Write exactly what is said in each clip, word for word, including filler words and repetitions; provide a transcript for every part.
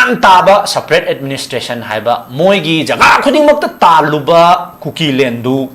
ꯌꯥꯝ ꯇꯥꯕ separate administration ꯍꯥꯏꯕ, ꯃꯣꯏꯒꯤ ꯖꯒꯥ ꯈꯨꯗꯤꯡꯃꯛꯇ ꯇꯥꯜꯂꯨꯕ ꯀꯨꯀꯤ ꯂꯦꯟꯗꯨ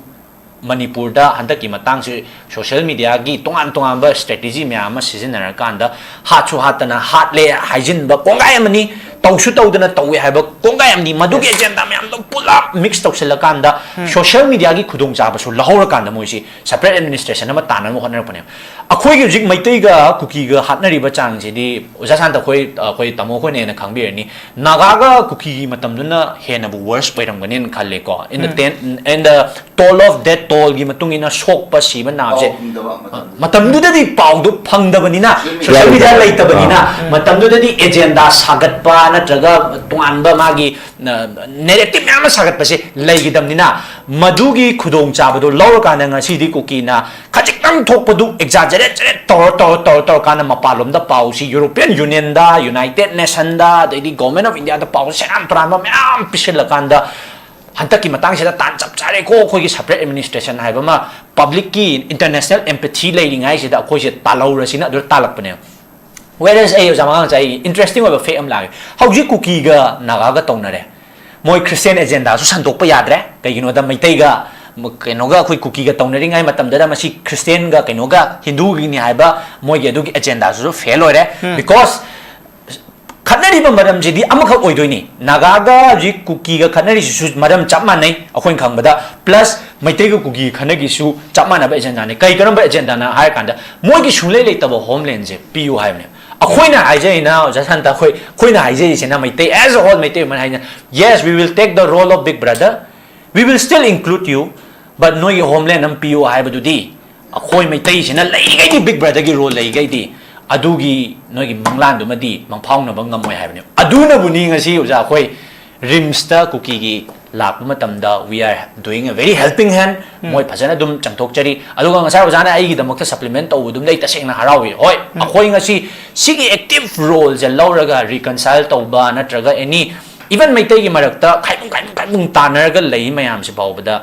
ꯃꯅꯤꯄꯨꯔꯗ ꯍꯟꯗꯛꯀꯤ ꯃꯇꯥꯡꯁꯤ social mediaꯒꯤ ꯇꯣꯉꯥꯟ ꯇꯣꯉꯥꯟꯕ strategy ꯃꯌꯥꯝ ꯑꯃ ꯁꯤꯖꯤꯟꯅꯔꯀꯥꯟꯗ ꯍꯥꯠꯁꯨ ꯍꯥꯠꯇꯅ ꯍꯥꯠꯂꯦ ꯍꯥꯏꯖꯤꯟꯕ ꯀꯣꯡꯒꯥꯏ ꯑꯃꯅꯤ, ꯇꯧꯁꯨ ꯇꯧꯗꯅ ꯇꯧꯋꯦ ꯍꯥꯏꯕ ꯀꯣꯡꯒꯥꯏ ꯑꯃꯅꯤ꯫ ꯃꯗꯨꯒꯤ agenda ꯃꯌꯥꯝꯗꯣ ꯄꯨꯂꯞ mix ꯇꯧꯁꯤꯜꯂꯀꯥꯟꯗ social mediaꯒꯤ ꯈꯨꯗꯣꯡꯆꯥꯕꯁꯨ ꯂꯧꯍꯧꯔꯀꯥꯟꯗ ꯃꯣꯏꯁꯤ separate administration ꯑꯃ ꯇꯥꯟꯅꯕ ꯍꯣꯠꯅꯔꯛꯄꯅꯦꯕ꯫ ꯑꯩꯈꯣꯏꯒꯤ ꯍꯧꯖꯤꯛ ꯃꯩꯇꯩꯒ ꯀꯨꯀꯤꯒ ꯍꯥꯠꯅꯔꯤꯕ ꯆꯥꯡꯁꯤꯗꯤ ꯑꯣꯖꯥ ꯁꯥꯟꯇ ꯑꯩꯈꯣꯏ, ꯑꯩꯈꯣꯏ ꯇꯥꯃꯣ ꯑꯩꯈꯣꯏꯅ ꯍꯦꯟꯅ ꯈꯪꯕꯤꯔꯅꯤ꯫ ꯅꯥꯒꯥꯒ ꯀꯨꯀꯤꯒꯤ ꯃꯇꯝꯗꯨꯅ ꯍꯦꯟꯅꯕꯨ worse ꯑꯣꯏꯔꯝꯒꯅꯦꯅ ꯈꯜꯂꯦꯀꯣ꯫ In the ten, in the toll of death tollꯒꯤ ꯃꯇꯨꯡ ꯏꯟꯅ ꯁꯣꯛꯄ ꯁꯤꯕ ꯅꯥꯕꯁꯦ, ꯄꯥꯎ ꯐꯪꯗꯕ ꯃꯇꯝꯗꯨꯗ꯫ ꯃꯇꯝꯗꯨꯗꯗꯤ ꯄꯥꯎꯗꯣ ꯐꯪꯗꯕꯅꯤꯅ, social media ꯂꯩꯇꯕꯅꯤꯅ, ꯑꯥ꯫ ꯃꯇꯝꯗꯨꯗꯗꯤ agenda ꯁꯥꯒꯠꯄ ꯅꯠꯇ꯭ꯔꯒ ꯇꯣꯉꯥꯟꯕ ꯃꯥꯒꯤ, ꯑ, narrative ꯃꯌꯥꯝ ꯑꯃ ꯁꯥꯒꯠꯄꯁꯦ ꯂꯩꯈꯤꯗꯕꯅꯤꯅ, ꯃꯗꯨꯒꯤ ꯈꯨꯗꯣꯡꯆꯥꯕꯗꯣ ꯂꯧꯔꯀꯥꯟꯗ ꯉꯁꯤꯗꯤ ꯀꯨꯀꯤꯅ ꯈꯖꯤꯛꯇꯪ ꯊꯣꯛꯄꯗꯨ exaggerate ꯇꯧꯔ, ꯇꯧꯔ, ꯇꯧꯔ, ꯇꯧꯔꯀꯥꯟꯗ ꯃꯄꯥꯟꯂꯣꯝꯗ ꯄꯥꯎꯁꯤ European Unionꯗ, United Nationꯗ, ꯑꯗꯩꯗꯤ Government of Indiaꯗ ꯄꯥꯎꯁꯦ ꯁꯦꯔꯥꯟ ꯇꯨꯔꯥꯟꯕ ꯃꯌꯥꯝ ꯄꯤꯁꯤꯜꯂꯀꯥꯟꯗ, ꯍꯟꯗꯛꯀꯤ ꯃꯇꯥꯡꯁꯤꯗ ꯇꯥꯟ ꯆꯞ ꯆꯥꯔꯦꯀꯣ, ꯑꯩꯈꯣꯏꯒꯤ separate administration ꯍꯥꯏꯕ ꯑꯃ publicꯀꯤ international empathy ꯂꯩꯔꯤꯉꯩꯁꯤꯗ ꯑꯩꯈꯣꯏꯁꯦ ꯇꯥꯜꯍꯧꯔꯁꯤꯅ ꯑꯗꯨꯗ ꯇꯥꯜꯂꯛꯄꯅꯦꯕ꯫ Whereas ꯑꯩ ꯑꯣꯖꯥ ꯃꯉꯥꯡ ꯆꯥꯏ interesting ꯑꯣꯏꯕ fact ꯑꯃ ꯂꯥꯛꯑꯦ꯫ ꯍꯧꯖꯤꯛ ꯀꯨꯀꯤꯒ ꯅꯥꯒꯥꯒ ꯇꯧꯅꯔꯦ꯫ ꯃꯣꯏ Christian agendaꯁꯨ ꯁꯟꯗꯣꯛꯄ ꯌꯥꯗ꯭ꯔꯦ꯫ ꯀꯩꯒꯤꯅꯣꯗ ꯃꯩꯇꯩꯒ ꯀꯩꯅꯣꯒ ꯑꯩꯈꯣꯏ ꯀꯨꯀꯤꯒ ꯇꯧꯅꯔꯤꯉꯩ ꯃꯇꯝꯗꯗ ꯃꯁꯤ Christianꯒ ꯀꯩꯅꯣꯒ ꯍꯤꯟꯗꯨꯒꯤꯅꯤ ꯍꯥꯏꯕ ꯃꯣꯏꯒꯤ ꯑꯗꯨꯒꯤ agendaꯁꯨ fail ꯑꯣꯏꯔꯦ꯫ ꯎꯝ꯫ Because ꯈꯠꯅꯔꯤꯕ ꯃꯔꯝꯁꯤꯗꯤ ꯑꯃꯈꯛ ꯑꯣꯏꯗꯣꯏꯅꯤ꯫ ꯅꯥꯒꯥꯒ ꯍꯧꯖꯤꯛ ꯀꯨꯀꯤꯒ ꯈꯠꯅꯔꯤꯁꯤꯁꯨ ꯃꯔꯝ ꯆꯞ ꯃꯥꯟꯅꯩ ꯑꯩꯈꯣꯏꯅ ꯈꯪꯕꯗ, plus ꯃꯩꯇꯩꯒ ꯀꯨꯀꯤꯒ ꯈꯠꯅꯒꯤꯁꯨ ꯆꯞ ꯃꯥꯟꯅꯕ agendaꯅꯤ꯫ ꯀꯩ ꯀꯔꯝꯕ agendaꯅ ꯍꯥꯏꯔ ꯀꯥꯟꯗ ꯃꯣꯏꯒꯤ ꯁꯨꯡꯂꯩ ꯂꯩꯇꯕ homelandꯁꯦ ꯄꯤꯌꯨ ꯍꯥꯏꯕꯅꯦ꯫ ꯑꯩꯈꯣꯏꯅ ꯍꯥꯏꯖꯔꯤꯅ ꯑꯣꯖꯥ ꯁꯥꯟꯇ, ꯑꯩꯈꯣꯏ, ꯑꯩꯈꯣꯏꯅ ꯍꯥꯏꯖꯔꯤꯁꯤꯅ Meitei as a whole Meitei ꯑꯃꯅ ꯍꯥꯏꯅ, "Yes, we will take the role of big brother, we will still include you, but ꯅꯣꯏꯒꯤ homeland ꯑꯃ ꯄꯤꯌꯨ" ꯍꯥꯏꯕꯗꯨꯗꯤ ꯑꯩꯈꯣꯏ ꯃꯩꯇꯩꯁꯤꯅ ꯂꯩꯔꯤꯈꯩꯗꯤ big brotherꯒꯤ role ꯂꯩꯔꯤꯈꯩꯗꯤ ꯑꯗꯨꯒꯤ ꯅꯣꯏꯒꯤ ꯃꯪꯂꯥꯟꯗꯨꯃꯗꯤ ꯃꯪꯐꯥꯎꯅꯕ ꯉꯝꯃꯣꯏ ꯍꯥꯏꯕꯅꯦ꯫ ꯑꯗꯨꯅꯕꯨꯅꯤ ꯉꯁꯤ ꯑꯣꯖꯥ ꯑꯩꯈꯣꯏ RIMSꯇ ꯀꯨꯀꯤꯒꯤ ꯂꯥꯛꯄ ꯃꯇꯝꯗ we are doing a very helping hand꯫ ꯎꯝ꯫ ꯃꯣꯏ ꯐꯖꯅ ꯑꯗꯨꯝ ꯆꯪꯊꯣꯛꯆꯔꯤ꯫ ꯑꯗꯨꯒ ꯉꯁꯥꯏ ꯑꯣꯖꯥꯅ ꯑꯩꯒꯤꯗꯃꯛꯇ supplement ꯇꯧꯕꯗꯨꯝꯗ ꯑꯩ ꯇꯁꯦꯡꯅ ꯍꯔꯥꯎꯏ꯫ ꯍꯣꯏ, ꯎꯝ꯫ ꯑꯩꯈꯣꯏ ꯉꯁꯤ ꯁꯤꯒꯤ active roleꯁꯦ ꯂꯧꯔꯒ reconcile ꯇꯧꯕ ꯅꯠꯇ꯭ꯔꯒ any, even ꯃꯩꯇꯩꯒꯤ ꯃꯔꯛꯇ ꯈꯥꯏꯕꯨꯡ ꯈꯥꯏꯕꯨꯡ ꯈꯥꯏꯕꯨꯡ ꯇꯥꯟꯅꯔꯒ ꯂꯩ ꯃꯌꯥꯝꯁꯤ ꯐꯥꯎꯕꯗ,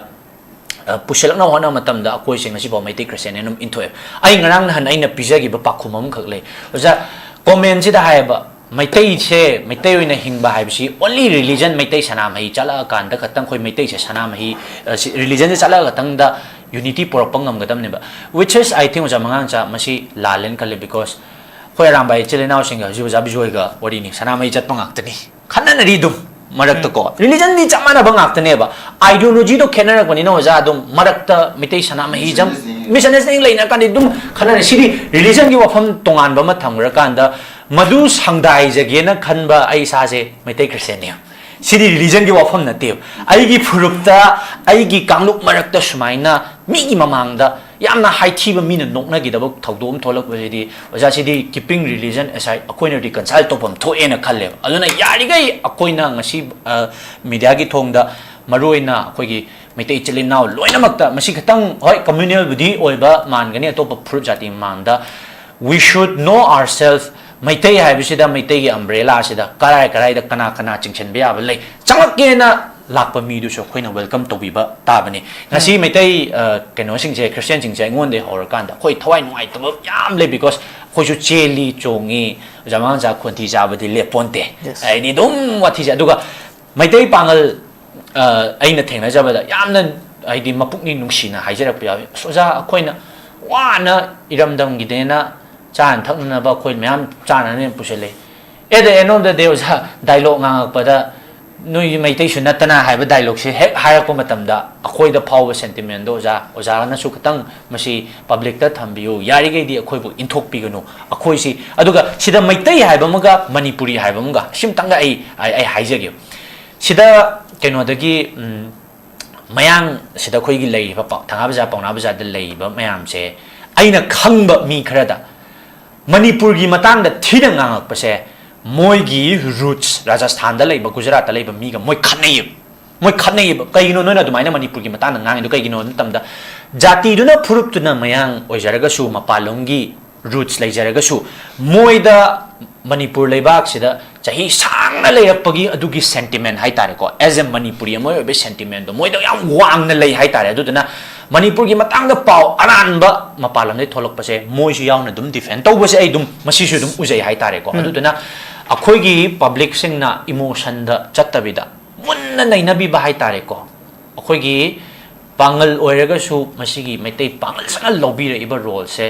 ꯑ, ꯄꯨꯁꯤꯜꯂꯛꯅꯕ ꯍꯣꯠꯅꯕ ꯃꯇꯝꯗ ꯑꯩꯈꯣꯏꯁꯦ ꯉꯁꯤꯐꯥꯎ ꯃꯩꯇꯩ Christianꯅ ꯑꯗꯨꯝ ꯏꯟꯊꯣꯛꯑꯦ꯫ ꯑꯩ ꯉꯔꯥꯡ ꯅꯍꯥꯟ ꯑꯩꯅ ꯄꯤꯖꯈꯤꯕ ꯄꯥꯎꯈꯨꯝ ꯑꯃꯈꯛ ꯂꯩ꯫ ꯑꯣꯖꯥ, commentꯁꯤꯗ ꯍꯥꯏꯌꯦꯕ, ꯃꯩꯇꯩꯁꯦ, ꯃꯩꯇꯩ ꯑꯣꯏꯅ ꯍꯤꯡꯕ ꯍꯥꯏꯕꯁꯤ only religion, ꯃꯩꯇꯩ ꯁꯅꯥꯃꯍꯤ ꯆꯠꯂꯛꯑꯀꯥꯟꯗ ꯈꯛꯇꯪ ꯑꯩꯈꯣꯏ ꯃꯩꯇꯩꯁꯦ ꯁꯅꯥꯃꯍꯤ, ꯑ, ꯁꯤ, religion ꯁꯦ ꯆꯠꯂꯛꯑ ꯈꯛꯇꯪꯗ unity ꯄꯨꯔꯛꯄ ꯉꯝꯒꯗꯕꯅꯦꯕ, which is, I think, ꯑꯣꯖꯥ ꯃꯉꯥꯡꯆꯥ, ꯃꯁꯤ ꯂꯥꯜꯂꯦꯅ ꯈꯜꯂꯦ, because ꯑꯩꯈꯣꯏ ꯑꯔꯥꯝꯕꯥꯏ ꯏꯆꯤꯜ ꯏꯅꯥꯎꯁꯤꯡꯒ ꯍꯧꯖꯤꯛ ꯑꯣꯖꯥ ꯕꯤꯖꯣꯏꯒ ꯋꯥꯔꯤꯅꯤ, ꯁꯅꯥꯃꯍꯤ ꯆꯠꯄ ꯉꯥꯛꯇꯅꯤ, ꯈꯟꯅꯅꯔꯤ ꯑꯗꯨꯝ ꯃꯔꯛꯇꯀꯣ, religion ꯗꯤ ꯆꯞ ꯃꯥꯟꯅꯕ ꯉꯥꯛꯇꯅꯦꯕ, ideology ꯗꯣ ꯈꯦꯠꯅꯔꯛꯄꯅꯤꯅ ꯑꯣꯖꯥ ꯑꯗꯨꯝ ꯃꯔꯛꯇ ꯃꯩꯇꯩ ꯁꯅꯥꯃꯍꯤ ꯖꯝ-, misunderstanding ꯂꯩꯅꯔꯀꯥꯟꯗ ꯑꯗꯨꯝ ꯈꯟꯅꯔꯦ꯫ ꯁꯤꯗꯤ religion ꯒꯤ ꯋꯥꯐꯝ ꯇꯣꯉꯥꯟꯕ ꯑꯃ ꯊꯝꯈ꯭ꯔꯀꯥꯟꯗ ꯃꯗꯨ ꯁꯪꯗꯥꯏꯖꯒꯦꯅ ꯈꯟꯕ ꯑꯩ ꯏꯁꯥꯁꯦ ꯃꯩꯇꯩ ꯈ꯭ꯔꯤꯁꯇꯤꯌꯥꯟꯅꯤ꯫ ꯁꯤꯗꯤ religion ꯒꯤ ꯋꯥꯐꯝ ꯅꯠꯇꯦꯕ꯫ ꯑꯩꯒꯤ ꯐꯨꯔꯨꯞꯇ, ꯑꯩꯒꯤ ꯀꯥꯡꯂꯨꯞ ꯃꯔꯛꯇ ꯁꯨꯃꯥꯏꯅ ꯃꯤꯒꯤ ꯃꯃꯥꯡꯗ ꯌꯥꯝꯅ ꯍꯥꯏꯊꯤꯕ, ꯃꯤꯅ ꯅꯣꯛꯅꯈꯤꯗꯕ ꯊꯧꯗꯣꯛ ꯑꯃ ꯊꯣꯛꯂꯛꯄꯁꯤꯗꯤ, ꯑꯣꯖꯥ, ꯁꯤꯗꯤ keeping religion aside, ꯑꯩꯈꯣꯏꯅ reconcile ꯇꯧꯐꯝ ꯊꯣꯛꯑꯦꯅ ꯈꯜꯂꯦꯕ꯫ ꯑꯗꯨꯅ ꯌꯥꯔꯤꯈꯩ ꯑꯩꯈꯣꯏꯅ ꯉꯁꯤ, ꯑ, media ꯒꯤ ꯊꯣꯡꯗ, ꯃꯔꯨꯑꯣꯏꯅ ꯑꯩꯈꯣꯏꯒꯤ ꯃꯩꯇꯩ ꯏꯆꯤꯜ ꯏꯅꯥꯎ ꯂꯣꯏꯅꯃꯛꯇ, ꯃꯁꯤ ꯈꯤꯇꯪ, ꯍꯣꯏ, communal ꯕꯨꯗꯤ ꯑꯣꯏꯕ ꯃꯥꯟꯒꯅꯤ ꯑꯇꯣꯞꯄ ꯐꯨꯔꯨꯞ ꯖꯥꯇꯤ ꯃꯃꯥꯡꯗ, we should know ourselves꯫ Meitei ꯍꯥꯏꯕꯁꯤꯗ, ꯃꯩꯇꯩꯒꯤ umbrella ꯁꯤꯗ ꯀꯔꯥꯏ ꯀꯔꯥꯏꯗ ꯀꯅꯥ ꯀꯅꯥ ꯆꯤꯡꯁꯤꯟꯕ ꯌꯥꯕ ꯂꯩ, ꯆꯪꯂꯛꯀꯦꯅ ꯂꯥꯛꯄ ꯃꯤꯗꯨꯁꯨ ꯑꯩꯈꯣꯏꯅ welcome ꯇꯧꯕꯤꯕ ꯇꯥꯕꯅꯤ꯫ ꯉꯁꯤ ꯃꯩꯇꯩ, ꯑ, ꯀꯩꯅꯣꯁꯤꯡꯁꯦ, ꯈ꯭ꯔꯤꯁꯇꯤꯌꯥꯟꯁꯤꯡꯁꯦ ꯑꯩꯉꯣꯟꯗ ꯍꯧꯔꯀꯥꯟꯗ ꯑꯩꯈꯣꯏ ꯊꯋꯥꯏ ꯅꯨꯡꯉꯥꯏꯇꯕ ꯌꯥꯝ ꯂꯩ, because ꯑꯩꯈꯣꯏꯁꯨ ꯆꯦꯜꯂꯤ, ꯆꯣꯡꯉꯤ, ꯑꯣꯖꯥ ꯃꯉꯥꯡꯆꯥ, ꯈꯣꯟꯊꯤ ꯆꯥꯕꯗꯤ ꯂꯦꯞꯄꯣꯟꯇꯦ꯫ Yes. ꯍꯥꯏꯗꯤ ꯑꯗꯨꯝ ꯋꯥꯊꯤꯁꯦ꯫ ꯑꯗꯨꯒ ꯃꯩꯇꯩ ꯄꯥꯉꯜ, ꯑ, ꯑꯩꯅ ꯊꯦꯡꯅꯖꯕꯗ ꯌꯥꯝꯅ, ꯍꯥꯏꯗꯤ, ꯃꯄꯨꯛꯅꯤꯡ ꯅꯨꯡꯁꯤꯅ ꯍꯥꯏꯖꯔꯛꯄ ꯌꯥꯎꯏ, "ꯑꯁ, ꯑꯣꯖꯥ, ꯑꯩꯈꯣꯏꯅ ꯋꯥꯅ ꯏꯔꯝꯗꯝꯒꯤꯗꯦꯅ ꯆꯥꯅ ꯊꯛꯅꯅꯕ ꯑꯩꯈꯣꯏ ꯃꯌꯥꯝ ꯆꯥꯅꯅꯦꯅ ꯄꯨꯁꯜꯂꯛꯏ꯫ At the end of the day, ꯑꯣꯖꯥ, dialogue ꯉꯥꯡꯉꯛꯄꯗ ꯅꯣꯏ ꯃꯩꯇꯩꯁꯨ ꯅꯠꯇꯅ" ꯍꯥꯏꯕ dialogue ꯁꯦ ꯍꯦꯛ ꯍꯥꯏꯔꯛꯄ ꯃꯇꯝꯗ ꯑꯩꯈꯣꯏꯗ ꯐꯥꯎꯕ sentiment ꯗꯣ, ꯑꯣꯖꯥ, ꯑꯣꯖꯥꯅꯁꯨ ꯈꯤꯇꯪ ꯃꯁꯤ public ꯇ ꯊꯝꯕꯤꯌꯨ, ꯌꯥꯔꯤꯈꯩꯗꯤ ꯑꯩꯈꯣꯏꯕꯨ ꯏꯟꯊꯣꯛꯄꯤꯒꯅꯨ꯫ ꯑꯩꯈꯣꯏꯁꯤ, ꯑꯗꯨꯒ ꯁꯤꯗ ꯃꯩꯇꯩ ꯍꯥꯏꯕ ꯑꯃꯒ ꯃꯅꯤꯄꯨꯔꯤ ꯍꯥꯏꯕ ꯑꯃꯒ, ꯁꯤꯝꯇꯪꯒ ꯑꯩ, ꯑꯩ, ꯑꯩ ꯍꯥꯏꯖꯒꯦ꯫ ꯁꯤꯗ ꯀꯩꯅꯣꯗꯒꯤ, ꯎꯝ, ꯃꯌꯥꯡ ꯁꯤꯗ ꯑꯩꯈꯣꯏꯒꯤ ꯂꯩꯔꯤꯕ ꯄꯥꯎ-, ꯊꯪꯒꯥ ꯕꯖꯥꯔ, ꯄꯥꯎꯅꯥ ꯕꯖꯥꯔꯗ ꯂꯩꯔꯤꯕ ꯃꯌꯥꯝꯁꯦ, ꯑꯩꯅ ꯈꯪꯕ ꯃꯤ ꯈꯔꯗ ꯃꯅꯤꯄꯨꯔꯒꯤ ꯃꯇꯥꯡꯗ ꯊꯤꯅ ꯉꯥꯡꯉꯛꯄꯁꯦ, ꯃꯣꯏꯒꯤ roots ꯔꯥꯖꯁꯊꯥꯟꯗ ꯂꯩꯕ, ꯒꯨꯖꯔꯥꯠꯇ ꯂꯩꯕ ꯃꯤꯒ ꯃꯣꯏ ꯈꯠꯅꯩꯌꯦꯕ꯫ ꯃꯣꯏ ꯈꯠꯅꯩꯌꯦꯕ꯫ "ꯀꯩꯒꯤꯅꯣ ꯅꯣꯏꯅ ꯑꯗꯨꯃꯥꯏꯅ ꯃꯅꯤꯄꯨꯔꯒꯤ ꯃꯇꯥꯡꯗ ꯉꯥꯡꯉꯤꯗꯣ ꯀꯩꯒꯤꯅꯣ?" ꯍꯥꯏꯕ ꯃꯇꯝꯗ, ꯖꯥꯇꯤꯗꯨꯅ, ꯐꯨꯔꯨꯞꯇꯨꯅ ꯃꯌꯥꯡ ꯑꯣꯏꯖꯔꯒꯁꯨ, ꯃꯄꯥꯟꯂꯣꯝꯒꯤ roots ꯂꯩꯖꯔꯒꯁꯨ, ꯃꯣꯏꯗ ꯃꯅꯤꯄꯨꯔ ꯂꯩꯕꯥꯛꯁꯤꯗ ꯆꯍꯤ ꯁꯥꯡꯅ ꯂꯩꯔꯛꯄꯒꯤ ꯑꯗꯨꯒꯤ sentiment ꯍꯥꯏꯇꯥꯔꯦꯀꯣ, as a ꯃꯅꯤꯄꯨꯔꯤ ꯑꯃ ꯑꯣꯏꯕ sentiment ꯗꯣ ꯃꯣꯏꯗ ꯌꯥꯝ ꯋꯥꯡꯅ ꯂꯩ ꯍꯥꯏꯇꯥꯔꯦ꯫ ꯑꯗꯨꯗꯨꯅ ꯃꯅꯤꯄꯨꯔꯒꯤ ꯃꯇꯥꯡꯗ ꯄꯥꯎ ꯑꯔꯥꯟꯕ ꯃꯄꯥꯟ ꯂꯝꯗꯒꯤ ꯊꯣꯛꯂꯛꯄꯁꯦ ꯃꯣꯏꯁꯨ ꯌꯥꯎꯅ ꯑꯗꯨꯝ defend ꯇꯧꯕꯁꯦ ꯑꯩ ꯑꯗꯨꯝ, ꯃꯁꯤꯁꯨ ꯑꯗꯨꯝ ꯎꯖꯩ ꯍꯥꯏꯇꯥꯔꯦꯀꯣ꯫ ꯎꯝ꯫ ꯑꯗꯨꯗꯨꯅ ꯑꯩꯈꯣꯏꯒꯤ ꯄꯕ꯭ꯂꯤꯛꯁꯤꯡꯅ ꯏꯃꯣꯁꯟꯗ ꯆꯠꯇꯕꯤꯗ ꯃꯨꯟꯅ ꯅꯩꯅꯕꯤꯕ ꯍꯥꯏꯇꯥꯔꯦꯀꯣ꯫ ꯑꯩꯈꯣꯏꯒꯤ ꯄꯥꯡꯒꯜ ꯑꯣꯏꯔꯒꯁꯨ ꯃꯁꯤꯒꯤ ꯃꯩꯇꯩ ꯄꯥꯡꯒꯜꯁꯤꯅ ꯂꯧꯕꯤꯔꯛꯏꯕ ꯔꯣꯜꯁꯦ,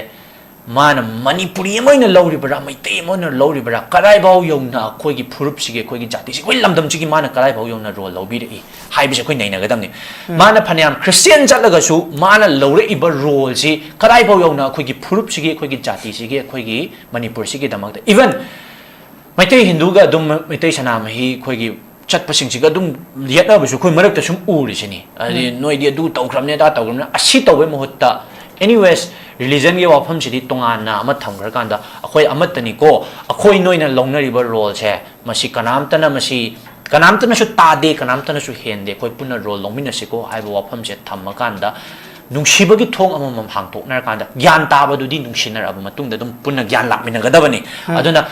ꯃꯥꯅ ꯃꯅꯤꯄꯨꯔꯤ ꯑꯃ ꯑꯣꯏꯅ ꯂꯧꯔꯤꯕ꯭ꯔꯥ, ꯃꯩꯇꯩ ꯑꯃ ꯑꯣꯏꯅ ꯂꯧꯔꯤꯕ꯭ꯔꯥ, ꯀꯗꯥꯏꯐꯥꯎ ꯌꯧꯅ ꯑꯩꯈꯣꯏꯒꯤ ꯐꯨꯔꯨꯞꯁꯤꯒꯤ, ꯑꯩꯈꯣꯏꯒꯤ ꯖꯥꯇꯤꯁꯤ, ꯑꯩꯈꯣꯏ ꯂꯝꯗꯝꯁꯤꯒꯤ ꯃꯥꯅ ꯀꯗꯥꯏꯐꯥꯎ ꯌꯧꯅ ꯔꯣꯜ ꯂꯧꯕꯤꯔꯛꯏ ꯍꯥꯏꯕꯁꯦ ꯑꯩꯈꯣꯏ ꯅꯩꯅꯒꯗꯕꯅꯤ꯫ ꯃꯥꯅ ꯐꯅꯌꯥꯝ ꯈ꯭ꯔꯤꯁꯇꯤꯌꯥꯟ ꯆꯠꯂꯒꯁꯨ ꯃꯥꯅ ꯂꯧꯔꯛꯏꯕ ꯔꯣꯜꯁꯤ ꯀꯗꯥꯏꯐꯥꯎ ꯌꯧꯅ ꯑꯩꯈꯣꯏꯒꯤ ꯐꯨꯔꯨꯞꯁꯤꯒꯤ, ꯑꯩꯈꯣꯏꯒꯤ ꯖꯥꯇꯤꯁꯤꯒꯤ, ꯑꯩꯈꯣꯏꯒꯤ ꯃꯅꯤꯄꯨꯔꯁꯤꯒꯤꯗꯃꯛꯇ, ꯏꯚꯟ ꯃꯩꯇꯩ ꯍꯤꯟꯗꯨꯒ ꯑꯗꯨꯝ, ꯃꯩꯇꯩ ꯁꯅꯥꯃꯍꯤ ꯑꯩꯈꯣꯏꯒꯤ ꯆꯠꯄꯁꯤꯡꯁꯤꯒ ꯑꯗꯨꯝ ꯌꯦꯠꯅꯕꯁꯨ ꯑꯩꯈꯣꯏ ꯃꯔꯛꯇ ꯁꯨꯝ ꯎꯔꯤꯁꯤꯅꯤ꯫ ꯍꯥꯏꯗꯤ ꯅꯣꯏꯗꯤ ꯑꯗꯨ ꯇꯧꯈ꯭ꯔꯕꯅꯦ, ꯑꯗꯥ ꯇꯧꯈ꯭ꯔꯕꯅꯦ, ꯑꯁꯤ ꯇꯧꯕꯩ ꯃꯍꯨꯠꯇ, ꯑꯦꯅꯤꯋꯦꯁ, ꯔꯤꯂꯤꯖꯟꯒꯤ ꯋꯥꯐꯝꯁꯤꯗꯤ ꯇꯣꯉꯥꯟꯅ ꯑꯃ ꯊꯝꯈ꯭ꯔꯀꯥꯟꯗ ꯑꯩꯈꯣꯏ ꯑꯃꯠꯇꯅꯤꯀꯣ, ꯑꯩꯈꯣꯏ ꯅꯣꯏꯅ ꯂꯧꯅꯔꯤꯕ ꯔꯣꯜꯁꯦ, ꯃꯁꯤ ꯀꯅꯥꯝꯇꯅ, ꯃꯁꯤ ꯀꯅꯥꯝꯇꯅꯁꯨ ꯇꯥꯗꯦ, ꯀꯅꯥꯝꯇꯅꯁꯨ ꯍꯦꯟꯗꯦ, ꯑꯩꯈꯣꯏ ꯄꯨꯟꯅ ꯔꯣꯜ ꯂꯧꯃꯤꯟꯅꯁꯤꯀꯣ ꯍꯥꯏꯕ ꯋꯥꯐꯝꯁꯦ ꯊꯝꯃꯀꯥꯟꯗ, ꯅꯨꯡꯁꯤꯕꯒꯤ ꯊꯣꯡ ꯑꯃꯃꯝ ꯍꯥꯡꯇꯣꯛꯅꯔꯀꯥꯟꯗ, ꯒ꯭ꯌꯥꯟ ꯇꯥꯕꯗꯨꯗꯤ ꯅꯨꯡꯁꯤꯅꯔꯕ ꯃꯇꯨꯡꯗ ꯑꯗꯨꯝ ꯄꯨꯟꯅ ꯒ꯭ꯌꯥꯟ ꯂꯥꯛꯃꯤꯟꯅꯒꯗꯕꯅꯤ꯫ ꯑꯗꯨꯅ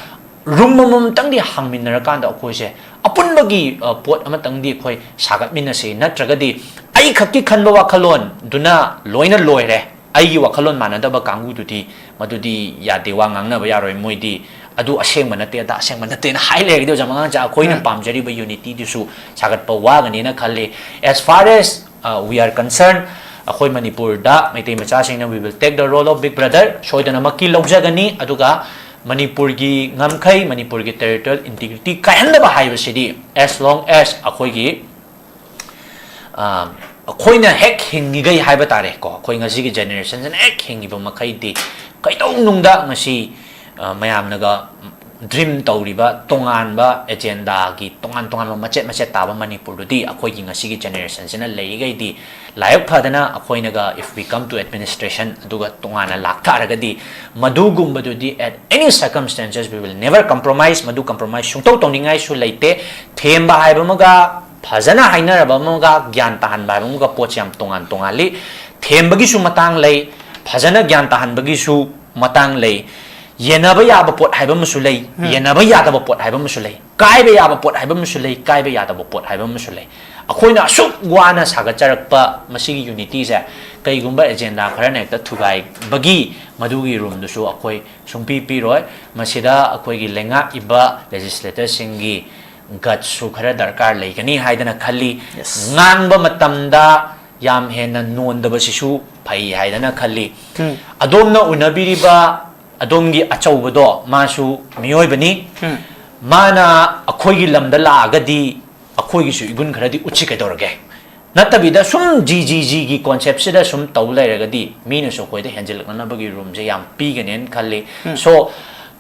ꯔꯨꯝ ꯑꯃꯃꯝꯇꯪꯗꯤ ꯍꯥꯡꯃꯤꯟꯅꯔꯀꯥꯟꯗ ꯑꯩꯈꯣꯏꯁꯦ ꯑꯄꯨꯟꯕꯒꯤ, ꯑ, ꯄꯣꯠ ꯑꯃꯇꯪꯗꯤ ꯑꯩꯈꯣꯏ ꯁꯥꯒꯠꯃꯤꯟꯅꯁꯤ, ꯅꯠꯇ꯭ꯔꯒꯗꯤ ꯑꯩ ꯈꯛꯀꯤ ꯈꯟꯕ ꯋꯥꯈꯜꯂꯣꯟꯗꯨꯅ ꯂꯣꯏꯅ ꯂꯣꯏꯔꯦ, ꯑꯩꯒꯤ ꯋꯥꯈꯜꯂꯣꯟ ꯃꯥꯟꯅꯗꯕ ꯀꯥꯡꯕꯨꯗꯨꯗꯤ ꯃꯗꯨꯗꯤ ꯌꯥꯗꯦ, ꯋꯥ ꯉꯥꯡꯅꯕ ꯌꯥꯔꯣꯏ, ꯃꯣꯏꯗꯤ ꯑꯗꯨ ꯑꯁꯦꯡꯕ ꯅꯠꯇꯦ, ꯑꯗꯥ ꯑꯁꯦꯡꯕ ꯅꯠꯇꯦꯅ ꯍꯥꯏ ꯂꯩꯔꯒꯗꯤ ꯑꯣꯖꯥ ꯃꯉꯥꯡꯆꯥ, ꯑꯩꯈꯣꯏꯅ ꯄꯥꯝꯖꯔꯤꯕ ꯌꯨꯅꯤꯇꯤꯗꯨꯁꯨ ꯁꯥꯒꯠꯄ ꯋꯥꯒꯅꯤꯅ ꯈꯜꯂꯤ꯫ As far as, uh, we are concerned, ꯑꯩꯈꯣꯏ ꯃꯅꯤꯄꯨꯔꯗ ꯃꯩꯇꯩ ꯃꯆꯥꯁꯤꯡꯅ we will take the role of big brother, ꯁꯣꯏꯗꯅꯃꯛꯀꯤ ꯂꯧꯖꯒꯅꯤ꯫ ꯑꯗꯨꯒ ꯃꯅꯤꯄꯨꯔꯒꯤ ꯉꯝꯈꯩ, ꯃꯅꯤꯄꯨꯔꯒꯤ territorial integrity ꯀꯥꯏꯍꯟꯗꯕ ꯍꯥꯏꯕꯁꯤꯗꯤ, as long as ꯑꯩꯈꯣꯏꯒꯤ, ꯑ, ꯑꯩꯈꯣꯏꯅ ꯍꯦꯛ ꯍꯤꯡꯉꯤꯈꯩ ꯍꯥꯏꯕ ꯇꯥꯔꯦꯀꯣ, ꯑꯩꯈꯣꯏ ꯉꯁꯤꯒꯤ ꯖꯦꯅꯦꯔꯦꯁꯟꯁꯤꯅ ꯍꯦꯛ ꯍꯤꯡꯉꯤꯕ ꯃꯈꯩꯗꯤ, ꯀꯩꯗꯧꯅꯨꯡꯗ ꯉꯁꯤ, ꯑ, ꯃꯌꯥꯝꯅꯒ ꯗ꯭ꯔꯤꯝ ꯇꯧꯔꯤꯕ ꯇꯣꯉꯥꯟꯕ ꯑꯦꯖꯦꯟꯗꯥꯒꯤ ꯇꯣꯉꯥꯟ ꯇꯣꯉꯥꯟꯕ ꯃꯆꯦꯠ ꯃꯆꯦꯠ ꯇꯥꯕ ꯃꯅꯤꯄꯨꯔꯗꯨꯗꯤ ꯑꯩꯈꯣꯏꯒꯤ ꯉꯁꯤꯒꯤ ꯖꯦꯅꯦꯔꯦꯁꯟꯁꯤꯅ ꯂꯩꯔꯤꯈꯩꯗꯤ, ꯂꯥꯏꯕꯛ ꯐꯗꯅ ꯑꯩꯈꯣꯏꯅꯒ, if we come to administration, ꯑꯗꯨꯒ ꯇꯣꯉꯥꯟꯅ ꯂꯥꯛꯇꯥꯔꯒꯗꯤ, ꯃꯗꯨꯒꯨꯝꯕꯗꯨꯗꯤ at any circumstances we will never compromise, ꯃꯗꯨ compromise ꯁꯨꯡꯇꯧ ꯇꯧꯅꯤꯡꯉꯥꯏꯁꯨ ꯂꯩꯇꯦ꯫ ꯊꯦꯝꯕ ꯍꯥꯏꯕ ꯑꯃꯒ, ꯐꯖꯅ ꯍꯥꯏꯅꯔꯕ ꯑꯃꯒ, ꯒ꯭ꯌꯥꯟ ꯇꯥꯍꯟꯕ ꯍꯥꯏꯕ ꯑꯃꯒ ꯄꯣꯠꯁꯦ ꯌꯥꯝ ꯇꯣꯉꯥꯟ ꯇꯣꯉꯥꯜꯂꯤ꯫ ꯊꯦꯝꯕꯒꯤꯁꯨ ꯃꯇꯥꯡ ꯂꯩ, ꯐꯖꯅ ꯒ꯭ꯌꯥꯟ ꯇꯥꯍꯟꯕꯒꯤꯁꯨ ꯃꯇꯥꯡ ꯂꯩ꯫ ꯌꯦꯟꯅꯕ ꯌꯥꯕ ꯄꯣꯠ ꯍꯥꯏꯕ ꯑꯃꯁꯨ ꯂꯩ, ꯌꯦꯟꯅꯕ ꯌꯥꯗꯕ ꯄꯣꯠ ꯍꯥꯏꯕ ꯑꯃꯁꯨ ꯂꯩ, ꯀꯥꯏꯕ ꯌꯥꯕ ꯄꯣꯠ ꯍꯥꯏꯕ ꯑꯃꯁꯨ ꯂꯩ, ꯀꯥꯏꯕ ꯌꯥꯗꯕ ꯄꯣꯠ ꯍꯥꯏꯕ ꯑꯃꯁꯨ ꯂꯩ꯫ ꯑꯩꯈꯣꯏꯅ ꯑꯁꯨꯛ ꯋꯥꯅ ꯁꯥꯒꯠꯆꯔꯛꯄ ꯃꯁꯤꯒꯤ unity ꯁꯦ ꯀꯩꯒꯨꯝꯕ agenda ꯈꯔꯅ ꯍꯦꯛꯇ ꯊꯨꯒꯥꯏꯕꯒꯤ ꯃꯗꯨꯒꯤ room ꯗꯨꯁꯨ ꯑꯩꯈꯣꯏ ꯁꯨꯡꯄꯤ ꯄꯤꯔꯣꯏ꯫ ꯃꯁꯤꯗ ꯑꯩꯈꯣꯏꯒꯤ ꯂꯩꯉꯥꯛꯏꯕ legislator ꯁꯤꯡꯒꯤ guts ꯁꯨ ꯈꯔ ꯗꯔꯀꯥꯔ ꯂꯩꯒꯅꯤ ꯍꯥꯏꯗꯅ ꯈꯜꯂꯤ꯫ Yes. ꯉꯥꯡꯕ ꯃꯇꯝꯗ ꯌꯥꯝ ꯍꯦꯟꯅ ꯅꯣꯟꯗꯕꯁꯤꯁꯨ ꯐꯩ ꯍꯥꯏꯗꯅ ꯈꯜꯂꯤ꯫ ꯑꯗꯣꯝꯅ ꯎꯅꯕꯤꯔꯤꯕ ꯑꯗꯣꯝꯒꯤ ꯑꯆꯧꯕꯗꯣ ꯃꯥꯁꯨ ꯃꯤꯑꯣꯏꯕꯅꯤ꯫ ꯃꯥꯅ ꯑꯩꯈꯣꯏꯒꯤ ꯂꯝꯗ ꯂꯥꯛꯑꯒꯗꯤ ꯑꯩꯈꯣꯏꯒꯤꯁꯨ ꯏꯒꯨꯟ ꯈꯔꯗꯤ ꯎꯠꯁꯤ ꯀꯩꯗꯧꯔꯒꯦ? ꯅꯠꯇꯕꯤꯗ ꯁꯨꯝ G G G ꯒꯤ concept ꯁꯤꯗ ꯁꯨꯝ ꯇꯧ ꯂꯩꯔꯒꯗꯤ ꯃꯤꯅꯁꯨ ꯑꯩꯈꯣꯏꯗ ꯍꯦꯟꯖꯤꯜꯂꯛꯅꯕꯒꯤ room ꯁꯦ ꯌꯥꯝ ꯄꯤꯒꯅꯦꯅ ꯈꯜꯂꯤ꯫ So,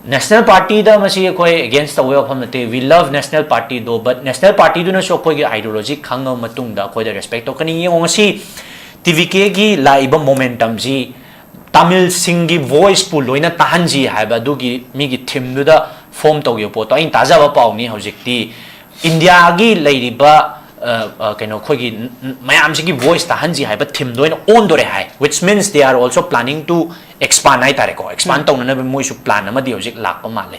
National Party ꯗ ꯃꯁꯤ ꯑꯩꯈꯣꯏ against ꯇꯧꯕ ꯋꯥꯐꯝ ꯅꯠꯇꯦ, we love National Party ꯗꯣ, but National Party ꯗꯨꯅꯁꯨ ꯑꯩꯈꯣꯏꯒꯤ ideology ꯈꯪꯉꯕ ꯃꯇꯨꯡꯗ ꯑꯩꯈꯣꯏꯗ respect ꯇꯧꯔꯛꯀꯅꯤ꯫ ꯌꯦꯡꯉꯣ, ꯉꯁꯤ T V K ꯒꯤ ꯂꯥꯛꯏꯕ momentum ꯁꯤ ꯇꯥꯃꯤꯜꯁꯤꯡꯒꯤ voice ꯄꯨ ꯂꯣꯏꯅ ꯇꯥꯍꯟꯁꯤ ꯍꯥꯏꯕ ꯑꯗꯨꯒꯤ ꯃꯤꯒꯤ theme ꯗꯨꯗ form ꯇꯧꯈꯤꯕ ꯄꯣꯠꯇꯣ ꯑꯩꯅ ꯇꯥꯖꯕ ꯄꯥꯎꯅꯤ꯫ ꯍꯧꯖꯤꯛꯇꯤ India ꯒꯤ ꯂꯩꯔꯤꯕ, ꯑ, ꯑ, ꯀꯩꯅꯣ, ꯑꯩꯈꯣꯏꯒꯤ ꯃꯌꯥꯝꯁꯤꯒꯤ voice ꯇꯥꯍꯟꯁꯤ ꯍꯥꯏꯕ theme ꯗꯣ ꯑꯣꯏꯅ ꯑꯣꯟꯗꯣꯔꯦ ꯍꯥꯏ, which means they are also planning to expand ꯍꯥꯏꯇꯥꯔꯦꯀꯣ꯫ Expand ꯇꯧꯅꯅꯕ ꯃꯣꯏꯁꯨ plan ꯑꯃꯗꯤ ꯍꯧꯖꯤꯛ ꯂꯥꯛꯄ ꯃꯥꯜꯂꯦ꯫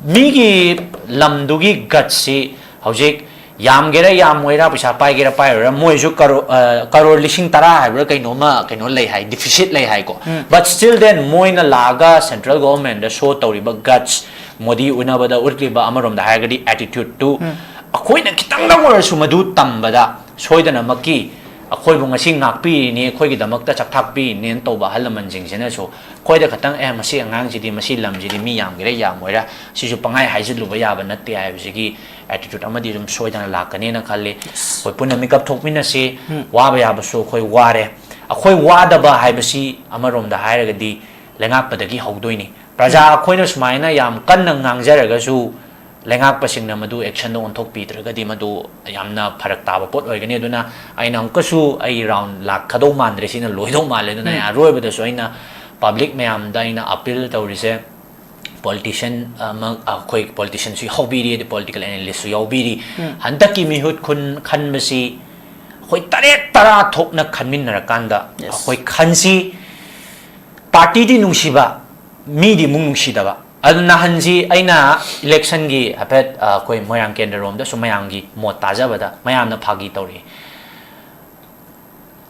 ꯃꯤꯒꯤ ꯂꯝꯗꯨꯒꯤ guts ꯁꯤ ꯍꯧꯖꯤꯛ ꯌꯥꯝꯒꯦꯔꯥ ꯌꯥꯝꯃꯣꯏꯔꯥ, ꯄꯩꯁꯥ ꯄꯥꯏꯒꯦꯔꯥ ꯄꯥꯏꯔꯣꯏꯔꯥ, ꯃꯣꯏꯁꯨ ꯀꯔꯣ-, ꯑ, ꯀꯔꯣꯔ ꯂꯤꯁꯤꯡ ꯇꯔꯥ ꯍꯥꯏꯕ꯭ꯔꯥ ꯀꯩꯅꯣꯝꯃ ꯀꯩꯅꯣ ꯂꯩ ꯍꯥꯏ, deficit ꯂꯩ ꯍꯥꯏꯀꯣ꯫ But still then ꯃꯣꯏꯅ ꯂꯥꯛꯑꯒ central government ꯗ show ꯇꯧꯔꯤꯕ guts, ꯃꯣꯗꯤ ꯎꯅꯕꯗ ꯎꯠꯂꯤꯕ ꯑꯃꯔꯣꯝꯗ ꯍꯥꯏꯔꯒꯗꯤ attitude ꯇꯨ ꯑꯩꯈꯣꯏꯅ ꯈꯤꯇꯪꯗ ꯑꯣꯏꯔꯁꯨ ꯃꯗꯨ ꯇꯝꯕꯗ ꯁꯣꯏꯗꯅꯃꯛꯀꯤ ꯑꯩꯈꯣꯏꯕꯨ ꯉꯁꯤ ꯉꯥꯛꯄꯤꯔꯤꯅꯤ, ꯑꯩꯈꯣꯏꯒꯤꯗꯃꯛꯇ ꯆꯥꯛꯊꯥꯛꯄꯤꯔꯤꯅꯦꯅ ꯇꯧꯕ ꯑꯍꯜ ꯂꯃꯟꯁꯤꯡꯁꯤꯅꯁꯨ ꯑꯩꯈꯣꯏꯗ ꯈꯇꯪ, "ꯑꯦ, ꯃꯁꯤ ꯑꯉꯥꯡꯁꯤꯗꯤ, ꯃꯁꯤ ꯂꯝꯁꯤꯗꯤ ꯃꯤ ꯌꯥꯝꯒꯦꯔꯥ ꯌꯥꯝꯃꯣꯏꯔꯥ, ꯁꯤꯁꯨ ꯄꯪꯍꯥꯏ ꯍꯥꯏꯖꯤꯜꯂꯨꯕ ꯌꯥꯕ ꯅꯠꯇꯦ" ꯍꯥꯏꯕꯁꯤꯒꯤ attitude ꯑꯃꯗꯤ ꯑꯗꯨꯝ ꯁꯣꯏꯗꯅ ꯂꯥꯛꯀꯅꯦꯅ ꯈꯜꯂꯤ꯫ ꯑꯩꯈꯣꯏ ꯄꯨꯟꯅ ꯃꯤꯀꯞ ꯊꯣꯛꯃꯤꯟꯅꯁꯤ꯫ ꯋꯥꯕ ꯌꯥꯕꯁꯨ ꯑꯩꯈꯣꯏ ꯋꯥꯔꯦ꯫ ꯑꯩꯈꯣꯏ ꯋꯥꯗꯕ ꯍꯥꯏꯕꯁꯤ ꯑꯃꯔꯣꯝꯗ ꯍꯥꯏꯔꯒꯗꯤ ꯂꯩꯉꯥꯛꯄꯗꯒꯤ ꯍꯧꯗꯣꯏꯅꯤ꯫ ꯄ꯭ꯔꯖꯥ ꯑꯩꯈꯣꯏꯅ ꯁꯨꯃꯥꯏꯅ ꯌꯥꯝ ꯀꯟꯅ ꯉꯥꯡꯖꯔꯒꯁꯨ ꯂꯩꯉꯥꯛꯄꯁꯤꯡꯅ ꯃꯗꯨ action ꯗ ꯑꯣꯟꯊꯣꯛꯄꯤꯗ꯭ꯔꯒꯗꯤ ꯃꯗꯨ ꯌꯥꯝꯅ ꯐꯔꯛ ꯇꯥꯕ ꯄꯣꯠ ꯑꯣꯏꯒꯅꯤ꯫ ꯑꯗꯨꯅ ꯑꯩꯅ ꯑꯃꯨꯛꯀꯁꯨ ꯑꯩ round ꯂꯥꯛꯀꯗꯧ ꯃꯥꯟꯗ꯭ꯔꯦ, ꯁꯤꯅ ꯂꯣꯏꯗꯧ ꯃꯥꯜꯂꯦ꯫ ꯑꯗꯨꯅ ꯑꯩ ꯑꯔꯣꯏꯕꯗꯁꯨ ꯑꯩꯅ public ꯃꯌꯥꯝꯗ ꯑꯩꯅ appeal ꯇꯧꯔꯤꯁꯦ, politician ꯑꯃ, ꯑꯩꯈꯣꯏ politician ꯁꯨ ꯌꯥꯎꯕꯤꯔꯤ, ꯑꯗꯩ political analyst ꯁꯨ ꯌꯥꯎꯕꯤꯔꯤ꯫ ꯍꯟꯗꯛꯀꯤ ꯃꯤꯍꯨꯠ ꯈꯨꯟ ꯈꯟꯕꯁꯤ ꯑꯩꯈꯣꯏ ꯇꯔꯦꯠ ꯇꯔꯥ ꯊꯣꯛꯅ ꯈꯟꯃꯤꯟꯅꯔꯀꯥꯟꯗ Yes. ꯑꯩꯈꯣꯏ ꯈꯟꯁꯤ꯫ Party ꯗꯤ ꯅꯨꯡꯁꯤꯕ, ꯃꯤꯗꯤ ꯑꯃꯨꯛ ꯅꯨꯡꯁꯤꯗꯕ꯫ ꯑꯗꯨ ꯅꯍꯥꯟꯁꯤ ꯑꯩꯅ ꯏꯂꯦꯛꯁꯟꯒꯤ ꯍꯥꯏꯐꯦꯠ, ꯑ, ꯑꯩꯈꯣꯏ ꯃꯣꯏꯔꯥꯡ ꯀꯦꯟꯗ꯭ꯔꯔꯣꯝꯗꯁꯨ ꯃꯌꯥꯝꯒꯤ ꯃꯣꯠ ꯇꯥꯖꯕꯗ ꯃꯌꯥꯝꯅ ꯐꯥꯒꯤ ꯇꯧꯔꯛꯏ꯫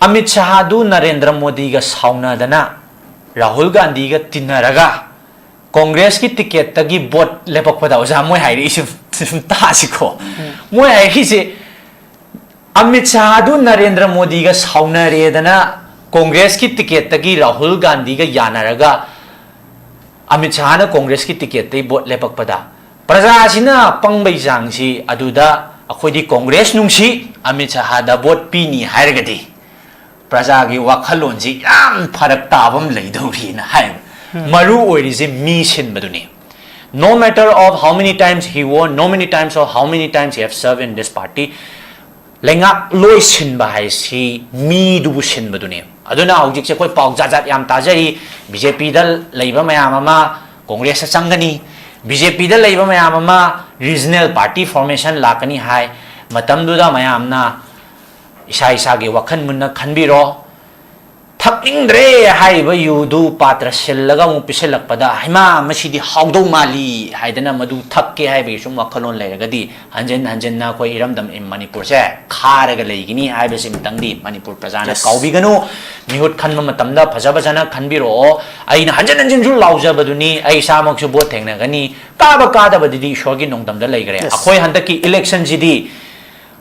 ꯑꯃꯤꯠ ꯁꯍꯥꯗꯨ ꯅꯔꯦꯟꯗ꯭ꯔ ꯃꯣꯗꯤꯒ ꯁꯥꯎꯅꯗꯅ ꯔꯥꯍꯨꯜ ꯒꯥꯟꯙꯤꯒ ꯇꯤꯟꯅꯔꯒ ꯀꯣꯡꯒ꯭ꯔꯦꯁꯀꯤ ꯇꯤꯀꯦꯠꯇꯒꯤ ꯚꯣꯠ ꯂꯦꯞꯄꯛꯄꯗ, ꯑꯣꯖꯥ, ꯃꯣꯏ ꯍꯥꯏꯔꯛꯏꯁꯤ ꯁꯨꯝ ꯇꯥꯁꯤꯀꯣ꯫ ꯃꯣꯏ ꯍꯥꯏꯔꯛꯏꯁꯦ, ꯑꯃꯤꯠ ꯁꯍꯥꯗꯨ ꯅꯔꯦꯟꯗ꯭ꯔ ꯃꯣꯗꯤꯒ ꯁꯥꯎꯅꯔꯦꯗꯅ ꯀꯣꯡꯒ꯭ꯔꯦꯁꯀꯤ ꯇꯤꯀꯦꯠꯇꯒꯤ ꯔꯥꯍꯨꯜ ꯒꯥꯟꯙꯤꯒ ꯌꯥꯅꯔꯒ ꯑꯃꯤꯠ ꯁꯍꯥꯅ ꯀꯣꯡꯒ꯭ꯔꯦꯁꯀꯤ ꯇꯤꯀꯦꯠꯇꯩ ꯚꯣꯠ ꯂꯦꯞꯄꯛꯄꯗ ꯄ꯭ꯔꯖꯥꯁꯤꯅ ꯄꯪꯕꯩ ꯆꯥꯡꯁꯤ ꯑꯗꯨꯗ ꯑꯩꯈꯣꯏꯗꯤ ꯀꯣꯡꯒ꯭ꯔꯦꯁ ꯅꯨꯡꯁꯤ, ꯑꯃꯤꯠ ꯁꯍꯥꯗ ꯚꯣꯠ ꯄꯤꯅꯤ ꯍꯥꯏꯔꯒꯗꯤ ꯄ꯭ꯔꯖꯥꯒꯤ ꯋꯥꯈꯜꯂꯣꯟꯁꯤ ꯌꯥꯝ ꯐꯔꯛ ꯇꯥꯕ ꯑꯃ ꯂꯩꯗꯧꯔꯤꯅ ꯍꯥꯏꯕ꯫ ꯃꯔꯨ ꯑꯣꯏꯔꯤꯁꯦ ꯃꯤ ꯁꯤꯟꯕꯗꯨꯅꯤ꯫ No matter of how many times he won, no many times of how many times he have served in this party, ꯂꯩꯉꯥꯛ ꯂꯣꯏ ꯁꯤꯟꯕ ꯍꯥꯏꯁꯤ ꯃꯤꯗꯨꯕꯨ ꯁꯤꯟꯕꯗꯨꯅꯦ꯫ ꯑꯗꯨꯅ ꯍꯧꯖꯤꯛꯁꯦ ꯑꯩꯈꯣꯏ ꯄꯥꯎ ꯖꯥꯠ ꯖꯥꯠ ꯌꯥꯝ ꯇꯥꯖꯔꯤ꯫ ꯕꯤ ꯖꯦ ꯄꯤꯗ ꯂꯩꯕ ꯃꯌꯥꯝ ꯑꯃ ꯀꯣꯡꯒ꯭ꯔꯦꯁꯇ ꯆꯪꯒꯅꯤ, ꯕꯤ ꯖꯦ ꯄꯤꯗ ꯂꯩꯕ ꯃꯌꯥꯝ ꯑꯃ regional party formation ꯂꯥꯛꯀꯅꯤ ꯍꯥꯏ꯫ ꯃꯇꯝꯗꯨꯗ ꯃꯌꯥꯝꯅ ꯏꯁꯥ ꯏꯁꯥꯒꯤ ꯋꯥꯈꯜ ꯃꯨꯟꯅ ꯈꯟꯕꯤꯔꯣ꯫ ꯊꯛꯅꯤꯡꯗ꯭ꯔꯦ ꯍꯥꯏꯔꯤꯕ ꯌꯨꯗꯨ ꯄꯥꯇ꯭ꯔ ꯁꯤꯜꯂꯒ ꯑꯃꯨꯛ ꯄꯤꯁꯤꯜꯂꯛꯄꯗ, "ꯍꯩꯃꯥ, ꯃꯁꯤꯗꯤ ꯍꯥꯎꯗꯧ ꯃꯥꯜꯂꯤ" ꯍꯥꯏꯗꯅ ꯃꯗꯨ ꯊꯛꯀꯦ ꯍꯥꯏꯕꯒꯤ ꯁꯨꯝ ꯋꯥꯈꯜꯂꯣꯟ ꯂꯩꯔꯒꯗꯤ, ꯍꯟꯖꯤꯟ ꯍꯟꯖꯤꯟꯅ ꯑꯩꯈꯣꯏ ꯏꯔꯝꯗꯝ ꯃꯅꯤꯄꯨꯔꯁꯦ ꯈꯥꯔꯒ ꯂꯩꯒꯅꯤ ꯍꯥꯏꯕꯁꯤꯃꯇꯪꯗꯤ ꯃꯅꯤꯄꯨꯔ ꯄ꯭ꯔꯖꯥꯅ Yes. ꯀꯥꯎꯕꯤꯒꯅꯨ꯫ ꯃꯤꯍꯨꯠ ꯈꯟꯕ ꯃꯇꯝꯗ ꯐꯖ ꯐꯖꯅ ꯈꯟꯕꯤꯔꯛꯑꯣ꯫ ꯑꯩꯅ ꯍꯟꯖꯤꯟ ꯍꯟꯖꯤꯟꯁꯨ ꯂꯥꯎꯖꯕꯗꯨꯅꯤ, ꯑꯩ ꯏꯁꯥꯃꯛꯁꯨ ꯚꯣꯠ ꯊꯦꯡꯅꯒꯅꯤ꯫ ꯀꯥꯕ ꯀꯥꯗꯕꯗꯨꯗꯤ ꯏꯁꯣꯔꯒꯤ ꯅꯣꯡꯗꯝꯗ ꯂꯩꯈ꯭ꯔꯦ꯫ Yes. ꯑꯩꯈꯣꯏ ꯍꯟꯗꯛꯀꯤ ꯏꯂꯦꯛꯁꯟꯁꯤꯗꯤ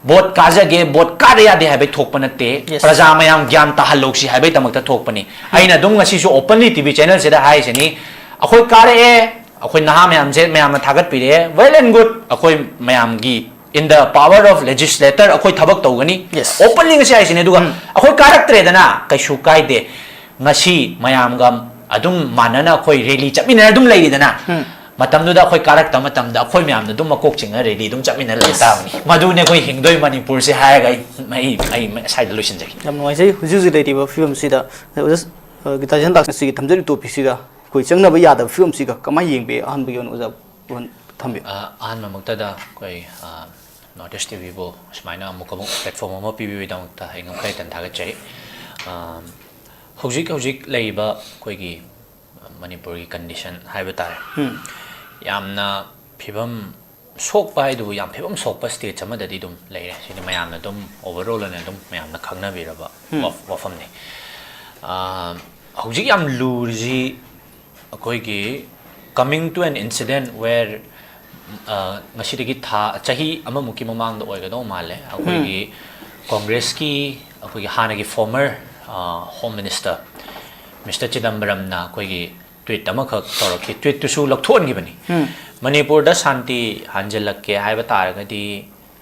ꯚꯣꯠ ꯀꯥꯖꯒꯦ, ꯚꯣꯠ ꯀꯥꯗ ꯌꯥꯗꯦ ꯍꯥꯏꯕꯒꯤ ꯊꯣꯛꯄ ꯅꯠꯇꯦ꯫ Yes. ꯄ꯭ꯔꯖꯥ ꯃꯌꯥꯝ ꯒ꯭ꯌꯥꯟ ꯇꯥꯍꯜꯂꯧꯁꯤ ꯍꯥꯏꯕꯒꯤꯗꯃꯛꯇ ꯊꯣꯛꯄꯅꯤ꯫ ꯑꯩꯅ ꯑꯗꯨꯝ ꯉꯁꯤꯁꯨ openly ꯇꯤ ꯚꯤ ꯆꯦꯅꯦꯜꯁꯤꯗ ꯍꯥꯏꯔꯤꯁꯤꯅꯤ, ꯑꯩꯈꯣꯏ ꯀꯥꯔꯛꯑꯦ, ꯑꯩꯈꯣꯏ ꯅꯍꯥ ꯃꯌꯥꯝꯁꯦ ꯃꯌꯥꯝꯅ ꯊꯥꯒꯠꯄꯤꯔꯛꯑꯦ, well and good꯫ ꯑꯩꯈꯣꯏ ꯃꯌꯥꯝꯒꯤ, in the power of legislator, ꯑꯩꯈꯣꯏ ꯊꯕꯛ ꯇꯧꯒꯅꯤ꯫ Yes. Openly ꯉꯁꯤ ꯍꯥꯏꯁꯤꯅꯤ꯫ ꯑꯗꯨꯒ ꯎꯝ꯫ ꯑꯩꯈꯣꯏ ꯀꯥꯔꯛꯇ꯭ꯔꯦꯗꯅ, ꯀꯩꯁꯨ ꯀꯥꯏꯗꯦ꯫ ꯉꯁꯤ ꯃꯌꯥꯝꯒ ꯑꯗꯨꯝ ꯃꯥꯟꯅꯅ ꯑꯩꯈꯣꯏ rally ꯆꯠꯃꯤꯟꯅꯔ ꯑꯗꯨꯝ ꯂꯩꯔꯤꯗꯅ꯫ ꯎꯝ꯫ ꯃꯇꯝꯗꯨꯗ ꯑꯩꯈꯣꯏ ꯀꯥꯔꯛꯇꯕ ꯃꯇꯝꯗ ꯑꯩꯈꯣꯏ ꯃꯌꯥꯝꯅ ꯑꯗꯨꯝ ꯃꯀꯣꯛ ꯆꯤꯡꯉ rally ꯑꯗꯨꯝ ꯆꯠꯃꯤꯟꯅ ꯂꯩ Yes. ꯇꯥꯕꯅꯤ꯫ ꯃꯗꯨꯅꯦ ꯑꯩꯈꯣꯏ ꯍꯤꯡꯗꯣꯏ ꯃꯅꯤꯄꯨꯔꯁꯦ ꯍꯥꯏꯔꯒ ꯑꯩ, ꯑꯩ, ꯑꯩ ꯁ꯭ꯋꯥꯏꯗ ꯂꯣꯏꯁꯤꯟꯖꯒꯦ꯫ ꯌꯥꯝ ꯅꯨꯡꯉꯥꯏꯖꯩ꯫ ꯍꯧꯖꯤꯛ ꯍꯧꯖꯤꯛ ꯂꯩꯔꯤꯕ ꯐꯤꯕꯝꯁꯤꯗ ꯑꯣꯖꯥ, ꯑ, ꯒꯤꯇꯥꯆꯟ ꯇꯥꯛꯁꯤꯒꯤ ꯊꯝꯖꯔꯤꯕ topicꯁꯤꯒ ꯑꯩꯈꯣꯏ ꯆꯪꯅꯕ ꯌꯥꯗꯕ ꯐꯤꯕꯝꯁꯤꯒ ꯀꯃꯥꯏꯅ ꯌꯦꯡꯕꯤ? ꯑꯍꯥꯟꯕꯒꯤ ꯑꯣꯏꯅ ꯑꯣꯖꯥ ꯊꯝꯕꯤꯌꯨ꯫ ꯑ, ꯑꯍꯥꯟꯕꯃꯛꯇꯗ ꯑꯩꯈꯣꯏ, ꯑ, North East ꯇꯤ ꯚꯤꯕꯨ ꯁꯨꯃꯥꯏꯅ ꯑꯃꯨꯛ ꯑꯃꯨꯛ platform ꯑꯃ ꯄꯤꯕꯤꯕꯒꯤꯗꯃꯛꯇ ꯑꯩ ꯉꯝꯈꯩ ꯂꯩꯇꯅ ꯊꯥꯒꯠꯆꯔꯤ꯫ ꯑ, ꯍꯧꯖꯤꯛ ꯍꯧꯖꯤꯛ ꯂꯩꯔꯤꯕ ꯑꯩꯈꯣꯏꯒꯤ ꯃꯅꯤꯄꯨꯔꯒꯤ condition ꯍꯥꯏꯕ ꯇꯥꯔꯦ, ꯌꯥꯝꯅ ꯐꯤꯕꯝ ꯁꯣꯛꯄ ꯍꯥꯏꯗꯨꯕꯨ, ꯌꯥꯝ ꯐꯤꯕꯝ ꯁꯣꯛꯄ states ꯑꯃꯗꯗꯤ ꯑꯗꯨꯝ ꯂꯩꯔꯦ꯫ ꯁꯤꯗꯤ ꯃꯌꯥꯝꯅ ꯑꯗꯨꯝ overall ꯑꯣꯏꯅ ꯑꯗꯨꯝ ꯃꯌꯥꯝꯅ ꯈꯪꯅꯕꯤꯔꯕ ꯋꯥꯐ-, ꯋꯥꯐꯝꯅꯤ꯫ ꯑꯥ, ꯍꯧꯖꯤꯛ ꯌꯥꯝ ꯂꯨꯔꯤꯁꯤ ꯑꯩꯈꯣꯏꯒꯤ coming to an incident where, ꯑ, ꯉꯁꯤꯗꯒꯤ ꯊꯥ, ꯆꯍꯤ ꯑꯃꯃꯨꯛꯀꯤ ꯃꯃꯥꯡꯗ ꯑꯣꯏꯒꯗꯧ ꯃꯥꯜꯂꯦ, ꯑꯩꯈꯣꯏꯒꯤ ꯀꯣꯡꯒ꯭ꯔꯦꯁꯀꯤ ꯑꯩꯈꯣꯏꯒꯤ ꯍꯥꯟꯅꯒꯤ former, ꯑ, Home Minister Mister ꯆꯤꯗꯝꯕꯔꯝꯅ ꯑꯩꯈꯣꯏꯒꯤ tweet ꯑꯃꯈꯛ ꯇꯧꯔꯛꯈꯤ꯫ Tweetꯇꯨꯁꯨ ꯂꯧꯊꯣꯛꯍꯟꯈꯤꯕꯅꯤ꯫ ꯃꯅꯤꯄꯨꯔꯗ ꯁꯥꯟꯇꯤ ꯍꯟꯖꯤꯜꯂꯛꯀꯦ ꯍꯥꯏꯕ ꯇꯥꯔꯒꯗꯤ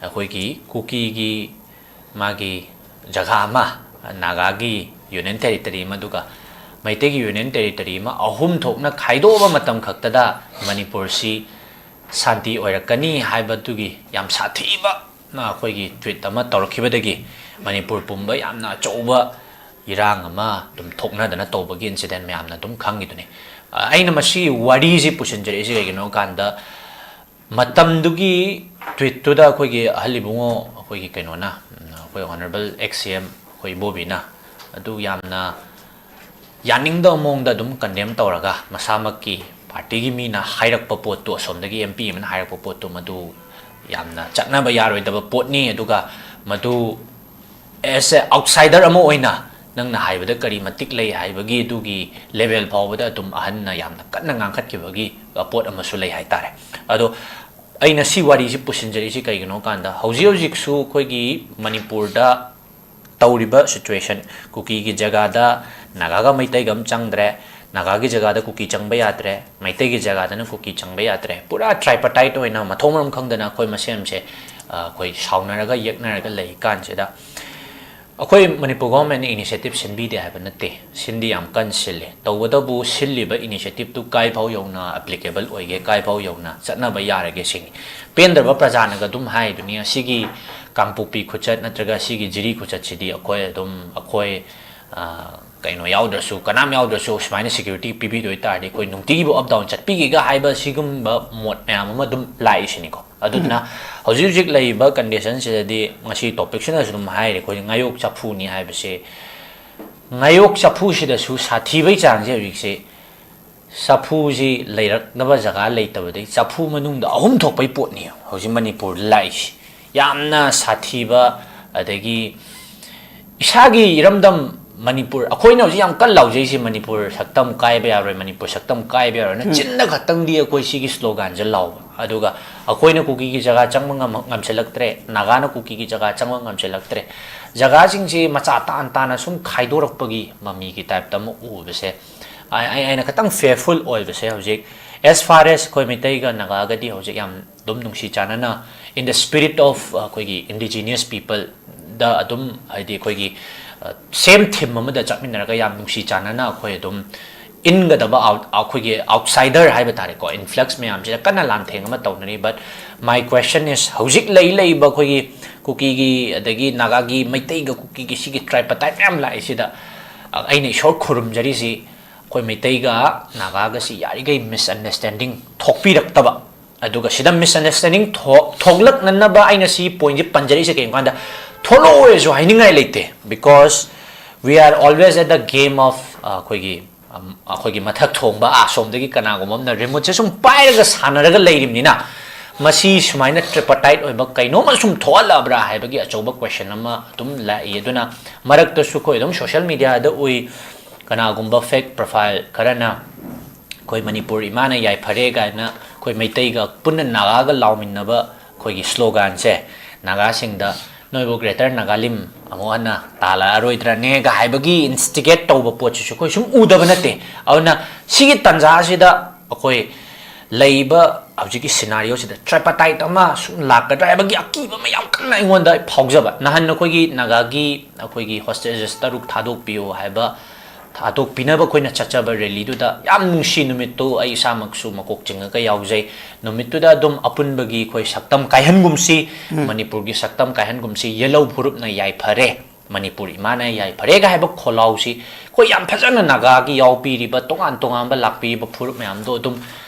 ꯑꯩꯈꯣꯏꯒꯤ ꯀꯨꯀꯤꯒꯤ ꯃꯥꯒꯤ ꯖꯒꯥ ꯑꯃ, ꯅꯥꯒꯥꯒꯤ Union Territory ꯑꯃ, ꯑꯗꯨꯒ ꯃꯩꯇꯩꯒꯤ Union Territory ꯑꯃ, ꯑꯍꯨꯝ ꯊꯣꯛꯅ ꯈꯥꯏꯗꯣꯛꯑꯕ ꯃꯇꯝ ꯈꯛꯇꯗ ꯃꯅꯤꯄꯨꯔꯁꯤ ꯁꯥꯟꯇꯤ ꯑꯣꯏꯔꯛꯀꯅꯤ ꯍꯥꯏꯕꯗꯨꯒꯤ ꯌꯥꯝ ꯁꯥꯊꯤꯕ ꯑꯩꯈꯣꯏꯒꯤ tweet ꯑꯃ ꯇꯧꯔꯛꯈꯤꯕꯗꯒꯤ ꯃꯅꯤꯄꯨꯔ ꯄꯨꯝꯕ ꯌꯥꯝꯅ ꯑꯆꯧꯕ ꯏꯔꯥꯡ ꯑꯃ ꯑꯗꯨꯝ ꯊꯣꯛꯅꯗꯅ ꯇꯧꯕꯒꯤ incident ꯃꯌꯥꯝꯅ ꯑꯗꯨꯝ ꯈꯪꯉꯤꯗꯨꯅꯤ꯫ ꯑ, ꯑꯩꯅ ꯃꯁꯤ ꯋꯥꯔꯤꯁꯤ ꯄꯨꯁꯤꯟꯖꯔꯛꯏꯁꯤ ꯀꯩꯒꯤꯅꯣ ꯀꯥꯟꯗ, ꯃꯇꯝꯗꯨꯒꯤ tweetꯇꯨꯗ ꯑꯩꯈꯣꯏꯒꯤ ꯑꯍꯜ ꯏꯕꯨꯡꯉꯣ, ꯑꯩꯈꯣꯏꯒꯤ ꯀꯩꯅꯣꯅ, ꯎꯝ, ꯑꯩꯈꯣꯏ honourable ex C M ꯑꯩꯈꯣꯏ ꯏꯕꯣꯕꯤꯅ ꯑꯗꯨ ꯌꯥꯝꯅ ꯌꯥꯅꯤꯡꯗꯕ ꯃꯑꯣꯡꯗ ꯑꯗꯨꯝ condemn ꯇꯧꯔꯒ, ꯃꯁꯥꯃꯛꯀꯤ partyꯒꯤ ꯃꯤꯅ ꯍꯥꯏꯔꯛꯄ ꯄꯣꯠꯇꯨ, ꯑꯁꯣꯝꯗꯒꯤ M P ꯑꯃꯅ ꯍꯥꯏꯔꯛꯄ ꯄꯣꯠꯇꯨ, ꯃꯗꯨ ꯌꯥꯝꯅ ꯆꯠꯅꯕ ꯌꯥꯔꯣꯏꯗꯕ ꯄꯣꯠꯅꯤ, ꯑꯗꯨꯒ ꯃꯗꯨ as a outsider ꯑꯃ ꯑꯣꯏꯅ ꯅꯪꯅ ꯍꯥꯏꯕꯗ ꯀꯔꯤ ꯃꯇꯤꯛ ꯂꯩ ꯍꯥꯏꯕꯒꯤ ꯑꯗꯨꯒꯤ level ꯐꯥꯎꯕꯗ ꯑꯗꯨꯝ ꯑꯍꯟꯅ ꯌꯥꯝꯅ ꯀꯟꯅ ꯉꯥꯡꯈꯠꯈꯤꯕꯒꯤ ꯄꯣꯠ ꯑꯃꯁꯨ ꯂꯩ ꯍꯥꯏꯇꯥꯔꯦ꯫ ꯑꯗꯣ ꯑꯩꯅ ꯁꯤ ꯋꯥꯔꯤꯁꯤ ꯄꯨꯁꯤꯟꯖꯔꯤꯁꯤ ꯀꯩꯒꯤꯅꯣ ꯀꯥꯟꯗ, ꯍꯧꯖꯤꯛ ꯍꯧꯖꯤꯛꯁꯨ ꯑꯩꯈꯣꯏꯒꯤ ꯃꯅꯤꯄꯨꯔꯗ ꯇꯧꯔꯤꯕ situation, ꯀꯨꯀꯤꯒꯤ ꯖꯒꯥꯗ ꯅꯥꯒꯥꯒ ꯃꯩꯇꯩꯒ ꯑꯃ ꯆꯪꯗ꯭ꯔꯦ, ꯅꯥꯒꯥꯒꯤ ꯖꯒꯥꯗ ꯀꯨꯀꯤ ꯆꯪꯕ ꯌꯥꯗ꯭ꯔꯦ, ꯃꯩꯇꯩꯒꯤ ꯖꯒꯥꯗꯅ ꯀꯨꯀꯤ ꯆꯪꯕ ꯌꯥꯗ꯭ꯔꯦ, ꯄꯨꯔꯥ tripartite ꯑꯣꯏꯅ ꯃꯊꯣꯡ ꯃꯔꯝ ꯈꯪꯗꯅ ꯑꯩꯈꯣꯏ ꯃꯁꯦꯟꯁꯦ, ꯑ, ꯑꯩꯈꯣꯏ ꯁꯥꯎꯅꯔꯒ ꯌꯦꯛꯅꯔꯒ ꯂꯩ ꯀꯥꯟꯁꯤꯗ, ꯑꯩꯈꯣꯏ ꯃꯅꯤꯄꯨꯔ governmentꯅ initiative ꯁꯤꯟꯕꯤꯗꯦ ꯍꯥꯏꯕ ꯅꯠꯇꯦ, ꯁꯤꯟꯗꯤ ꯌꯥꯝ ꯀꯟꯅ ꯁꯤꯜꯂꯤ꯫ ꯇꯧꯕꯇꯕꯨ ꯁꯤꯜꯂꯤꯕ initiativeꯇꯨ ꯀꯥꯏ ꯐꯥꯎ ꯌꯧꯅ applicable ꯑꯣꯏꯒꯦ, ꯀꯥꯏ ꯐꯥꯎ ꯌꯧꯅ ꯆꯠꯅꯕ ꯌꯥꯔꯒꯦ ꯁꯤꯅꯤ꯫ ꯄꯦꯟꯗ꯭ꯔꯕ ꯄ꯭ꯔꯖꯥꯅꯒ ꯑꯗꯨꯝ ꯍꯥꯏꯗꯨꯅꯤ, ꯑꯁꯤꯒꯤ ꯀꯥꯡꯄꯣꯛꯄꯤ ꯈꯨꯆꯠ ꯅꯠꯇ꯭ꯔꯒ ꯑꯁꯤꯒꯤ ꯖꯤꯔꯤ ꯈꯨꯆꯠꯁꯤꯗꯤ ꯑꯩꯈꯣꯏ ꯑꯗꯨꯝ, ꯑꯩꯈꯣꯏ, ꯑ, ꯀꯩꯅꯣ ꯌꯥꯎꯗ꯭ꯔꯁꯨ, ꯀꯅꯥꯝ ꯌꯥꯎꯗ꯭ꯔꯁꯨ ꯁꯨꯃꯥꯏꯅ security ꯄꯤꯕꯤꯗꯣꯏ ꯇꯥꯔꯗꯤ ꯑꯩꯈꯣꯏ ꯅꯨꯡꯇꯤꯒꯤꯕꯨ up down ꯆꯠꯄꯤꯒꯦꯒ ꯍꯥꯏꯕ ꯁꯤꯒꯨꯝꯕ ꯃꯣꯠ ꯃꯌꯥꯝ ꯑꯃ ꯑꯗꯨꯝ ꯂꯥꯛꯏꯁꯤꯅꯤꯀꯣ꯫ ꯑꯗꯨꯗꯨꯅ ꯍꯧꯖꯤꯛ ꯍꯧꯖꯤꯛ ꯂꯩꯔꯤꯕ conditionꯁꯤꯗꯗꯤ ꯉꯁꯤ topicꯁꯤꯅꯁꯨ ꯑꯗꯨꯝ ꯍꯥꯏꯔꯦ, ꯑꯩꯈꯣꯏ ꯉꯥꯌꯣꯛ ꯆꯐꯨꯅꯤ ꯍꯥꯏꯕꯁꯦ, ꯉꯥꯌꯣꯛ ꯆꯐꯨꯁꯤꯗꯁꯨ ꯁꯥꯊꯤꯕꯩ ꯆꯥꯡꯁꯦ ꯍꯧꯖꯤꯛꯁꯦ ꯆꯐꯨꯁꯤ ꯂꯩꯔꯛꯅꯕ ꯖꯒꯥ ꯂꯩꯇꯕꯗꯒꯤ ꯆꯐꯨ ꯃꯅꯨꯡꯗ ꯑꯍꯨꯝ ꯊꯣꯛꯄꯩ ꯄꯣꯠꯅꯤ ꯍꯧꯖꯤꯛ ꯃꯅꯤꯄꯨꯔꯗ ꯂꯥꯛꯏꯁꯤ꯫ ꯌꯥꯝꯅ ꯁꯥꯊꯤꯕ, ꯑꯗꯒꯤ ꯏꯁꯥꯒꯤ ꯏꯔꯝꯗꯝ ꯃꯅꯤꯄꯨꯔ, ꯑꯩꯈꯣꯏꯅ ꯍꯧꯖꯤꯛ ꯌꯥꯝ ꯀꯟꯅ ꯂꯥꯎꯖꯩꯁꯦ, "ꯃꯅꯤꯄꯨꯔ ꯁꯛꯇꯝ ꯀꯥꯏꯕ ꯌꯥꯔꯣꯏ, ꯃꯅꯤꯄꯨꯔ ꯁꯛꯇꯝ ꯀꯥꯏꯕ ꯌꯥꯔꯣꯏꯅ" ꯎꯝ꯫ ꯆꯤꯟꯗ ꯈꯛꯇꯪꯗꯤ ꯑꯩꯈꯣꯏ ꯁꯤꯒꯤ ꯁ꯭ꯂꯣꯒꯥꯟꯁꯦ ꯂꯥꯎꯕ, ꯑꯗꯨꯒ ꯑꯩꯈꯣꯏꯅ ꯀꯨꯀꯤꯒꯤ ꯖꯒꯥ ꯆꯪꯕ ꯉꯝ-, ꯉꯝꯁꯤꯜꯂꯛꯇ꯭ꯔꯦ, ꯅꯥꯒꯥꯅ ꯀꯨꯀꯤꯒꯤ ꯖꯒꯥ ꯆꯪꯕ ꯉꯝꯁꯤꯜꯂꯛꯇ꯭ꯔꯦ, ꯖꯒꯥꯁꯤꯡꯁꯤ ꯃꯆꯥ ꯇꯥꯅ ꯇꯥꯅ ꯁꯨꯝ ꯈꯥꯏꯗꯣꯔꯛꯄꯒꯤ ꯃꯃꯤꯒꯤ ꯇꯥꯏꯞꯇ ꯑꯃ ꯎꯕꯁꯦ ꯑꯩ, ꯑꯩ, ꯑꯩꯅ ꯈꯤꯇꯪ ꯐꯤꯌꯔꯐꯨꯜ ꯑꯣꯏꯕꯁꯦ ꯍꯧꯖꯤꯛ, as far as ꯑꯩꯈꯣꯏ ꯃꯩꯇꯩꯒ ꯅꯥꯒꯥꯒꯗꯤ ꯍꯧꯖꯤꯛ ꯌꯥꯝ ꯑꯗꯨꯝ ꯅꯨꯡꯁꯤ ꯆꯥꯟꯅꯅ, in the spirit of ꯑꯩꯈꯣꯏꯒꯤ indigenous people ꯗ ꯑꯗꯨꯝ, ꯍꯥꯏꯗꯤ ꯑꯩꯈꯣꯏꯒꯤ, ꯑ, same theme ꯑꯃꯗ ꯆꯠꯃꯤꯟꯅꯔꯒ ꯌꯥꯝ ꯅꯨꯡꯁꯤ ꯆꯥꯟꯅꯅ ꯑꯩꯈꯣꯏ ꯑꯗꯨꯝ ꯏꯟꯒꯗꯕ ꯑꯥꯎꯠ-, ꯑꯩꯈꯣꯏꯒꯤ ꯑꯥꯎꯠꯁꯥꯏꯗꯔ ꯍꯥꯏꯕ ꯇꯥꯔꯦꯀꯣ, ꯏꯟꯐ꯭ꯂꯛꯁ ꯃꯌꯥꯝꯁꯤꯗ ꯀꯟꯅ ꯂꯥꯟꯊꯦꯡ ꯑꯃ ꯇꯧꯅꯔꯤ꯫ But my question is, ꯍꯧꯖꯤꯛ ꯂꯩ ꯂꯩꯕ ꯑꯩꯈꯣꯏꯒꯤ ꯀꯨꯀꯤꯒꯤ, ꯑꯗꯒꯤ ꯅꯥꯒꯥꯒꯤ, ꯃꯩꯇꯩꯒ ꯀꯨꯀꯤꯒꯤ ꯁꯤꯒꯤ ꯇ꯭ꯔꯥꯏꯄꯇꯥꯏꯠ ꯃꯌꯥꯝ ꯂꯥꯛꯏꯁꯤꯗ, ꯑ, ꯑꯩꯅ ꯏꯁꯣꯔ ꯈꯨꯔꯨꯝꯖꯔꯤꯁꯤ ꯑꯩꯈꯣꯏ ꯃꯩꯇꯩꯒ ꯅꯥꯒꯥꯒꯁꯤ ꯌꯥꯔꯤꯈꯩ misunderstanding ꯊꯣꯛꯄꯤꯔꯛꯇꯕ, ꯑꯗꯨꯒ ꯁꯤꯗ misunderstanding ꯊꯣꯛ-, ꯊꯣꯛꯂꯛꯅꯅꯕ ꯑꯩꯅ ꯁꯤ ꯄꯣꯏꯟꯁꯦ ꯄꯟꯖꯔꯛꯏꯁꯦ ꯀꯩꯒꯤꯅꯣ ꯍꯥꯏ ꯀꯥꯟꯗ, ꯊꯣꯛꯂꯛꯑꯣꯏꯁꯨ ꯍꯥꯏꯅꯤꯡꯉꯥꯏ ꯂꯩꯇꯦ, because we are always at the game of, ꯑ, ꯑꯩꯈꯣꯏꯒꯤ, ꯑꯝ, ꯑꯩꯈꯣꯏꯒꯤ ꯃꯊꯛ ꯊꯣꯡꯕ, ꯑꯥ, ꯁꯣꯝꯗꯒꯤ ꯀꯅꯥꯒꯨꯝꯕ ꯑꯃꯅ ꯔꯤꯃꯣꯠꯁꯦ ꯁꯨꯝ ꯄꯥꯏꯔꯒ ꯁꯥꯟꯅꯔꯒ ꯂꯩꯔꯤꯕꯅꯤꯅ, ꯃꯁꯤ ꯁꯨꯃꯥꯏꯅ ꯇ꯭ꯔꯤꯄꯇꯥꯏꯠ ꯑꯣꯏꯕ ꯀꯩꯅꯣꯝꯃ ꯁꯨꯝ ꯊꯣꯛꯍꯜꯂꯛꯑꯕ꯭ꯔꯥ ꯍꯥꯏꯕꯒꯤ ꯑꯆꯧꯕ ꯀꯣꯏꯁꯟ ꯑꯃ ꯑꯗꯨꯝ ꯂꯥꯛꯏ꯫ ꯑꯗꯨꯅ ꯃꯔꯛꯇꯁꯨ ꯑꯩꯈꯣꯏ ꯑꯗꯨꯝ ꯁꯣꯁꯦꯜ ꯃꯤꯗꯤꯌꯥꯗ ꯎꯏ, ꯀꯅꯥꯒꯨꯝꯕ ꯐꯦꯛ ꯄ꯭ꯔꯣꯐꯥꯏꯜ ꯈꯔꯅ ꯑꯩꯈꯣꯏ ꯃꯅꯤꯄꯨꯔ ꯏꯃꯥꯅ ꯌꯥꯏꯐꯔꯦ ꯀꯥꯏꯅ ꯑꯩꯈꯣꯏ ꯃꯩꯇꯩꯒ ꯄꯨꯟꯅ ꯅꯥꯒꯥꯒ ꯂꯥꯎꯃꯤꯟꯅꯕ ꯑꯩꯈꯣꯏꯒꯤ ꯁ꯭ꯂꯣꯒꯥꯟꯁꯦ ꯅꯥꯒꯥꯁꯤꯡꯗ, "ꯅꯣꯏꯕꯨ ꯒ꯭ꯔꯦꯇꯔ ꯅꯥꯒꯥꯂꯤꯝ ꯑꯃꯨꯛ ꯍꯟꯅ ꯇꯥꯜꯂꯛꯑꯔꯣꯏꯗ꯭ꯔꯅꯦꯒ" ꯍꯥꯏꯕꯒꯤ ꯏꯟꯁꯇꯤꯒꯦꯠ ꯇꯧꯕ ꯄꯣꯠꯁꯤꯁꯨ ꯑꯩꯈꯣꯏ ꯁꯨꯝ ꯎꯗꯕ ꯅꯠꯇꯦ꯫ ꯑꯗꯨꯅ ꯁꯤꯒꯤ ꯇꯥꯟꯖꯥꯁꯤꯗ ꯑꯩꯈꯣꯏ ꯂꯩꯕ ꯍꯧꯖꯤꯛꯀꯤ ꯁꯤꯅꯥꯔꯤꯑꯣꯁꯤꯗ ꯇ꯭ꯔꯥꯏꯄꯇꯥꯏꯠ ꯑꯃ ꯁꯨꯝ ꯂꯥꯛꯀꯗ꯭ꯔꯥ ꯍꯥꯏꯕꯒꯤ ꯑꯀꯤꯕ ꯑꯃ ꯌꯥꯝ ꯀꯟꯅ ꯑꯩꯉꯣꯟꯗ ꯐꯥꯎꯖꯕ꯫ ꯅꯍꯥꯟ ꯑꯩꯈꯣꯏꯒꯤ ꯅꯥꯒꯥꯒꯤ ꯑꯩꯈꯣꯏꯒꯤ ꯍꯣꯁꯇꯦꯖꯦꯁ ꯇꯔꯨꯛ ꯊꯥꯗꯣꯛꯄꯤꯌꯨ ꯍꯥꯏꯕ ꯊꯥꯗꯣꯛꯄꯤꯅꯕ ꯑꯩꯈꯣꯏꯅ ꯆꯠꯆꯕ ꯔꯦꯂꯤꯗꯨꯗ ꯌꯥꯝ ꯅꯨꯡꯁꯤ ꯅꯨꯃꯤꯠꯇꯨ ꯑꯩ ꯏꯁꯥꯃꯛꯁꯨ ꯃꯀꯣꯛ ꯆꯤꯡꯉꯒ ꯌꯥꯎꯖꯩ꯫ ꯅꯨꯃꯤꯠꯇꯨꯗ ꯑꯗꯨꯝ ꯑꯄꯨꯟꯕꯒꯤ ꯑꯩꯈꯣꯏ ꯁꯛꯇꯝ ꯀꯥꯏꯍꯟꯒꯨꯝꯁꯤ, ꯎꯝ꯫ ꯃꯅꯤꯄꯨꯔꯒꯤ ꯁꯛꯇꯝ ꯀꯥꯏꯍꯟꯒꯨꯝꯁꯤ, ꯌꯦꯜꯍꯧ ꯐꯨꯔꯨꯞꯅ ꯌꯥꯏꯐꯔꯦ, ꯃꯅꯤꯄꯨꯔ ꯏꯃꯥꯅ ꯌꯥꯏꯐꯔꯦꯒ ꯍꯥꯏꯕ ꯈꯣꯜꯂꯥꯎꯁꯤ ꯑꯩꯈꯣꯏ ꯌꯥꯝ ꯐꯖꯅ ꯅꯥꯒꯥꯒꯤ ꯌꯥꯎꯕꯤꯔꯤꯕ ꯇꯣꯉꯥꯟ ꯇꯣꯉꯥꯟꯕ ꯂꯥꯛꯄꯤꯔꯤꯕ ꯐꯨꯔꯨꯞ ꯃꯌꯥꯝꯗꯣ ꯑꯗꯨꯝ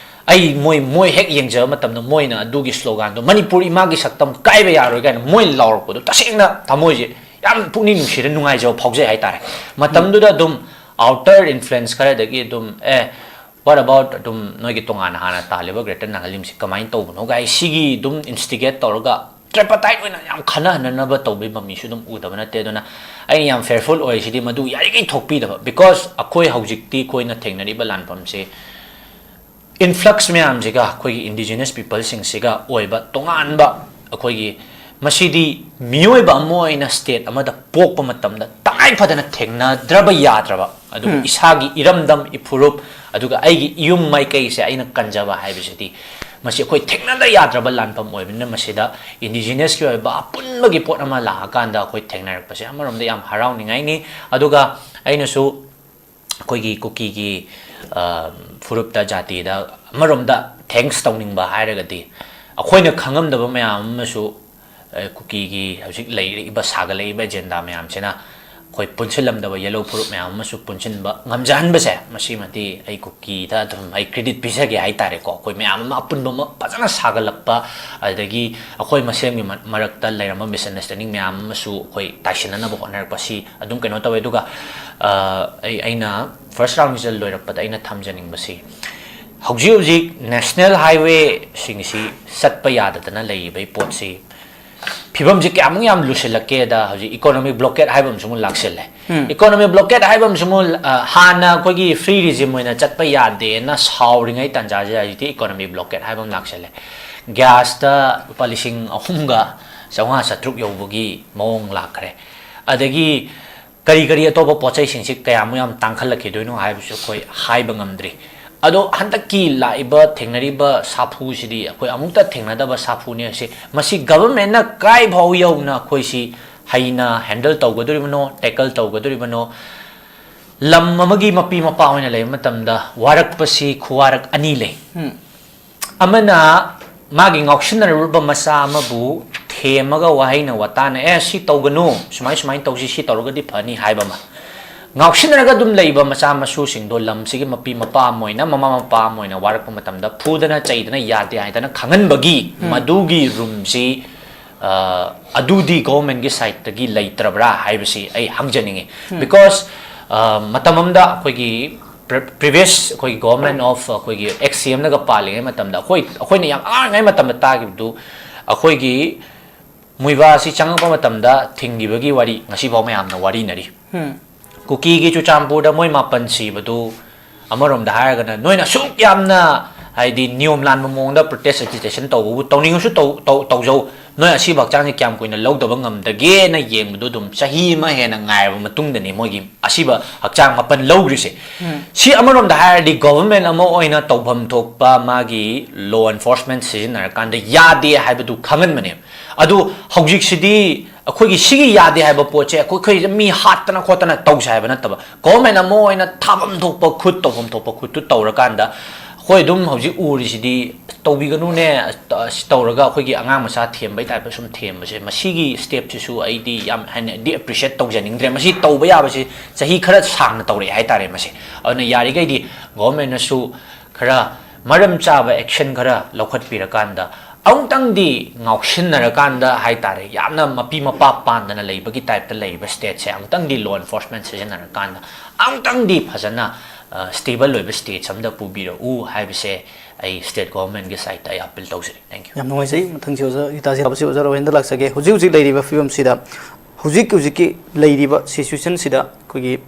ꯑꯩ ꯃꯣꯏ, ꯃꯣꯏ ꯍꯦꯛ ꯌꯦꯡꯖꯕ ꯃꯇꯝꯗ ꯃꯣꯏꯅ ꯑꯗꯨꯒꯤ ꯁ꯭ꯂꯣꯒꯥꯟꯗꯣ "ꯃꯅꯤꯄꯨꯔ ꯏꯃꯥꯒꯤ ꯁꯛꯇꯝ ꯀꯥꯏꯕ ꯌꯥꯔꯣꯏ" ꯀꯥꯏꯅ ꯃꯣꯏ ꯂꯥꯎꯔꯛꯄꯗꯣ ꯇꯁꯦꯡꯅ ꯊꯃꯣꯏꯁꯦ ꯌꯥꯝ ꯄꯨꯛꯅꯤꯡ ꯅꯨꯡꯁꯤꯔ ꯅꯨꯡꯉꯥꯏꯖꯕ ꯐꯥꯎꯖꯩ ꯍꯥꯏꯇꯥꯔꯦ꯫ ꯃꯇꯝꯗꯨꯗ ꯑꯗꯨꯝ ꯑꯥꯎꯇꯔ ꯏꯟꯐ꯭ꯂꯨꯌꯦꯟꯁ ꯈꯔꯗꯒꯤ ꯑꯗꯨꯝ, "ꯑꯦ, What about ꯑꯗꯨꯝ ꯅꯣꯏꯒꯤ ꯇꯣꯉꯥꯟꯅ ꯍꯥꯟꯅ ꯇꯥꯜꯂꯤꯕ Greater Nagalimꯁꯤ ꯀꯃꯥꯏꯅ ꯇꯧꯕꯅꯣ ꯒꯥꯏ, ꯁꯤꯒꯤ ꯑꯗꯨꯝ instigate ꯇꯧꯔꯒ tripartite ꯑꯣꯏꯅ ꯌꯥꯝ ꯈꯟꯅꯍꯟꯅꯅꯕ ꯇꯧꯕꯒꯤ ꯃꯃꯤꯁꯨ ꯑꯗꯨꯝ ꯎꯗꯕ ꯅꯠꯇꯦ꯫ ꯑꯗꯨꯅ ꯑꯩꯅ ꯌꯥꯝ fearful ꯑꯣꯏꯔꯤꯁꯤꯗꯤ ꯃꯗꯨ ꯌꯥꯔꯤꯈꯩ ꯊꯣꯛꯄꯤꯗꯕ, because ꯑꯩꯈꯣꯏ ꯍꯧꯖꯤꯛꯇꯤ ꯑꯩꯈꯣꯏꯅ ꯊꯦꯡꯅꯔꯤꯕ ꯂꯥꯟꯐꯝꯁꯦ influx ꯃꯌꯥꯝꯁꯤꯒ ꯑꯩꯈꯣꯏꯒꯤ indigenous peopleꯁꯤꯡꯁꯤꯒ ꯑꯣꯏꯕ ꯇꯣꯉꯥꯟꯕ ꯑꯩꯈꯣꯏꯒꯤ, ꯃꯁꯤꯗꯤ ꯃꯤꯑꯣꯏꯕ ꯑꯃ ꯑꯣꯏꯅ state ꯑꯃꯗ ꯄꯣꯛꯄ ꯃꯇꯝꯗ ꯇꯉꯥꯏ ꯐꯗꯅ ꯊꯦꯡꯅꯗ꯭ꯔꯕ ꯌꯥꯗ꯭ꯔꯕ, ꯑꯗꯨꯒ ꯏꯁꯥꯒꯤ ꯏꯔꯝꯗꯝ, ꯏꯐꯨꯔꯨꯞ, ꯑꯗꯨꯒ ꯑꯩꯒꯤ ꯏꯌꯨꯝ ꯃꯥꯏꯀꯩꯁꯦ ꯑꯩꯅ ꯀꯟꯖꯕ ꯍꯥꯏꯕꯁꯤꯗꯤ ꯃꯁꯤ ꯑꯩꯈꯣꯏ ꯊꯦꯡꯅꯗ ꯌꯥꯗ꯭ꯔꯕ ꯂꯥꯟꯐꯝ ꯑꯣꯏꯕꯅꯤꯅ, ꯃꯁꯤꯗ indigenous ꯀꯤ ꯑꯣꯏꯕ ꯑꯄꯨꯟꯕꯒꯤ ꯄꯣꯠ ꯑꯃ ꯂꯥꯛꯑꯀꯥꯟꯗ ꯑꯩꯈꯣꯏ ꯊꯦꯡꯅꯔꯛꯄꯁꯦ ꯑꯃꯔꯣꯝꯗ ꯌꯥꯝ ꯍꯔꯥꯎꯅꯤꯡꯉꯥꯏꯅꯤ꯫ ꯑꯗꯨꯒ ꯑꯩꯅꯁꯨ ꯑꯩꯈꯣꯏꯒꯤ ꯀꯨꯀꯤꯒꯤ, ꯑ, ꯐꯨꯔꯨꯞꯇ, ꯖꯥꯇꯤꯗ ꯑꯃꯔꯣꯝꯗ thanks ꯇꯧꯅꯤꯡꯕ ꯍꯥꯏꯔꯒꯗꯤ, ꯑꯩꯈꯣꯏꯅ ꯈꯪꯉꯝꯗꯕ ꯃꯌꯥꯝ ꯑꯃꯁꯨ, ꯑ, ꯀꯨꯀꯤꯒꯤ ꯍꯧꯖꯤꯛ ꯂꯩꯔꯛꯏꯕ, ꯁꯥꯒꯠꯂꯛꯏꯕ agenda ꯃꯌꯥꯝꯁꯤꯅ ꯑꯩꯈꯣꯏ ꯄꯨꯟꯁꯤꯜꯂꯝꯗꯕ ꯌꯦꯜꯂꯧ ꯐꯨꯔꯨꯞ ꯃꯌꯥꯝ ꯑꯃꯁꯨ ꯄꯨꯟꯁꯤꯟꯕ ꯉꯝꯖꯍꯟꯕꯁꯦ, ꯃꯁꯤꯃꯗꯤ ꯑꯩ ꯀꯨꯀꯤꯗ ꯑꯗꯨꯝ ꯑꯩ credit ꯄꯤꯖꯒꯦ ꯍꯥꯏꯇꯥꯔꯦꯀꯣ꯫ ꯑꯩꯈꯣꯏ ꯃꯌꯥꯝ ꯑꯃ ꯑꯄꯨꯟꯕ ꯑꯃ ꯐꯖꯅ ꯁꯥꯒꯠꯂꯛꯄ, ꯑꯗꯒꯤ ꯑꯩꯈꯣꯏ ꯃꯁꯦꯟꯒꯤ ꯃ-, ꯃꯔꯛꯇ ꯂꯩꯔꯝꯕ misunderstanding ꯃꯌꯥꯝ ꯑꯃꯁꯨ ꯑꯩꯈꯣꯏ ꯇꯥꯏꯁꯤꯟꯅꯅꯕ ꯍꯣꯠꯅꯔꯛꯄꯁꯤ ꯑꯗꯨꯝ ꯀꯩꯅꯣ ꯇꯧꯋꯦ꯫ ꯑꯗꯨꯒ, ꯑ, ꯑꯩ, ꯑꯩꯅ first round ꯁꯤꯗ ꯂꯣꯏꯔꯛꯄꯗ ꯑꯩꯅ ꯊꯝꯖꯅꯤꯡꯕꯁꯤ, ꯍꯧꯖꯤꯛ ꯍꯧꯖꯤꯛ national highway ꯁꯤꯡꯁꯤ ꯆꯠꯄ ꯌꯥꯗꯗꯅ ꯂꯩꯔꯤꯕꯒꯤ ꯄꯣꯠꯁꯤ, ꯐꯤꯕꯝꯁꯤ ꯀꯌꯥꯃꯨꯛ ꯌꯥꯝ ꯂꯨꯁꯤꯜꯂꯛꯀꯦꯗ, ꯍꯧꯖꯤꯛ economic blockade ꯍꯥꯏꯕ ꯑꯃꯁꯨ ꯑꯃꯨꯛ ꯂꯥꯛꯁꯤꯜꯂꯦ꯫ Economic blockade ꯍꯥꯏꯕ ꯑꯃꯁꯨ ꯑꯃꯨꯛ, ꯑ, ꯍꯥꯟꯅ ꯑꯩꯈꯣꯏꯒꯤ free regime ꯑꯣꯏꯅ ꯆꯠꯄ ꯌꯥꯗꯦꯅ ꯁꯥꯎꯔꯤꯉꯩ ꯇꯥꯟꯖꯥꯁꯤꯗ ꯍꯧꯖꯤꯛꯇꯤ economic blockade ꯍꯥꯏꯕ ꯑꯃ ꯂꯥꯛꯁꯤꯜꯂꯦ꯫ Gas ꯇ ꯂꯨꯄꯥ ꯂꯤꯁꯤꯡ ꯑꯍꯨꯝꯒ ꯆꯥꯝꯃꯉꯥ ꯆꯥꯇ꯭ꯔꯨꯛ ꯌꯧꯕꯒꯤ ꯃꯑꯣꯡ ꯂꯥꯛꯈ꯭ꯔꯦ꯫ ꯑꯗꯒꯤ ꯀꯔꯤ ꯀꯔꯤ ꯑꯇꯣꯞꯄ ꯄꯣꯠ ꯆꯩꯁꯤꯡꯁꯤ ꯀꯌꯥꯃꯨꯛ ꯌꯥꯝ ꯇꯥꯡꯈꯠꯂꯛꯈꯤꯗꯣꯏꯅꯣ ꯍꯥꯏꯕꯁꯨ ꯑꯩꯈꯣꯏ ꯍꯥꯏꯕ ꯉꯝꯗ꯭ꯔꯤ꯫ ꯑꯗꯣ ꯍꯟꯗꯛꯀꯤ ꯂꯥꯛꯏꯕ ꯊꯦꯡꯅꯔꯤꯕ ꯁꯥꯐꯨꯁꯤꯗꯤ ꯑꯩꯈꯣꯏ ꯑꯃꯨꯛꯇ ꯊꯦꯡꯅꯗꯕ ꯁꯥꯐꯨꯅꯤ꯫ ꯑꯁꯤ, ꯃꯁꯤ government ꯅ ꯀꯥꯏ ꯐꯥꯎ ꯌꯧꯅ ꯑꯩꯈꯣꯏꯁꯤ ꯍꯩꯅ handle ꯇꯧꯒꯗꯣꯔꯤꯕꯅꯣ, tackle ꯇꯧꯒꯗꯣꯔꯤꯕꯅꯣ? ꯂꯝ ꯑꯃꯒꯤ ꯃꯄꯤ ꯃꯄꯥ ꯑꯣꯏꯅ ꯂꯩꯕ ꯃꯇꯝꯗ ꯋꯥꯔꯛꯄꯁꯤ ꯈꯨꯋꯥꯔꯛ ꯑꯅꯤ ꯂꯩ꯫ ꯑꯃꯅ ꯃꯥꯒꯤ ꯉꯥꯎꯁꯤꯟꯅꯔꯨꯔꯕ ꯃꯆꯥ ꯑꯃꯕꯨ ꯊꯦꯝꯃꯒ ꯋꯥꯍꯩꯅ ꯋꯥꯇꯥꯅ, "ꯑꯦ, ꯁꯤ ꯇꯧꯒꯅꯨ, ꯁꯨꯃꯥꯏ ꯁꯨꯃꯥꯏꯅ ꯇꯧꯁꯤ, ꯁꯤ ꯇꯧꯔꯒꯗꯤ ꯐꯅꯤ" ꯍꯥꯏꯕ ꯑꯃ꯫ ꯉꯥꯎꯁꯤꯟꯅꯔꯒ ꯑꯗꯨꯝ ꯂꯩꯕ ꯃꯆꯥ ꯃꯁꯨꯁꯤꯡꯗꯣ ꯂꯝꯁꯤꯒꯤ ꯃꯄꯤ ꯃꯄꯥ ꯑꯃ ꯑꯣꯏꯅ, ꯃꯃꯥ ꯃꯄꯥ ꯑꯃ ꯑꯣꯏꯅ ꯋꯥꯔꯛꯄ ꯃꯇꯝꯗ ꯐꯨꯗꯅ ꯆꯩꯗꯅ ꯌꯥꯗꯦ ꯍꯥꯏꯗꯅ ꯈꯪꯍꯟꯕꯒꯤ ꯃꯗꯨꯒꯤ ꯔꯨꯝꯁꯤ, ꯑ, ꯑꯗꯨꯗꯤ government ꯀꯤ side ꯇꯒꯤ ꯂꯩꯇ꯭ꯔꯕ꯭ꯔꯥ ꯍꯥꯏꯕꯁꯤ ꯑꯩ ꯍꯪꯖꯅꯤꯡꯉꯤ꯫ Because, ꯑ, ꯃꯇꯝ ꯑꯃꯗ ꯑꯩꯈꯣꯏꯒꯤ previous ꯑꯩꯈꯣꯏꯒꯤ government of ꯑꯩꯈꯣꯏꯒꯤ ex C M ꯅꯒ ꯄꯥꯜꯂꯤꯉꯩ ꯃꯇꯝꯗ, ꯑꯩꯈꯣꯏ ꯑꯩꯈꯣꯏꯅ ꯌꯥꯝ ꯑꯉꯥꯡ ꯑꯣꯏꯔꯤꯉꯩ ꯃꯇꯝꯗ ꯇꯥꯈꯤꯕꯗꯨ, ꯑꯩꯈꯣꯏꯒꯤ ꯃꯨꯏꯕꯥ ꯑꯁꯤ ꯆꯪꯉꯛꯄ ꯃꯇꯝꯗ ꯊꯤꯡꯈꯤꯕꯒꯤ ꯋꯥꯔꯤ ꯉꯁꯤꯐꯥꯎ ꯃꯌꯥꯝꯅ ꯋꯥꯔꯤꯅꯔꯤ꯫ ꯀꯨꯀꯤꯒꯤ ꯆꯨꯔꯆꯥꯟꯄꯨꯔꯗ ꯃꯣꯏ ꯃꯥꯄꯟ ꯁꯤꯕꯗꯨ, ꯑꯃꯔꯣꯝꯗ ꯍꯥꯏꯔꯒꯅ ꯅꯣꯏꯅ ꯑꯁꯨꯛ ꯌꯥꯝꯅ, ꯍꯥꯏꯗꯤ, ꯅꯤꯌꯣꯝ ꯂꯥꯟꯕ ꯃꯑꯣꯡꯗ protest agitation ꯇꯧꯕꯕꯨ ꯇꯧꯅꯤꯡꯉꯁꯨ ꯇꯧ-, ꯇꯧ-, ꯇꯧꯖꯧ, ꯅꯣꯏ ꯑꯁꯤꯕ ꯍꯛꯆꯥꯡꯁꯦ ꯀꯌꯥꯝ ꯀꯨꯏꯅ ꯂꯧꯗꯕ ꯉꯝꯗꯒꯦꯅ ꯌꯦꯡꯕꯗꯣ ꯑꯗꯨꯝ ꯆꯍꯤ ꯑꯃ ꯍꯦꯟꯅ ꯉꯥꯏꯔꯕ ꯃꯇꯨꯡꯗꯅꯤ ꯃꯣꯏꯒꯤ ꯑꯁꯤꯕ ꯍꯛꯆꯥꯡ ꯃꯥꯄꯟ ꯂꯧꯈ꯭ꯔꯤꯁꯦ꯫ ꯁꯤ ꯑꯃꯔꯣꯝꯗ ꯍꯥꯏꯔꯗꯤ government ꯑꯃ ꯑꯣꯏꯅ ꯇꯧꯐꯝ ꯊꯣꯛꯄ ꯃꯥꯒꯤ law enforcement ꯁꯤꯖꯤꯟꯅꯔꯀꯥꯟꯗ ꯌꯥꯗꯦ ꯍꯥꯏꯕꯗꯨ ꯈꯪꯍꯟꯕꯅꯦꯕ꯫ ꯑꯗꯨ ꯍꯧꯖꯤꯛꯁꯤꯗꯤ ꯑꯩꯈꯣꯏꯒꯤ ꯁꯤꯒꯤ ꯌꯥꯗꯦ ꯍꯥꯏꯕ ꯄꯣꯠꯁꯦ ꯑꯩꯈꯣꯏ, ꯑꯩꯈꯣꯏ ꯃꯤ ꯍꯥꯠꯇꯅ ꯈꯣꯠꯇꯅ ꯇꯧꯁꯦ ꯍꯥꯏꯕ ꯅꯠꯇꯕ, government ꯑꯃ ꯑꯣꯏꯅ ꯊꯥꯐꯝ ꯊꯣꯛꯄ ꯈꯨꯠ, ꯇꯧꯐꯝ ꯊꯣꯛꯄ ꯈꯨꯠꯇꯨ ꯇꯧꯔꯀꯥꯟꯗ, ꯑꯩꯈꯣꯏ ꯑꯗꯨꯝ ꯍꯧꯖꯤꯛ ꯎꯔꯤꯁꯤꯗꯤ, "ꯇꯧꯕꯤꯒꯅꯨꯅꯦ, ꯑꯁ, ꯇꯧꯔꯒ ꯑꯩꯈꯣꯏꯒꯤ ꯑꯉꯥꯡ ꯃꯆꯥ ꯊꯦꯝꯕꯩ type ꯇ ꯁꯨꯝ ꯊꯦꯝꯕꯁꯦ", ꯃꯁꯤꯒꯤ step ꯁꯤꯁꯨ ꯑꯩꯗꯤ ꯌꯥꯝ ꯍꯦꯟꯅꯗꯤ appreciate ꯇꯧꯖꯅꯤꯡꯗ꯭ꯔꯦ꯫ ꯃꯁꯤ ꯇꯧꯕ ꯌꯥꯕꯁꯤ ꯆꯍꯤ ꯈꯔ ꯁꯥꯡꯅ ꯇꯧꯔꯛꯑꯦ ꯍꯥꯏꯇꯥꯔꯦ ꯃꯁꯦ꯫ ꯑꯗꯨꯅ ꯌꯥꯔꯤꯈꯩꯗꯤ government ꯅꯁꯨ ꯈꯔ ꯃꯔꯝ ꯆꯥꯕ action ꯈꯔ ꯂꯧꯈꯠꯄꯤꯔꯀꯥꯟꯗ, ꯑꯃꯨꯛꯇꯪꯗꯤ ꯉꯥꯎꯁꯤꯟꯅꯔꯀꯥꯟꯗ ꯍꯥꯏꯇꯥꯔꯦ, ꯌꯥꯝꯅ ꯃꯄꯤ ꯃꯄꯥ ꯄꯥꯟꯗꯅ ꯂꯩꯕꯒꯤ type ꯇ ꯂꯩꯔꯤꯕ state ꯁꯦ ꯑꯃꯨꯛꯇꯪꯗꯤ law enforcement ꯁꯤꯖꯤꯟꯅꯔꯀꯥꯟꯗ ꯑꯃꯨꯛꯇꯪꯗꯤ ꯐꯖꯅ, ꯑ, stable ꯑꯣꯏꯕ state ꯑꯃꯗ ꯄꯨꯕꯤꯔꯛꯎ ꯍꯥꯏꯕꯁꯦ ꯑꯩ state government ꯀꯤ side ꯇ ꯑꯩ appeal ꯇꯧꯖꯔꯤ꯫ Thank you꯫ ꯌꯥꯝ ꯅꯨꯡꯉꯥꯏꯖꯩ꯫ ꯃꯊꯪꯁꯤ ꯑꯣꯖꯥ ꯒꯤꯇꯥ ꯁꯤꯗꯥꯕꯁꯤ ꯑꯣꯖꯥ ꯔꯣꯍꯦꯟꯗ ꯂꯥꯛꯆꯒꯦ꯫ ꯍꯧꯖꯤꯛ ꯍꯧꯖꯤꯛ ꯂꯩꯔꯤꯕ ꯐꯤꯕꯝꯁꯤꯗ, ꯍꯧꯖꯤꯛ ꯍꯧꯖꯤꯛꯀꯤ ꯂꯩꯔꯤꯕ situation ꯁꯤꯗ ꯑꯩꯈꯣꯏꯒꯤ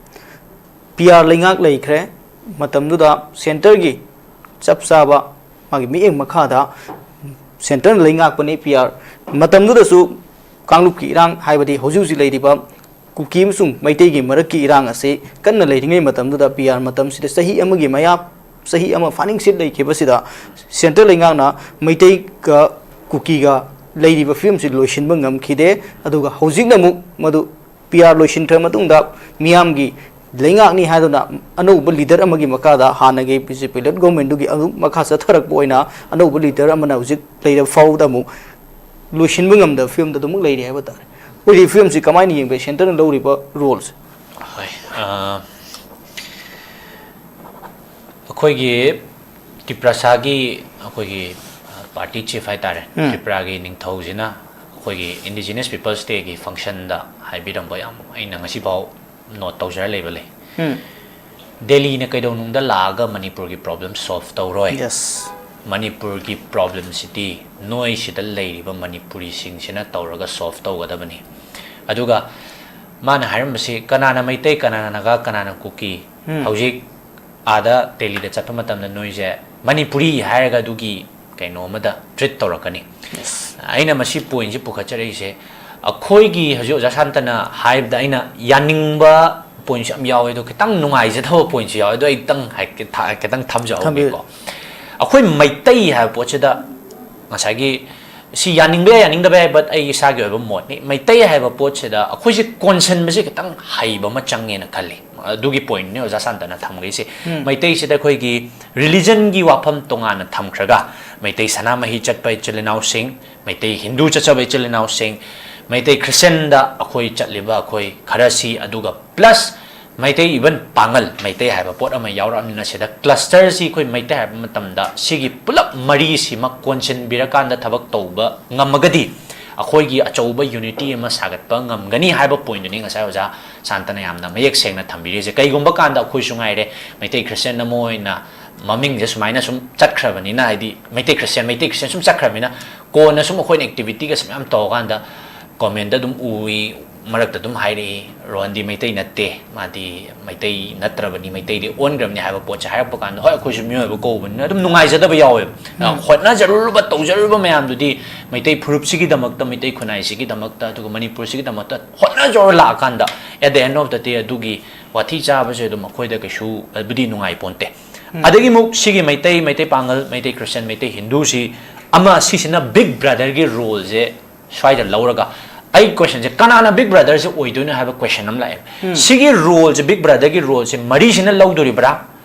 P R ꯂꯩꯉꯥꯛ ꯂꯩꯈ꯭ꯔꯦ꯫ ꯃꯇꯝꯗꯨꯗ centre ꯒꯤ ꯆꯞ ꯆꯥꯕ ꯃꯥꯒꯤ ꯃꯤꯠꯌꯦꯡ ꯃꯈꯥꯗ centre ꯅ ꯂꯩꯉꯥꯛꯄꯅꯤ P R꯫ ꯃꯇꯝꯗꯨꯗꯁꯨ ꯀꯥꯡꯂꯨꯞꯀꯤ ꯏꯔꯥꯡ, ꯍꯥꯏꯕꯗꯤ ꯍꯧꯖꯤꯛ ꯍꯧꯖꯤꯛ ꯂꯩꯔꯤꯕ ꯀꯨꯀꯤ ꯑꯃꯁꯨꯡ ꯃꯩꯇꯩꯒꯤ ꯃꯔꯛꯀꯤ ꯏꯔꯥꯡ ꯑꯁꯤ ꯀꯟꯅ ꯂꯩꯔꯤꯉꯩ ꯃꯇꯝꯗꯨꯗ, P R ꯃꯇꯝꯁꯤꯗ ꯆꯍꯤ ꯑꯃꯒꯤ ꯃꯌꯥ, ꯆꯍꯤ ꯑꯃ ꯐꯥꯅꯤꯡꯁꯤꯠ ꯂꯩꯈꯤꯕꯁꯤꯗ, centre ꯂꯩꯉꯥꯛꯅ ꯃꯩꯇꯩꯒ ꯀꯨꯀꯤꯒ ꯂꯩꯔꯤꯕ ꯐꯤꯕꯝꯁꯤ ꯂꯣꯏꯁꯤꯟꯕ ꯉꯝꯈꯤꯗꯦ꯫ ꯑꯗꯨꯒ ꯍꯧꯖꯤꯛꯅ ꯑꯃꯨꯛ ꯃꯗꯨ P R ꯂꯣꯏꯁꯤꯟꯈ꯭ꯔ ꯃꯇꯨꯡꯗ ꯃꯤꯌꯥꯝꯒꯤ ꯂꯩꯉꯥꯛꯅꯤ ꯍꯥꯏꯗꯨꯅ ꯑꯅꯧꯕ leader ꯑꯃꯒꯤ ꯃꯈꯥꯗ, ꯍꯥꯟꯅꯒꯤ B J P led government ꯗꯨꯒꯤ ꯑꯗꯨꯝ ꯃꯈꯥ ꯆꯠꯊꯔꯛꯄ ꯑꯣꯏꯅ, ꯑꯅꯧꯕ leader ꯑꯃꯅ ꯍꯧꯖꯤꯛ ꯂꯩꯔꯕ ꯐꯥꯎꯕꯗ ꯑꯃꯨꯛ ꯂꯣꯏꯁꯤꯟꯕ ꯉꯝꯗꯕ ꯐꯤꯕꯝꯗ ꯑꯗꯨꯃꯛ ꯂꯩꯔꯤ ꯍꯥꯏꯕ ꯇꯥꯔꯦ꯫ ꯑꯩꯈꯣꯏꯗꯤ ꯐꯤꯕꯝꯁꯤ ꯀꯃꯥꯏꯅ ꯌꯦꯡꯕ, centre ꯅ ꯂꯧꯔꯤꯕ role ꯁꯦ? ꯍꯣꯏ, ꯑ, ꯑꯩꯈꯣꯏꯒꯤ ꯇꯤꯄ꯭ꯔꯁꯥꯒꯤ ꯑꯩꯈꯣꯏꯒꯤ, ꯑ, party chief ꯍꯥꯏꯇꯥꯔꯦ, ꯎꯝ꯫ ꯇ꯭ꯔꯤꯄꯨꯔꯥꯒꯤ ꯅꯤꯡꯊꯧꯁꯤꯅ ꯑꯩꯈꯣꯏꯒꯤ Indigenous Peoples Day ꯒꯤ function ꯗ ꯍꯥꯏꯕꯤꯔꯝꯕ ꯌꯥꯝ ꯑꯩꯅ ꯉꯁꯤꯐꯥꯎ note ꯇꯧꯖꯔ ꯂꯩꯕ ꯂꯩ꯫ ꯎꯝ꯫ ꯗꯦꯜꯂꯤꯅ ꯀꯩꯗꯧꯅꯨꯡꯗ ꯂꯥꯛꯑꯒ ꯃꯅꯤꯄꯨꯔꯒꯤ problem solve ꯇꯧꯔꯣꯏ꯫ Yes. ꯃꯅꯤꯄꯨꯔꯒꯤ problemꯁꯤꯗꯤ ꯅꯣꯏ ꯁꯤꯗ ꯂꯩꯔꯤꯕ ꯃꯅꯤꯄꯨꯔꯤꯁꯤꯡꯁꯤꯅ ꯇꯧꯔꯒ solve ꯇꯧꯒꯗꯕꯅꯤ꯫ ꯑꯗꯨꯒ ꯃꯥꯅ ꯍꯥꯏꯔꯝꯕꯁꯤ ꯀꯅꯥꯅ ꯃꯩꯇꯩ, ꯀꯅꯥꯅ ꯅꯥꯒꯥ, ꯀꯅꯥꯅ ꯀꯨꯀꯤ? ꯍꯧꯖꯤꯛ ꯑꯥꯗ ꯗꯦꯜꯂꯤꯗ ꯆꯠꯄ ꯃꯇꯝꯗ ꯅꯣꯏꯁꯦ ꯃꯅꯤꯄꯨꯔꯤ ꯍꯥꯏꯔꯒ ꯑꯗꯨꯒꯤ ꯀꯩꯅꯣ ꯑꯃꯗ treat ꯇꯧꯔꯛꯀꯅꯤ꯫ ꯑꯩꯅ ꯃꯁꯤ pointꯁꯤ ꯄꯨꯈꯠꯆꯔꯛꯏꯁꯦ, ꯑꯩꯈꯣꯏꯒꯤ ꯍꯧꯖꯤꯛ ꯑꯣꯖꯥ ꯁꯥꯟꯇꯅ ꯍꯥꯏꯕꯗ ꯑꯩꯅ ꯌꯥꯅꯤꯡꯕ pointꯁꯨ ꯌꯥꯝ ꯌꯥꯎꯋꯦ, ꯑꯗꯣ ꯈꯤꯇꯪ ꯅꯨꯡꯉꯥꯏꯖꯗꯕ pointꯁꯨ ꯌꯥꯎꯋꯦ, ꯑꯗꯣ ꯑꯩ ꯈꯤꯇꯪ ꯍꯥꯏ-, ꯊ-, ꯈꯤꯇꯪ ꯊꯝꯖꯍꯧꯒꯦꯀꯣ꯫ ꯊꯝꯕꯤꯌꯨ꯫ ꯑꯩꯈꯣꯏ ꯃꯩꯇꯩ ꯍꯥꯏꯕ ꯄꯣꯠꯁꯤꯗ ꯉꯁꯥꯏꯒꯤ, ꯁꯤ ꯌꯥꯅꯤꯡꯕ ꯌꯥꯏ, ꯌꯥꯅꯤꯡꯗꯕ ꯌꯥꯏ, but ꯑꯩ ꯏꯁꯥꯒꯤ ꯑꯣꯏꯕ ꯃꯣꯠꯅꯤ꯫ ꯃꯩꯇꯩ ꯍꯥꯏꯕ ꯄꯣꯠꯁꯤꯗ ꯑꯩꯈꯣꯏꯁꯦ ꯀꯣꯟꯁꯤꯟꯕꯁꯦ ꯈꯤꯇꯪ ꯍꯩꯕ ꯑꯃ ꯆꯪꯉꯦꯅ ꯈꯜꯂꯤ꯫ ꯑꯗꯨꯒꯤ pointꯅꯤ ꯑꯣꯖꯥ ꯁꯥꯟꯇꯅ ꯊꯝꯈ꯭ꯔꯤꯁꯦ꯫ ꯃꯩꯇꯩꯁꯤꯗ ꯑꯩꯈꯣꯏꯒꯤ religionꯒꯤ ꯋꯥꯐꯝ ꯇꯣꯉꯥꯟꯅ ꯊꯝꯈ꯭ꯔꯒ, ꯃꯩꯇꯩ ꯁꯅꯥꯃꯍꯤ ꯆꯠꯄ ꯏꯆꯤꯜ ꯏꯅꯥꯎꯁꯤꯡ, ꯃꯩꯇꯩ ꯍꯤꯟꯗꯨ ꯆꯠꯆꯕ ꯏꯆꯤꯜ ꯏꯅꯥꯎꯁꯤꯡ, ꯃꯩꯇꯩ Christianꯗ ꯑꯩꯈꯣꯏ ꯆꯠꯂꯤꯕ ꯑꯩꯈꯣꯏ ꯈꯔꯁꯤ, ꯑꯗꯨꯒ plus ꯃꯩꯇꯩ even ꯄꯥꯉꯜ, ꯃꯩꯇꯩ ꯍꯥꯏꯕ ꯄꯣꯠ ꯑꯃ ꯌꯥꯎꯔꯛꯑꯕꯅꯤꯅ, ꯁꯤꯗ clusterꯁꯤ ꯑꯩꯈꯣꯏ ꯃꯩꯇꯩ ꯍꯥꯏꯕ ꯃꯇꯝꯗ ꯁꯤꯒꯤ ꯄꯨꯂꯞ ꯃꯔꯤꯁꯤꯃꯛ ꯀꯣꯟꯁꯤꯟꯕꯤꯔꯀꯥꯟꯗ ꯊꯕꯛ ꯇꯧꯕ ꯉꯝꯃꯒꯗꯤ ꯑꯩꯈꯣꯏꯒꯤ ꯑꯆꯧꯕ unity ꯑꯃ ꯁꯥꯒꯠꯄ ꯉꯝꯒꯅꯤ ꯍꯥꯏꯕ pointꯗꯨꯅꯤ ꯉꯁꯥꯏ ꯑꯣꯖꯥ ꯁꯥꯟꯇꯅ ꯌꯥꯝꯅ ꯃꯌꯦꯛ ꯁꯦꯡꯅ ꯊꯝꯕꯤꯔꯤꯁꯦ꯫ ꯀꯩꯒꯨꯝꯕ ꯀꯥꯟꯗ ꯑꯩꯈꯣꯏꯁꯨ ꯉꯥꯏꯔꯦ, ꯃꯩꯇꯩ Christian ꯑꯃ ꯑꯣꯏꯅ ꯃꯃꯤꯡꯁꯦ ꯁꯨꯃꯥꯏꯅ ꯁꯨꯝ ꯆꯠꯈ꯭ꯔꯕꯅꯤꯅ, ꯍꯥꯏꯗꯤ ꯃꯩꯇꯩ Christian, ꯃꯩꯇꯩ Christian ꯁꯨꯝ ꯆꯠꯈ꯭ꯔꯕꯅꯤꯅ, ꯀꯣꯟꯅ ꯁꯨꯝ ꯑꯩꯈꯣꯏꯅ activityꯒ ꯁꯨꯝ ꯌꯥꯝ ꯇꯧꯔꯀꯥꯟꯗ commentꯗ ꯑꯗꯨꯝ ꯎꯏ, ꯃꯔꯛꯇ ꯑꯗꯨꯝ ꯍꯥꯏꯔꯛꯏ, "ꯔꯣꯍꯟꯗꯤ ꯃꯩꯇꯩ ꯅꯠꯇꯦ, ꯃꯥꯗꯤ ꯃꯩꯇꯩ ꯅꯠꯇ꯭ꯔꯕꯅꯤ, ꯃꯩꯇꯩꯗꯤ ꯑꯣꯟꯈ꯭ꯔꯕꯅꯤ" ꯍꯥꯏꯕ ꯄꯣꯠꯁꯦ ꯍꯥꯏꯔꯛꯄ ꯀꯥꯟꯗ, ꯍꯣꯏ, ꯑꯩꯈꯣꯏꯁꯨ ꯃꯤꯑꯣꯏꯕ ꯀꯧꯕꯅꯤꯅ ꯑꯗꯨꯝ ꯅꯨꯡꯉꯥꯏꯖꯗꯕ ꯌꯥꯎꯋꯦꯕ꯫ ꯍꯣꯠꯅꯖꯔꯨꯔꯕ, ꯇꯧꯖꯔꯨꯔꯕ ꯃꯌꯥꯝꯗꯨꯗꯤ ꯃꯩꯇꯩ ꯐꯨꯔꯨꯞꯁꯤꯒꯤꯗꯃꯛꯇ, ꯃꯩꯇꯩ ꯈꯨꯟꯅꯥꯏꯁꯤꯒꯤꯗꯃꯛꯇ, ꯑꯗꯨꯒ ꯃꯅꯤꯄꯨꯔꯁꯤꯒꯤꯗꯃꯛꯇ ꯍꯣꯠꯅꯖꯔ ꯂꯥꯛꯑꯀꯥꯟꯗ, at the end of the day, ꯑꯗꯨꯒꯤ ꯋꯥꯊꯤ ꯆꯥꯕꯁꯦ ꯑꯗꯨꯝ ꯑꯩꯈꯣꯏꯗ ꯀꯩꯁꯨ ꯑꯗꯨꯗꯤ ꯅꯨꯡꯉꯥꯏ ꯄꯣꯟꯇꯦ꯫ ꯑꯗꯒꯤ ꯑꯃꯨꯛ ꯁꯤꯒꯤ ꯃꯩꯇꯩ, ꯃꯩꯇꯩ ꯄꯥꯉꯜ, ꯃꯩꯇꯩ Christian, ꯃꯩꯇꯩ ꯍꯤꯟꯗꯨꯁꯤ ꯑꯃ, ꯁꯤꯁꯤꯅ big brotherꯒꯤ roleꯁꯦ ꯁ꯭ꯋꯥꯏꯗ ꯂꯧꯔꯒ, ꯑꯩ questionꯁꯦ, ꯀꯅꯥꯅ big brotherꯁꯦ ꯑꯣꯏꯗꯣꯏꯅꯣ ꯍꯥꯏꯕ question ꯑꯃ ꯂꯥꯛꯑꯦ꯫ ꯁꯤꯒꯤ roleꯁꯦ, big brotherꯒꯤ roleꯁꯦ ꯃꯔꯤꯁꯤꯅ ꯂꯧꯗꯣꯔꯤꯕ꯭ꯔꯥ?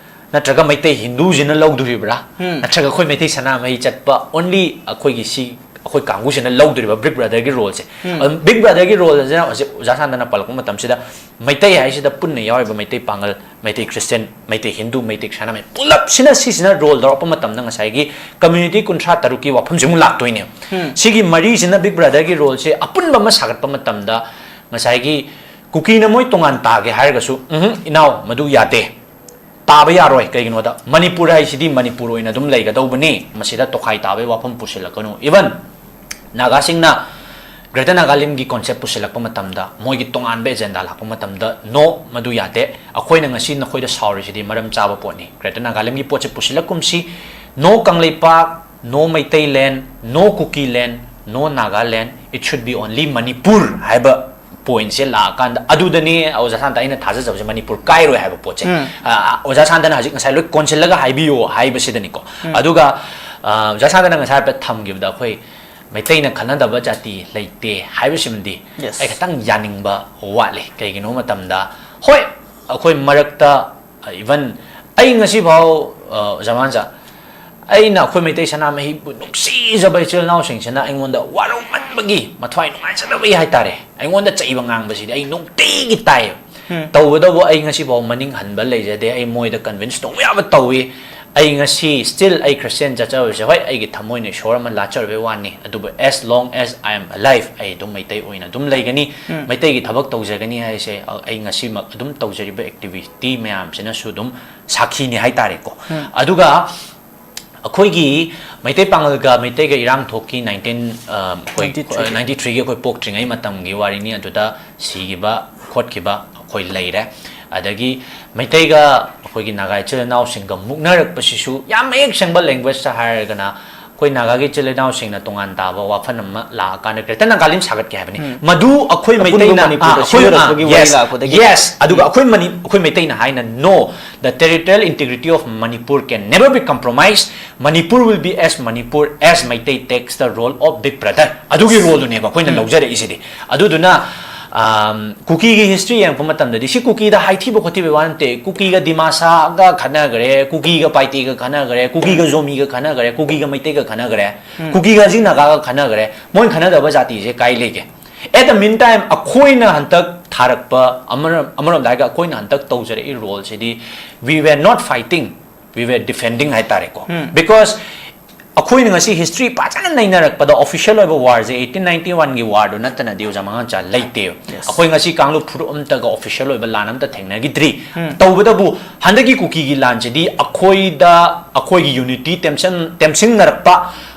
ꯅꯠꯇ꯭ꯔꯒ ꯃꯩꯇꯩ ꯍꯤꯟꯗꯨꯁꯤꯅ ꯂꯧꯗꯣꯔꯤꯕ꯭ꯔꯥ? ꯅꯠꯇ꯭ꯔꯒ ꯑꯩꯈꯣꯏ ꯃꯩꯇꯩ ꯁꯅꯥꯃꯍꯤ ꯆꯠꯄ only ꯑꯩꯈꯣꯏꯒꯤ ꯁꯤ, ꯑꯩꯈꯣꯏ ꯀꯥꯡꯕꯨꯁꯤꯅ ꯂꯧꯗꯣꯔꯤꯕ big brotherꯒꯤ roleꯁꯦ? ꯑꯗꯨꯝ big brotherꯒꯤ roleꯁꯤꯅ ꯍꯧꯖꯤꯛ ꯑꯣꯖꯥ ꯁꯥꯟꯇꯅ ꯄꯜꯂꯛꯄ ꯃꯇꯝꯁꯤꯗ, ꯃꯩꯇꯩ ꯍꯥꯏꯁꯤꯗ ꯄꯨꯟꯅ ꯌꯥꯎꯔꯤꯕ ꯃꯩꯇꯩ ꯄꯥꯉꯜ, ꯃꯩꯇꯩ Christian, ꯃꯩꯇꯩ ꯍꯤꯟꯗꯨ, ꯃꯩꯇꯩ ꯁꯅꯥꯃꯍꯤ, ꯄꯨꯂꯞꯁꯤꯅ ꯁꯤꯁꯤꯅ role ꯂꯧꯔꯛꯄ ꯃꯇꯝꯗ, ꯉꯁꯥꯏꯒꯤ community ꯀꯨꯟꯊ꯭ꯔꯥ ꯇꯔꯨꯛꯀꯤ ꯋꯥꯐꯝꯁꯤ ꯑꯃꯨꯛ ꯂꯥꯛꯇꯣꯏꯅꯦ꯫ ꯁꯤꯒꯤ ꯃꯔꯤꯁꯤꯅ big brotherꯒꯤ roleꯁꯦ ꯑꯄꯨꯟꯕ ꯑꯃ ꯁꯥꯒꯠꯄ ꯃꯇꯝꯗ, ꯉꯁꯥꯏꯒꯤ ꯀꯨꯀꯤꯅ ꯃꯣꯏ ꯇꯣꯉꯥꯟ ꯇꯥꯒꯦ ꯍꯥꯏꯔꯒꯁꯨ, "ꯎꯝꯍꯨꯝ, ꯏꯅꯥꯎ, ꯃꯗꯨ ꯌꯥꯗꯦ, ꯇꯥꯕ ꯌꯥꯔꯣꯏ꯫ ꯀꯩꯒꯤꯅꯣꯗ ꯃꯅꯤꯄꯨꯔ ꯍꯥꯏꯁꯤꯗꯤ ꯃꯅꯤꯄꯨꯔ ꯑꯣꯏꯅ ꯑꯗꯨꯝ ꯂꯩꯒꯗꯧꯕꯅꯤ, ꯃꯁꯤꯗ ꯇꯣꯈꯥꯏ ꯇꯥꯕꯒꯤ ꯋꯥꯐꯝ ꯄꯨꯁꯤꯜꯂꯛꯀꯅꯨ꯫ Even ꯅꯥꯒꯥꯁꯤꯡꯅ Greater Nagalimꯒꯤ concept ꯄꯨꯁꯤꯜꯂꯛꯄ ꯃꯇꯝꯗ, ꯃꯣꯏꯒꯤ ꯇꯣꯉꯥꯟꯕ agenda ꯂꯥꯛꯄ ꯃꯇꯝꯗ, no, ꯃꯗꯨ ꯌꯥꯗꯦ꯫ ꯑꯩꯈꯣꯏꯅ ꯉꯁꯤ ꯅꯈꯣꯏꯗ ꯁꯥꯎꯔꯤꯁꯤꯗꯤ ꯃꯔꯝ ꯆꯥꯕ ꯄꯣꯠꯅꯤ꯫ Greater Nagalimꯒꯤ ꯄꯣꯠꯁꯦ ꯄꯨꯁꯤꯜꯂꯛꯀꯨꯝꯁꯤ꯫ No Kangleipak, no ꯃꯩꯇꯩꯂꯦꯟ, no ꯀꯨꯀꯤꯂꯦꯟ, no Nagaland, it should be only Manipur ꯍꯥꯏꯕ pointꯁꯦ ꯂꯥꯛꯑꯀꯥꯟꯗ, ꯑꯗꯨꯗꯅꯤ ꯑꯣꯖꯥ ꯁꯥꯟꯇ ꯑꯩꯅ ꯊꯥꯖꯖꯕꯁꯦ, ꯃꯅꯤꯄꯨꯔ ꯀꯥꯏꯔꯣꯏ ꯍꯥꯏꯕ ꯄꯣꯠꯁꯦ꯫ ꯎꯝ꯫ ꯑ, ꯑꯣꯖꯥ ꯁꯥꯟꯇꯅ ꯍꯧꯖꯤꯛ ꯉꯁꯥꯏ ꯂꯣꯏ ꯀꯣꯟꯁꯤꯜꯂꯒ ꯍꯥꯏꯕꯤꯌꯣ ꯍꯥꯏꯕꯁꯤꯗꯅꯤꯀꯣ꯫ ꯑꯗꯨꯒ, ꯑ, ꯑꯣꯖꯥ ꯁꯥꯟꯇꯅ ꯉꯁꯥꯏ ꯍꯥꯏꯐꯦꯠ ꯊꯝꯈꯤꯕꯗ, ꯑꯩꯈꯣꯏ ꯃꯩꯇꯩꯅ ꯈꯟꯅꯗꯕ ꯖꯥꯇꯤ ꯂꯩꯇꯦ ꯍꯥꯏꯕꯁꯤꯃꯗꯤ Yes. ꯑꯩ ꯈꯤꯇꯪ ꯌꯥꯅꯤꯡꯕ ꯋꯥꯠꯂꯤ꯫ ꯀꯩꯒꯤꯅꯣ ꯃꯇꯝꯗ, ꯍꯣꯏ, ꯑꯩꯈꯣꯏ ꯃꯔꯛꯇ, even ꯑꯩ ꯉꯁꯤꯐꯥꯎ, ꯑ, ꯑꯣꯖꯥ ꯃꯥꯟꯁꯥ, ꯑꯩꯅ ꯑꯩꯈꯣꯏ ꯃꯩꯇꯩ ꯁꯅꯥꯃꯍꯤꯕꯨ ꯅꯨꯡꯁꯤꯖꯕ ꯏꯆꯤꯜ ꯏꯅꯥꯎꯁꯤꯡꯁꯤꯅ ꯑꯩꯉꯣꯟꯗ ꯋꯥꯔꯧꯃꯟꯕꯒꯤ, ꯃꯊ꯭ꯋꯥꯏ ꯅꯨꯡꯉꯥꯏꯖꯗꯕꯒꯤ ꯍꯥꯏꯇꯥꯔꯦ, ꯑꯩꯉꯣꯟꯗ ꯆꯩꯕ ꯉꯥꯡꯕꯁꯤꯗꯤ ꯑꯩ ꯅꯨꯡꯇꯤꯒꯤ ꯇꯥꯏꯌꯦꯕ꯫ ꯎꯝ꯫ ꯇꯧꯕꯇꯕꯨ ꯑꯩ ꯉꯁꯤꯐꯥꯎ ꯃꯅꯤꯡ ꯍꯟꯕ ꯂꯩꯖꯗꯦ꯫ ꯑꯩ ꯃꯣꯏꯗ convince ꯇꯧꯕ ꯌꯥꯕ ꯇꯧꯏ꯫ ꯑꯩ ꯉꯁꯤ still ꯑꯩ Christian ꯆꯠꯆꯕꯁꯦ, ꯍꯣꯏ, ꯑꯩꯒꯤ ꯊꯃꯣꯏꯅ ꯏꯁꯣꯔ ꯑꯃ ꯂꯥꯠꯆꯔꯨꯕꯩ ꯋꯥꯅꯤ, ꯑꯗꯨꯕꯨ as long as I am alive, ꯑꯩ ꯑꯗꯨꯝ ꯃꯩꯇꯩ ꯑꯣꯏꯅ ꯑꯗꯨꯝ ꯂꯩꯒꯅꯤ꯫ ꯎꯝ꯫ ꯃꯩꯇꯩꯒꯤ ꯊꯕꯛ ꯇꯧꯖꯒꯅꯤ ꯍꯥꯏꯁꯦ, ꯑ, ꯑꯩ ꯉꯁꯤꯃꯛ ꯑꯗꯨꯝ ꯇꯧꯖꯔꯤꯕ activity ꯃꯌꯥꯝꯁꯤꯅꯁꯨ ꯑꯗꯨꯝ ꯁꯥꯈꯤꯅꯤ ꯍꯥꯏꯇꯥꯔꯦꯀꯣ꯫ ꯎꯝ꯫ ꯑꯗꯨꯒ ꯑꯩꯈꯣꯏꯒꯤ ꯃꯩꯇꯩ ꯄꯥꯉꯜꯒ ꯃꯩꯇꯩꯒ ꯏꯔꯥꯡ ꯊꯣꯛꯈꯤ nineteen, ꯑ, ꯑꯩꯈꯣꯏ, ninety three꯫ ninety threeꯒꯤ ꯑꯩꯈꯣꯏ ꯄꯣꯛꯇ꯭ꯔꯤꯉꯩ ꯃꯇꯝꯒꯤ ꯋꯥꯔꯤꯅꯤ꯫ ꯑꯗꯨꯗ ꯁꯤꯈꯤꯕ ꯈꯣꯠꯈꯤꯕ ꯑꯩꯈꯣꯏ ꯂꯩꯔꯦ꯫ ꯑꯗꯒꯤ ꯃꯩꯇꯩꯒ ꯑꯩꯈꯣꯏꯒꯤ ꯅꯥꯒꯥ ꯏꯆꯤꯜ ꯏꯅꯥꯎꯁꯤꯡꯒ ꯃꯨꯛꯅꯔꯛꯄꯁꯤꯁꯨ ꯌꯥꯝ ꯃꯌꯦꯛ ꯁꯦꯡꯕ languageꯇ ꯍꯥꯏꯔꯒꯅ, ꯑꯩꯈꯣꯏ ꯅꯥꯒꯥꯒꯤ ꯏꯆꯤꯜ ꯏꯅꯥꯎꯁꯤꯡꯅ ꯇꯣꯉꯥꯟ ꯇꯥꯕ ꯋꯥꯐꯝ ꯑꯃ ꯂꯥꯛꯑꯀꯥꯟꯗ Greater Nagalim ꯁꯥꯒꯠꯀꯦ ꯍꯥꯏꯕꯅꯤ꯫ ꯎꯝ꯫ ꯃꯗꯨ ꯑꯩꯈꯣꯏ ꯑꯄꯨꯟꯕ ꯃꯩꯇꯩꯅ, ꯃꯅꯤꯄꯨꯔꯗ ꯑꯥ, ꯑꯩꯈꯣꯏ, ꯁꯤꯖꯤꯟꯅꯔꯛꯄꯒꯤ ꯑꯥ, ꯋꯥꯔꯤ yes, ꯂꯥꯛꯄꯗꯒꯤ꯫ Yes, ꯑꯗꯨꯒ ꯑꯩꯈꯣꯏ ꯃꯅꯤ-, ꯑꯩꯈꯣꯏ ꯃꯩꯇꯩꯅ ꯍꯥꯏꯅ, "No, the territorial integrity of Manipur can never be compromised. Manipur will be as Manipur as Meitei takes the role of big brother." ꯑꯗꯨꯒꯤ roleꯗꯨꯅꯦꯕ ꯑꯩꯈꯣꯏꯅ ꯎꯝ꯫ ꯂꯧꯖꯔꯛꯏꯁꯤꯗꯤ꯫ ꯑꯗꯨꯗꯨꯅ, ꯑꯝ, ꯀꯨꯀꯤꯒꯤ history ꯌꯦꯡꯉꯛꯄ ꯃꯇꯝꯗꯗꯤ, ꯁꯤ ꯀꯨꯀꯤꯗ ꯍꯥꯏꯊꯤꯕ ꯈꯣꯠꯊꯤꯕꯒꯤ ꯋꯥ ꯅꯠꯇꯦ꯫ ꯀꯨꯀꯤꯒ ꯗꯤꯃꯥꯁꯥꯒ ꯈꯠꯅꯈ꯭ꯔꯦ, ꯀꯨꯀꯤꯒ ꯄꯥꯏꯇꯦꯒ ꯈꯠꯅꯈ꯭ꯔꯦ, ꯀꯨꯀꯤꯒ ꯖꯣꯃꯤꯒ ꯈꯠꯅꯈ꯭ꯔꯦ, ꯀꯨꯀꯤꯒ ꯃꯩꯇꯩꯒ ꯈꯠꯅꯈ꯭ꯔꯦ, ꯎꯝ꯫ ꯀꯨꯀꯤꯒ ꯍꯧꯖꯤꯛ ꯅꯥꯒꯥꯒ ꯈꯠꯅꯈ꯭ꯔꯦ꯫ ꯃꯣꯏꯅ ꯈꯠꯅꯗꯕ ꯖꯥꯇꯤꯁꯦ ꯀꯥꯏ ꯂꯩꯒꯦ? At the meantime, ꯑꯩꯈꯣꯏꯅ ꯍꯟꯇꯛ ꯊꯥꯔꯛꯄ, ꯑꯃꯔꯣꯝ-, ꯑꯃꯔꯣꯝꯗ ꯍꯥꯏꯔꯒ ꯑꯩꯈꯣꯏꯅ ꯍꯟꯇꯛ ꯇꯧꯖꯔꯛꯏ roleꯁꯤꯗꯤ, we were not fighting, we were defending ꯍꯥꯏꯇꯥꯔꯦꯀꯣ꯫ ꯎꯝ꯫ Because ꯑꯩꯈꯣꯏꯅ ꯉꯁꯤ ꯍꯤꯁꯇ꯭ꯔꯤ ꯐꯖꯅ ꯅꯩꯅꯔꯛꯄꯗ, ꯑꯣꯐꯤꯁꯤꯌꯦꯜ ꯑꯣꯏꯕ ꯋꯥꯔꯁꯦ ꯑꯩꯠꯇꯤꯟ ꯅꯥꯏꯟꯇꯤ ꯋꯥꯟꯒꯤ ꯋꯥꯔꯗꯨ ꯅꯠꯇꯅꯗꯤ ꯑꯣꯖꯥ ꯃꯉꯥꯡꯆꯥ ꯂꯩꯇꯦꯕ꯫ Yes. ꯑꯩꯈꯣꯏ ꯉꯁꯤ ꯀꯥꯡꯂꯨꯞ ꯐꯨꯔꯨꯞ ꯑꯝꯇꯒ ꯑꯣꯐꯤꯁꯤꯌꯦꯜ ꯑꯣꯏꯕ ꯂꯥꯟ ꯑꯝꯇ ꯊꯦꯡꯅꯈꯤꯗ꯭ꯔꯤ꯫ ꯎꯝ. ꯇꯧꯕꯇꯕꯨ ꯍꯟꯗꯛꯀꯤ ꯀꯨꯀꯤꯒꯤ ꯂꯥꯟꯁꯤꯗꯤ ꯑꯩꯈꯣꯏꯗ, ꯑꯩꯈꯣꯏꯒꯤ ꯌꯨꯅꯤꯇꯤ ꯇꯦꯝꯁꯟ ꯇꯦꯝꯁꯤꯡꯅꯔꯛꯄ,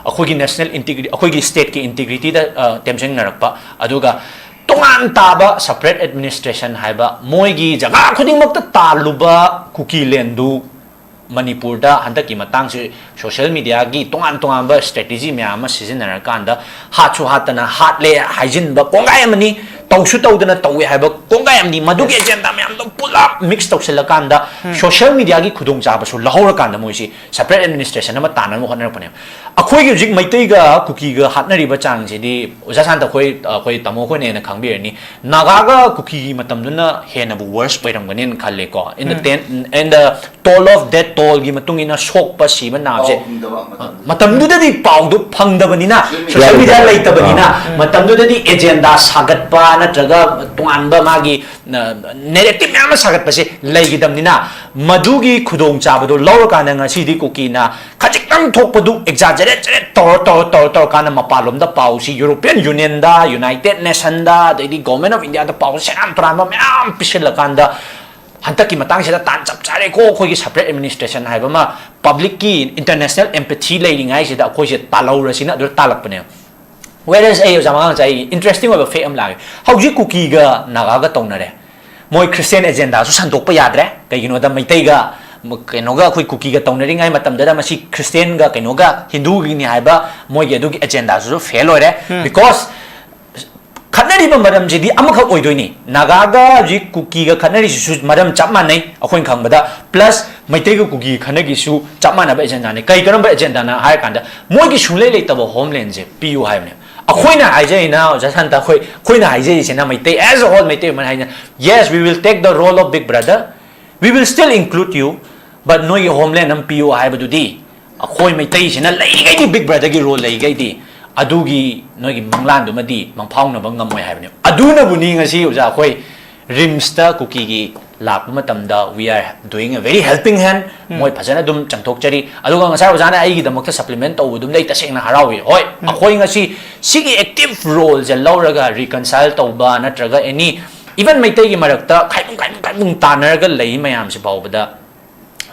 ꯑꯩꯈꯣꯏꯒꯤ ꯅꯦꯁꯅꯦꯜ ꯏꯟꯇꯤꯒ꯭ꯔꯤꯇꯤ, ꯑꯩꯈꯣꯏꯒꯤ ꯁ꯭ꯇꯦꯠꯀꯤ ꯏꯟꯇꯤꯒ꯭ꯔꯤꯇꯤꯗ ꯑ, ꯇꯦꯝꯁꯤꯡꯅꯔꯛꯄ, ꯑꯗꯨꯒ ꯇꯣꯉꯥꯟ ꯇꯥꯕ ꯁꯄꯔꯦꯠ ꯑꯦꯗꯃꯤꯅꯤꯁꯇ꯭ꯔꯦꯁꯟ ꯍꯥꯏꯕ, ꯃꯣꯏꯒꯤ ꯖꯒꯥ ꯈꯨꯗꯤꯡꯃꯛꯇ ꯇꯥꯜꯂꯨꯕ ꯀꯨꯀꯤ ꯂꯦꯟꯗꯨ ꯃꯅꯤꯄꯨꯔꯗ ꯍꯟꯗꯛꯀꯤ ꯃꯇꯥꯡꯁꯤ ꯁꯣꯁꯤꯌꯦꯜ ꯃꯤꯗꯤꯌꯥꯒꯤ ꯇꯣꯉꯥꯟ ꯇꯣꯉꯥꯟꯕ ꯁ꯭ꯇ꯭ꯔꯦꯇꯦꯖꯤ ꯃꯌꯥꯝ ꯑꯃ ꯁꯤꯖꯤꯟꯅꯔꯀꯥꯟꯗ ꯍꯥꯠꯁꯨ ꯍꯥꯠꯇꯅ ꯍꯥꯠꯂꯦ ꯍꯥꯏꯖꯤꯟꯕ ꯀꯣꯡꯒꯥꯏ ꯑꯃꯅꯤ, ꯇꯧꯁꯨ ꯇꯧꯗꯅ ꯇꯧꯏ ꯍꯥꯏꯕ ꯀꯣꯡꯒꯥꯏ ꯑꯃꯅꯤ꯫ ꯃꯗꯨꯒꯤ ꯑꯦꯖꯦꯟꯗꯥ ꯃꯌꯥꯝꯗꯣ ꯄꯨꯂꯞ ꯃꯤꯛꯁ ꯇꯧꯁꯤꯜꯂꯀꯥꯟꯗ ꯁꯣꯁꯤꯌꯦꯜ ꯃꯤꯗꯤꯌꯥꯒꯤ ꯈꯨꯗꯣꯡꯆꯥꯕꯁꯨ ꯂꯧꯍꯧꯔꯀꯥꯟꯗ ꯃꯣꯏꯁꯤ ꯁꯄꯔꯦꯠ ꯑꯦꯗꯃꯤꯅꯤꯁꯇ꯭ꯔꯦꯁꯟ ꯑꯃ ꯇꯥꯟꯅꯕ ꯍꯣꯠꯅꯔꯛꯄꯅꯦꯕ꯫ ꯑꯩꯈꯣꯏꯒꯤ ꯍꯧꯖꯤꯛ ꯃꯩꯇꯩꯒ ꯀꯨꯀꯤꯒ ꯍꯥꯠꯅꯔꯤꯕ ꯆꯥꯡꯁꯤꯗꯤ ꯑꯣꯖꯥ ꯁꯥꯟꯇ ꯑꯩꯈꯣꯏ, ꯑꯩꯈꯣꯏ ꯇꯥꯃꯣ ꯑꯩꯈꯣꯏꯅ ꯍꯦꯟꯅ ꯈꯪꯕꯤꯔꯅꯤ꯫ ꯅꯥꯒꯥꯒ ꯀꯨꯀꯤꯒꯤ ꯃꯇꯝꯗꯨꯅ ꯍꯦꯟꯅꯕꯨ ꯋꯔꯁ ꯑꯣꯏꯔꯝꯒꯅꯦꯅ ꯈꯜꯂꯦꯀꯣ꯫ In the ten, in the toll of death, ꯇꯣꯜꯒꯤ ꯃꯇꯨꯡ ꯏꯟꯅ ꯁꯣꯛꯄ ꯁꯤꯕ ꯅꯥꯕꯁꯦ ꯐꯪꯗꯕ ꯃꯇꯝ ꯃꯇꯝꯗꯨꯗꯗꯤ ꯄꯥꯎꯗꯣ ꯐꯪꯗꯕꯅꯤꯅ, Social media ꯁꯣꯁꯤꯌꯦꯜ ꯃꯤꯗꯤꯌꯥ ꯂꯩꯇꯕꯅꯤꯅ. ꯂꯩꯇꯕꯅꯤꯅ, ꯃꯇꯝꯗꯨꯗꯗꯤ ꯑꯦꯖꯦꯟꯗꯥ ꯁꯥꯒꯠꯄ ꯅꯠꯇ꯭ꯔꯒ ꯇꯣꯉꯥꯟꯕ ꯃꯥꯒꯤ ꯅꯦꯔꯦꯇꯤꯚ ꯃꯌꯥꯝ ꯑꯃ ꯁꯥꯒꯠꯄꯁꯦ ꯂꯩꯈꯤꯗꯕꯅꯤꯅ, ꯃꯗꯨꯒꯤ ꯈꯨꯗꯣꯡꯆꯥꯕꯗꯣ ꯂꯧꯔꯀꯥꯟꯗ ꯉꯁꯤꯗꯤ ꯀꯨꯀꯤꯅ ꯈꯖꯤꯛꯇꯪ ꯊꯣꯛꯄꯗꯨ ꯑꯦꯛꯖꯥꯖꯔꯦꯠ ꯖꯔꯦꯠ ꯇꯧꯔ ꯇꯧꯔ ꯇꯧꯔ ꯇꯧꯔꯀꯥꯟꯗ ꯃꯄꯥꯟꯂꯣꯝꯗ ꯄꯥꯎꯁꯤ ꯌꯨꯔꯣꯄꯤꯌꯟ ꯌꯨꯅꯤꯌꯟꯗ, ꯌꯨꯅꯥꯏꯇꯦꯠ ꯅꯦꯁꯟꯗ, ꯑꯗꯩꯗꯤ ꯒꯣꯔꯃꯦꯟ ꯑꯣꯐ ꯏꯟꯗꯤꯌꯥꯗ ꯄꯥꯎ ꯁꯦꯔꯥꯟ ꯇꯨꯔꯥꯟꯕ ꯃꯌꯥꯝ ꯄꯤꯁꯤꯜꯂꯀꯥꯟꯗ ꯍꯟꯗꯛꯀꯤ ꯃꯇꯥꯡꯁꯤꯗ ꯇꯥꯟ ꯆꯞ ꯆꯥꯔꯦꯀꯣ, ꯑꯩꯈꯣꯏꯒꯤ ꯁꯄꯔꯦꯠ ꯑꯦꯗꯃꯤꯅꯤꯁꯇ꯭ꯔꯦꯁꯟ ꯍꯥꯏꯕ ꯑꯃ ꯄꯕ꯭ꯂꯤꯛꯀꯤ ꯏꯟꯇꯔꯅꯦꯁꯅꯦꯜ ꯑꯦꯝꯄꯦꯊꯤ ꯂꯩꯔꯤꯉꯩꯁꯤꯗ ꯑꯩꯈꯣꯏꯁꯦ ꯇꯥꯜꯍꯧꯔꯁꯤꯅ ꯑꯗꯨꯗ ꯇꯥꯜꯂꯛꯄꯅꯦꯕ꯫ Whereas ꯑꯩ ꯑꯣꯖꯥ ꯃꯉꯥꯡ ꯆꯥꯏ ꯏꯟꯇꯔꯦꯁꯇꯤꯡ ꯑꯣꯏꯕ ꯐꯦꯛ ꯑꯃ ꯂꯥꯛꯑꯦ꯫ ꯍꯧꯖꯤꯛ ꯀꯨꯀꯤꯒ ꯅꯥꯒꯥꯒ ꯇꯧꯅꯔꯦ꯫ ꯃꯣꯏ ꯈ꯭ꯔꯤꯁꯇꯤꯌꯥꯟ ꯑꯦꯖꯦꯟꯗꯥꯁꯨ ꯁꯟꯗꯣꯛꯄ ꯌꯥꯗ꯭ꯔꯦ꯫ ꯀꯩꯒꯤꯅꯣꯗ ꯃꯩꯇꯩꯒ ꯀꯩꯅꯣꯒ ꯑꯩꯈꯣꯏ ꯀꯨꯀꯤꯒ ꯇꯧꯅꯔꯤꯉꯩ ꯃꯇꯝꯗꯨꯗ ꯃꯁꯤ ꯈ꯭ꯔꯤꯁꯇꯤꯌꯥꯟꯒ ꯀꯩꯅꯣꯒ ꯍꯤꯟꯗꯨꯒꯤꯅꯤ ꯍꯥꯏꯕ ꯃꯣꯏꯒꯤ ꯑꯗꯨꯒꯤ ꯑꯦꯖꯦꯟꯗꯥꯁꯨ ꯐꯦꯜ ꯑꯣꯏꯔꯦ꯫ Because ꯈꯠꯅꯔꯤꯕ ꯃꯔꯝꯁꯤꯗꯤ ꯑꯃꯈꯛ ꯑꯣꯏꯗꯣꯏꯅꯤ꯫ ꯅꯥꯒꯥꯒ ꯍꯧꯖꯤꯛ ꯀꯨꯀꯤꯒ ꯈꯠꯅꯔꯤꯁꯤꯁꯨ ꯃꯔꯝ ꯆꯞ ꯃꯥꯟꯅꯩ ꯑꯩꯈꯣꯏꯅ ꯈꯪꯕꯗ꯫ Plus ꯃꯩꯇꯩꯒ ꯀꯨꯀꯤꯒ ꯈꯠꯅꯔꯤꯁꯤꯁꯨ ꯆꯞ ꯃꯥꯟꯅꯕ ꯑꯦꯖꯦꯟꯗꯥꯅꯤ꯫ ꯀꯩ ꯀꯔꯝꯕ ꯑꯦꯖꯦꯟꯗꯥꯅ ꯍꯥꯏꯔꯀꯥꯟꯗ ꯃꯣꯏꯒꯤ ꯁꯨꯡꯂꯩ ꯂꯩꯇꯕ ꯍꯣꯝꯂꯦꯟꯁꯦ ꯄꯤꯌꯨ ꯍꯥꯏꯕꯅꯦ꯫ ꯑꯩꯈꯣꯏꯅ ꯍꯥꯏꯖꯔꯤꯅ ꯑꯣꯖꯥ ꯁꯥꯟꯇ, ꯑꯩꯈꯣꯏ ꯑꯩꯈꯣꯏꯅ ꯍꯥꯏꯖꯔꯤꯁꯤꯅ Meitei as a whole, Meitei ꯑꯃꯅ ꯍꯥꯏꯅ, yes, we will take the role of big brother, we will still include you, but ꯅꯣꯏꯒꯤ ꯍꯣꯝꯂꯦꯟ ꯑꯃ ꯄꯤꯌꯨ ꯍꯥꯏꯕꯗꯨꯗꯤ ꯑꯩꯈꯣꯏ ꯃꯩꯇꯩꯁꯤꯅ ꯂꯩꯔꯤꯈꯩꯗꯤ, ꯕꯤꯛ ꯕ꯭ꯔꯗꯔꯒꯤ ꯔꯣꯜ ꯂꯩꯔꯤꯈꯩꯗꯤ ꯑꯗꯨꯒꯤ ꯅꯣꯏꯒꯤ ꯃꯪꯂꯥꯟꯗꯨꯃꯗꯤ ꯃꯪꯐꯥꯎꯅꯕ ꯉꯝꯃꯣꯏ ꯍꯥꯏꯕꯅꯦ꯫ ꯑꯗꯨꯅꯕꯨꯅꯤ ꯉꯁꯤ ꯑꯣꯖꯥ ꯑꯩꯈꯣꯏ ꯔꯤꯝꯁꯇ ꯀꯨꯀꯤꯒꯤ ꯂꯥꯛꯄ ꯃꯇꯝꯗ we are doing a very helping hand. ꯃꯣꯏ ꯐꯖꯅ ꯑꯗꯨꯝ ꯆꯪꯊꯣꯛꯆꯔꯤ꯫ ꯑꯗꯨꯒ ꯉꯁꯥꯏ ꯑꯣꯖꯥꯅ ꯑꯩꯒꯤꯗꯃꯛꯇ supplement ꯇꯧꯕꯗꯨꯝꯗ ꯑꯩ ꯇꯁꯦꯡꯅ ꯍꯔꯥꯎꯏ꯫ ꯍꯣꯏ, ꯑꯩꯈꯣꯏ ꯉꯁꯤ ꯁꯤꯒꯤ active roleꯁꯦ ꯂꯧꯔꯒ reconcile ꯇꯧꯕ ꯅꯠꯇ꯭ꯔꯒ any, even ꯃꯩꯇꯩꯒꯤ ꯃꯔꯛꯇ ꯈꯥꯏꯕꯨꯡ ꯈꯥꯏꯕꯨꯡ ꯈꯥꯏꯕꯨꯡ ꯇꯥꯟꯅꯔꯒ ꯂꯩ ꯃꯌꯥꯝꯁꯤ ꯐꯥꯎꯕꯗ,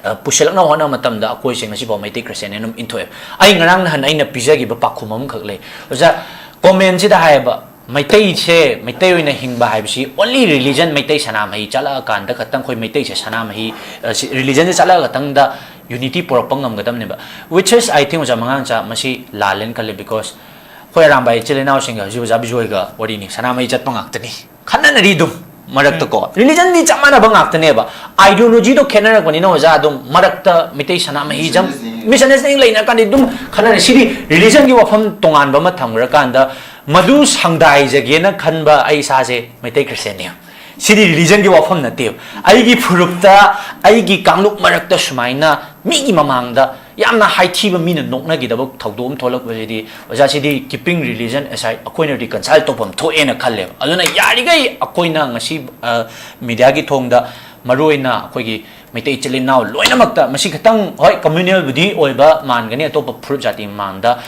ꯑ, ꯄꯨꯁꯤꯜꯂꯛꯅꯕ ꯍꯣꯠꯅꯕ ꯃꯇꯝꯗ ꯑꯩꯈꯣꯏꯁꯦ ꯉꯁꯤꯐꯥꯎ ꯃꯩꯇꯩ Christianꯅꯦ ꯑꯗꯨꯝ ꯏꯟꯊꯣꯛꯑꯦ꯫ ꯑꯩ ꯉꯔꯥꯡ ꯅꯍꯥꯟ ꯑꯩꯅ ꯄꯤꯖꯈꯤꯕ ꯄꯥꯎꯈꯨꯝ ꯑꯃꯈꯛ ꯂꯩ꯫ ꯑꯣꯖꯥ, commentꯁꯤꯗ ꯍꯥꯏꯌꯦꯕ, ꯃꯩꯇꯩꯁꯦ, ꯃꯩꯇꯩ ꯑꯣꯏꯅ ꯍꯤꯡꯕ ꯍꯥꯏꯕꯁꯤ only religion, ꯃꯩꯇꯩ ꯁꯅꯥꯃꯍꯤ ꯆꯠꯂꯛꯑꯀꯥꯟꯗ ꯈꯛꯇꯪ ꯑꯩꯈꯣꯏ ꯃꯩꯇꯩꯁꯦ ꯁꯅꯥꯃꯍꯤ, ꯑ, ꯁꯤ, religionꯁꯦ ꯆꯠꯂꯛꯑ ꯈꯛꯇꯪꯗ unity ꯄꯨꯔꯛꯄ ꯉꯝꯒꯗꯕꯅꯦꯕ, which is, I think, ꯑꯣꯖꯥ ꯃꯉꯥꯡꯆꯥ, ꯃꯁꯤ ꯂꯥꯜꯂꯦꯅ ꯈꯜꯂꯦ꯫ Because ꯑꯩꯈꯣꯏ ꯑꯔꯥꯝꯕꯥꯏ ꯏꯆꯤꯜ ꯏꯅꯥꯎꯁꯤꯡꯒ ꯍꯧꯖꯤꯛ ꯑꯣꯖꯥ ꯕꯤꯖꯣꯏꯒ ꯋꯥꯔꯤꯅꯤ, ꯁꯅꯥꯃꯍꯤ ꯆꯠꯄ ꯉꯥꯛꯇꯅꯤ꯫ ꯈꯟꯅꯅꯔꯤ ꯑꯗꯨꯝ ꯃꯔꯛꯇꯀꯣ꯫ Religionꯗꯤ ꯆꯞ ꯃꯥꯟꯅꯕ ꯉꯥꯛꯇꯅꯦꯕ꯫ Ideologyꯗꯣ ꯈꯦꯠꯅꯔꯛꯄꯅꯤꯅ ꯑꯣꯖꯥ ꯑꯗꯨꯝ ꯃꯔꯛꯇ ꯃꯩꯇꯩ ꯁꯅꯥꯃꯍꯤꯖꯝ, misunderstanding ꯂꯩꯅꯔꯀꯥꯟꯗ ꯑꯗꯨꯝ ꯈꯟꯅꯔꯦ꯫ ꯁꯤꯗꯤ religionꯒꯤ ꯋꯥꯐꯝ ꯇꯣꯉꯥꯟꯕ ꯑꯃ ꯊꯝꯈ꯭ꯔꯀꯥꯟꯗ ꯃꯗꯨ ꯁꯪꯗꯥꯏꯖꯒꯦꯅ ꯈꯟꯕ ꯑꯩ ꯏꯁꯥꯁꯦ ꯃꯩꯇꯩ Christianꯅꯦ꯫ ꯁꯤꯗꯤ religionꯒꯤ ꯋꯥꯐꯝ ꯅꯠꯇꯦꯕ꯫ ꯑꯩꯒꯤ ꯐꯨꯔꯨꯞꯇ, ꯑꯩꯒꯤ ꯀꯥꯡꯂꯨꯞ ꯃꯔꯛꯇ ꯁꯨꯃꯥꯏꯅ ꯃꯤꯒꯤ ꯃꯃꯥꯡꯗ ꯌꯥꯝꯅ ꯍꯥꯏꯊꯤꯕ, ꯃꯤꯅ ꯅꯣꯛꯅꯈꯤꯗꯕ ꯊꯧꯗꯣꯛ ꯑꯃ ꯊꯣꯛꯂꯛꯄꯁꯤꯗꯤ, ꯑꯣꯖꯥ, ꯁꯤꯗꯤ keeping religion aside, ꯑꯩꯈꯣꯏꯅ reconcile ꯇꯧꯐꯝ ꯊꯣꯛꯑꯦꯅ ꯈꯜꯂꯦꯕ꯫ ꯑꯗꯨꯅ ꯌꯥꯔꯤꯈꯩ ꯑꯩꯈꯣꯏꯅ ꯉꯁꯤ, ꯑ, mediaꯒꯤ ꯊꯣꯡꯗ, ꯃꯔꯨꯑꯣꯏꯅ ꯑꯩꯈꯣꯏꯒꯤ ꯃꯩꯇꯩ ꯏꯆꯤꯜ ꯏꯅꯥꯎ ꯂꯣꯏꯅꯃꯛꯇ, ꯃꯁꯤ ꯈꯤꯇꯪ, ꯍꯣꯏ, communalꯕꯨꯗꯤ ꯑꯣꯏꯕ ꯃꯥꯟꯒꯅꯤ ꯑꯇꯣꯞꯄ ꯐꯨꯔꯨꯞ ꯖꯥꯇꯤ ꯃꯃꯥꯡꯗ,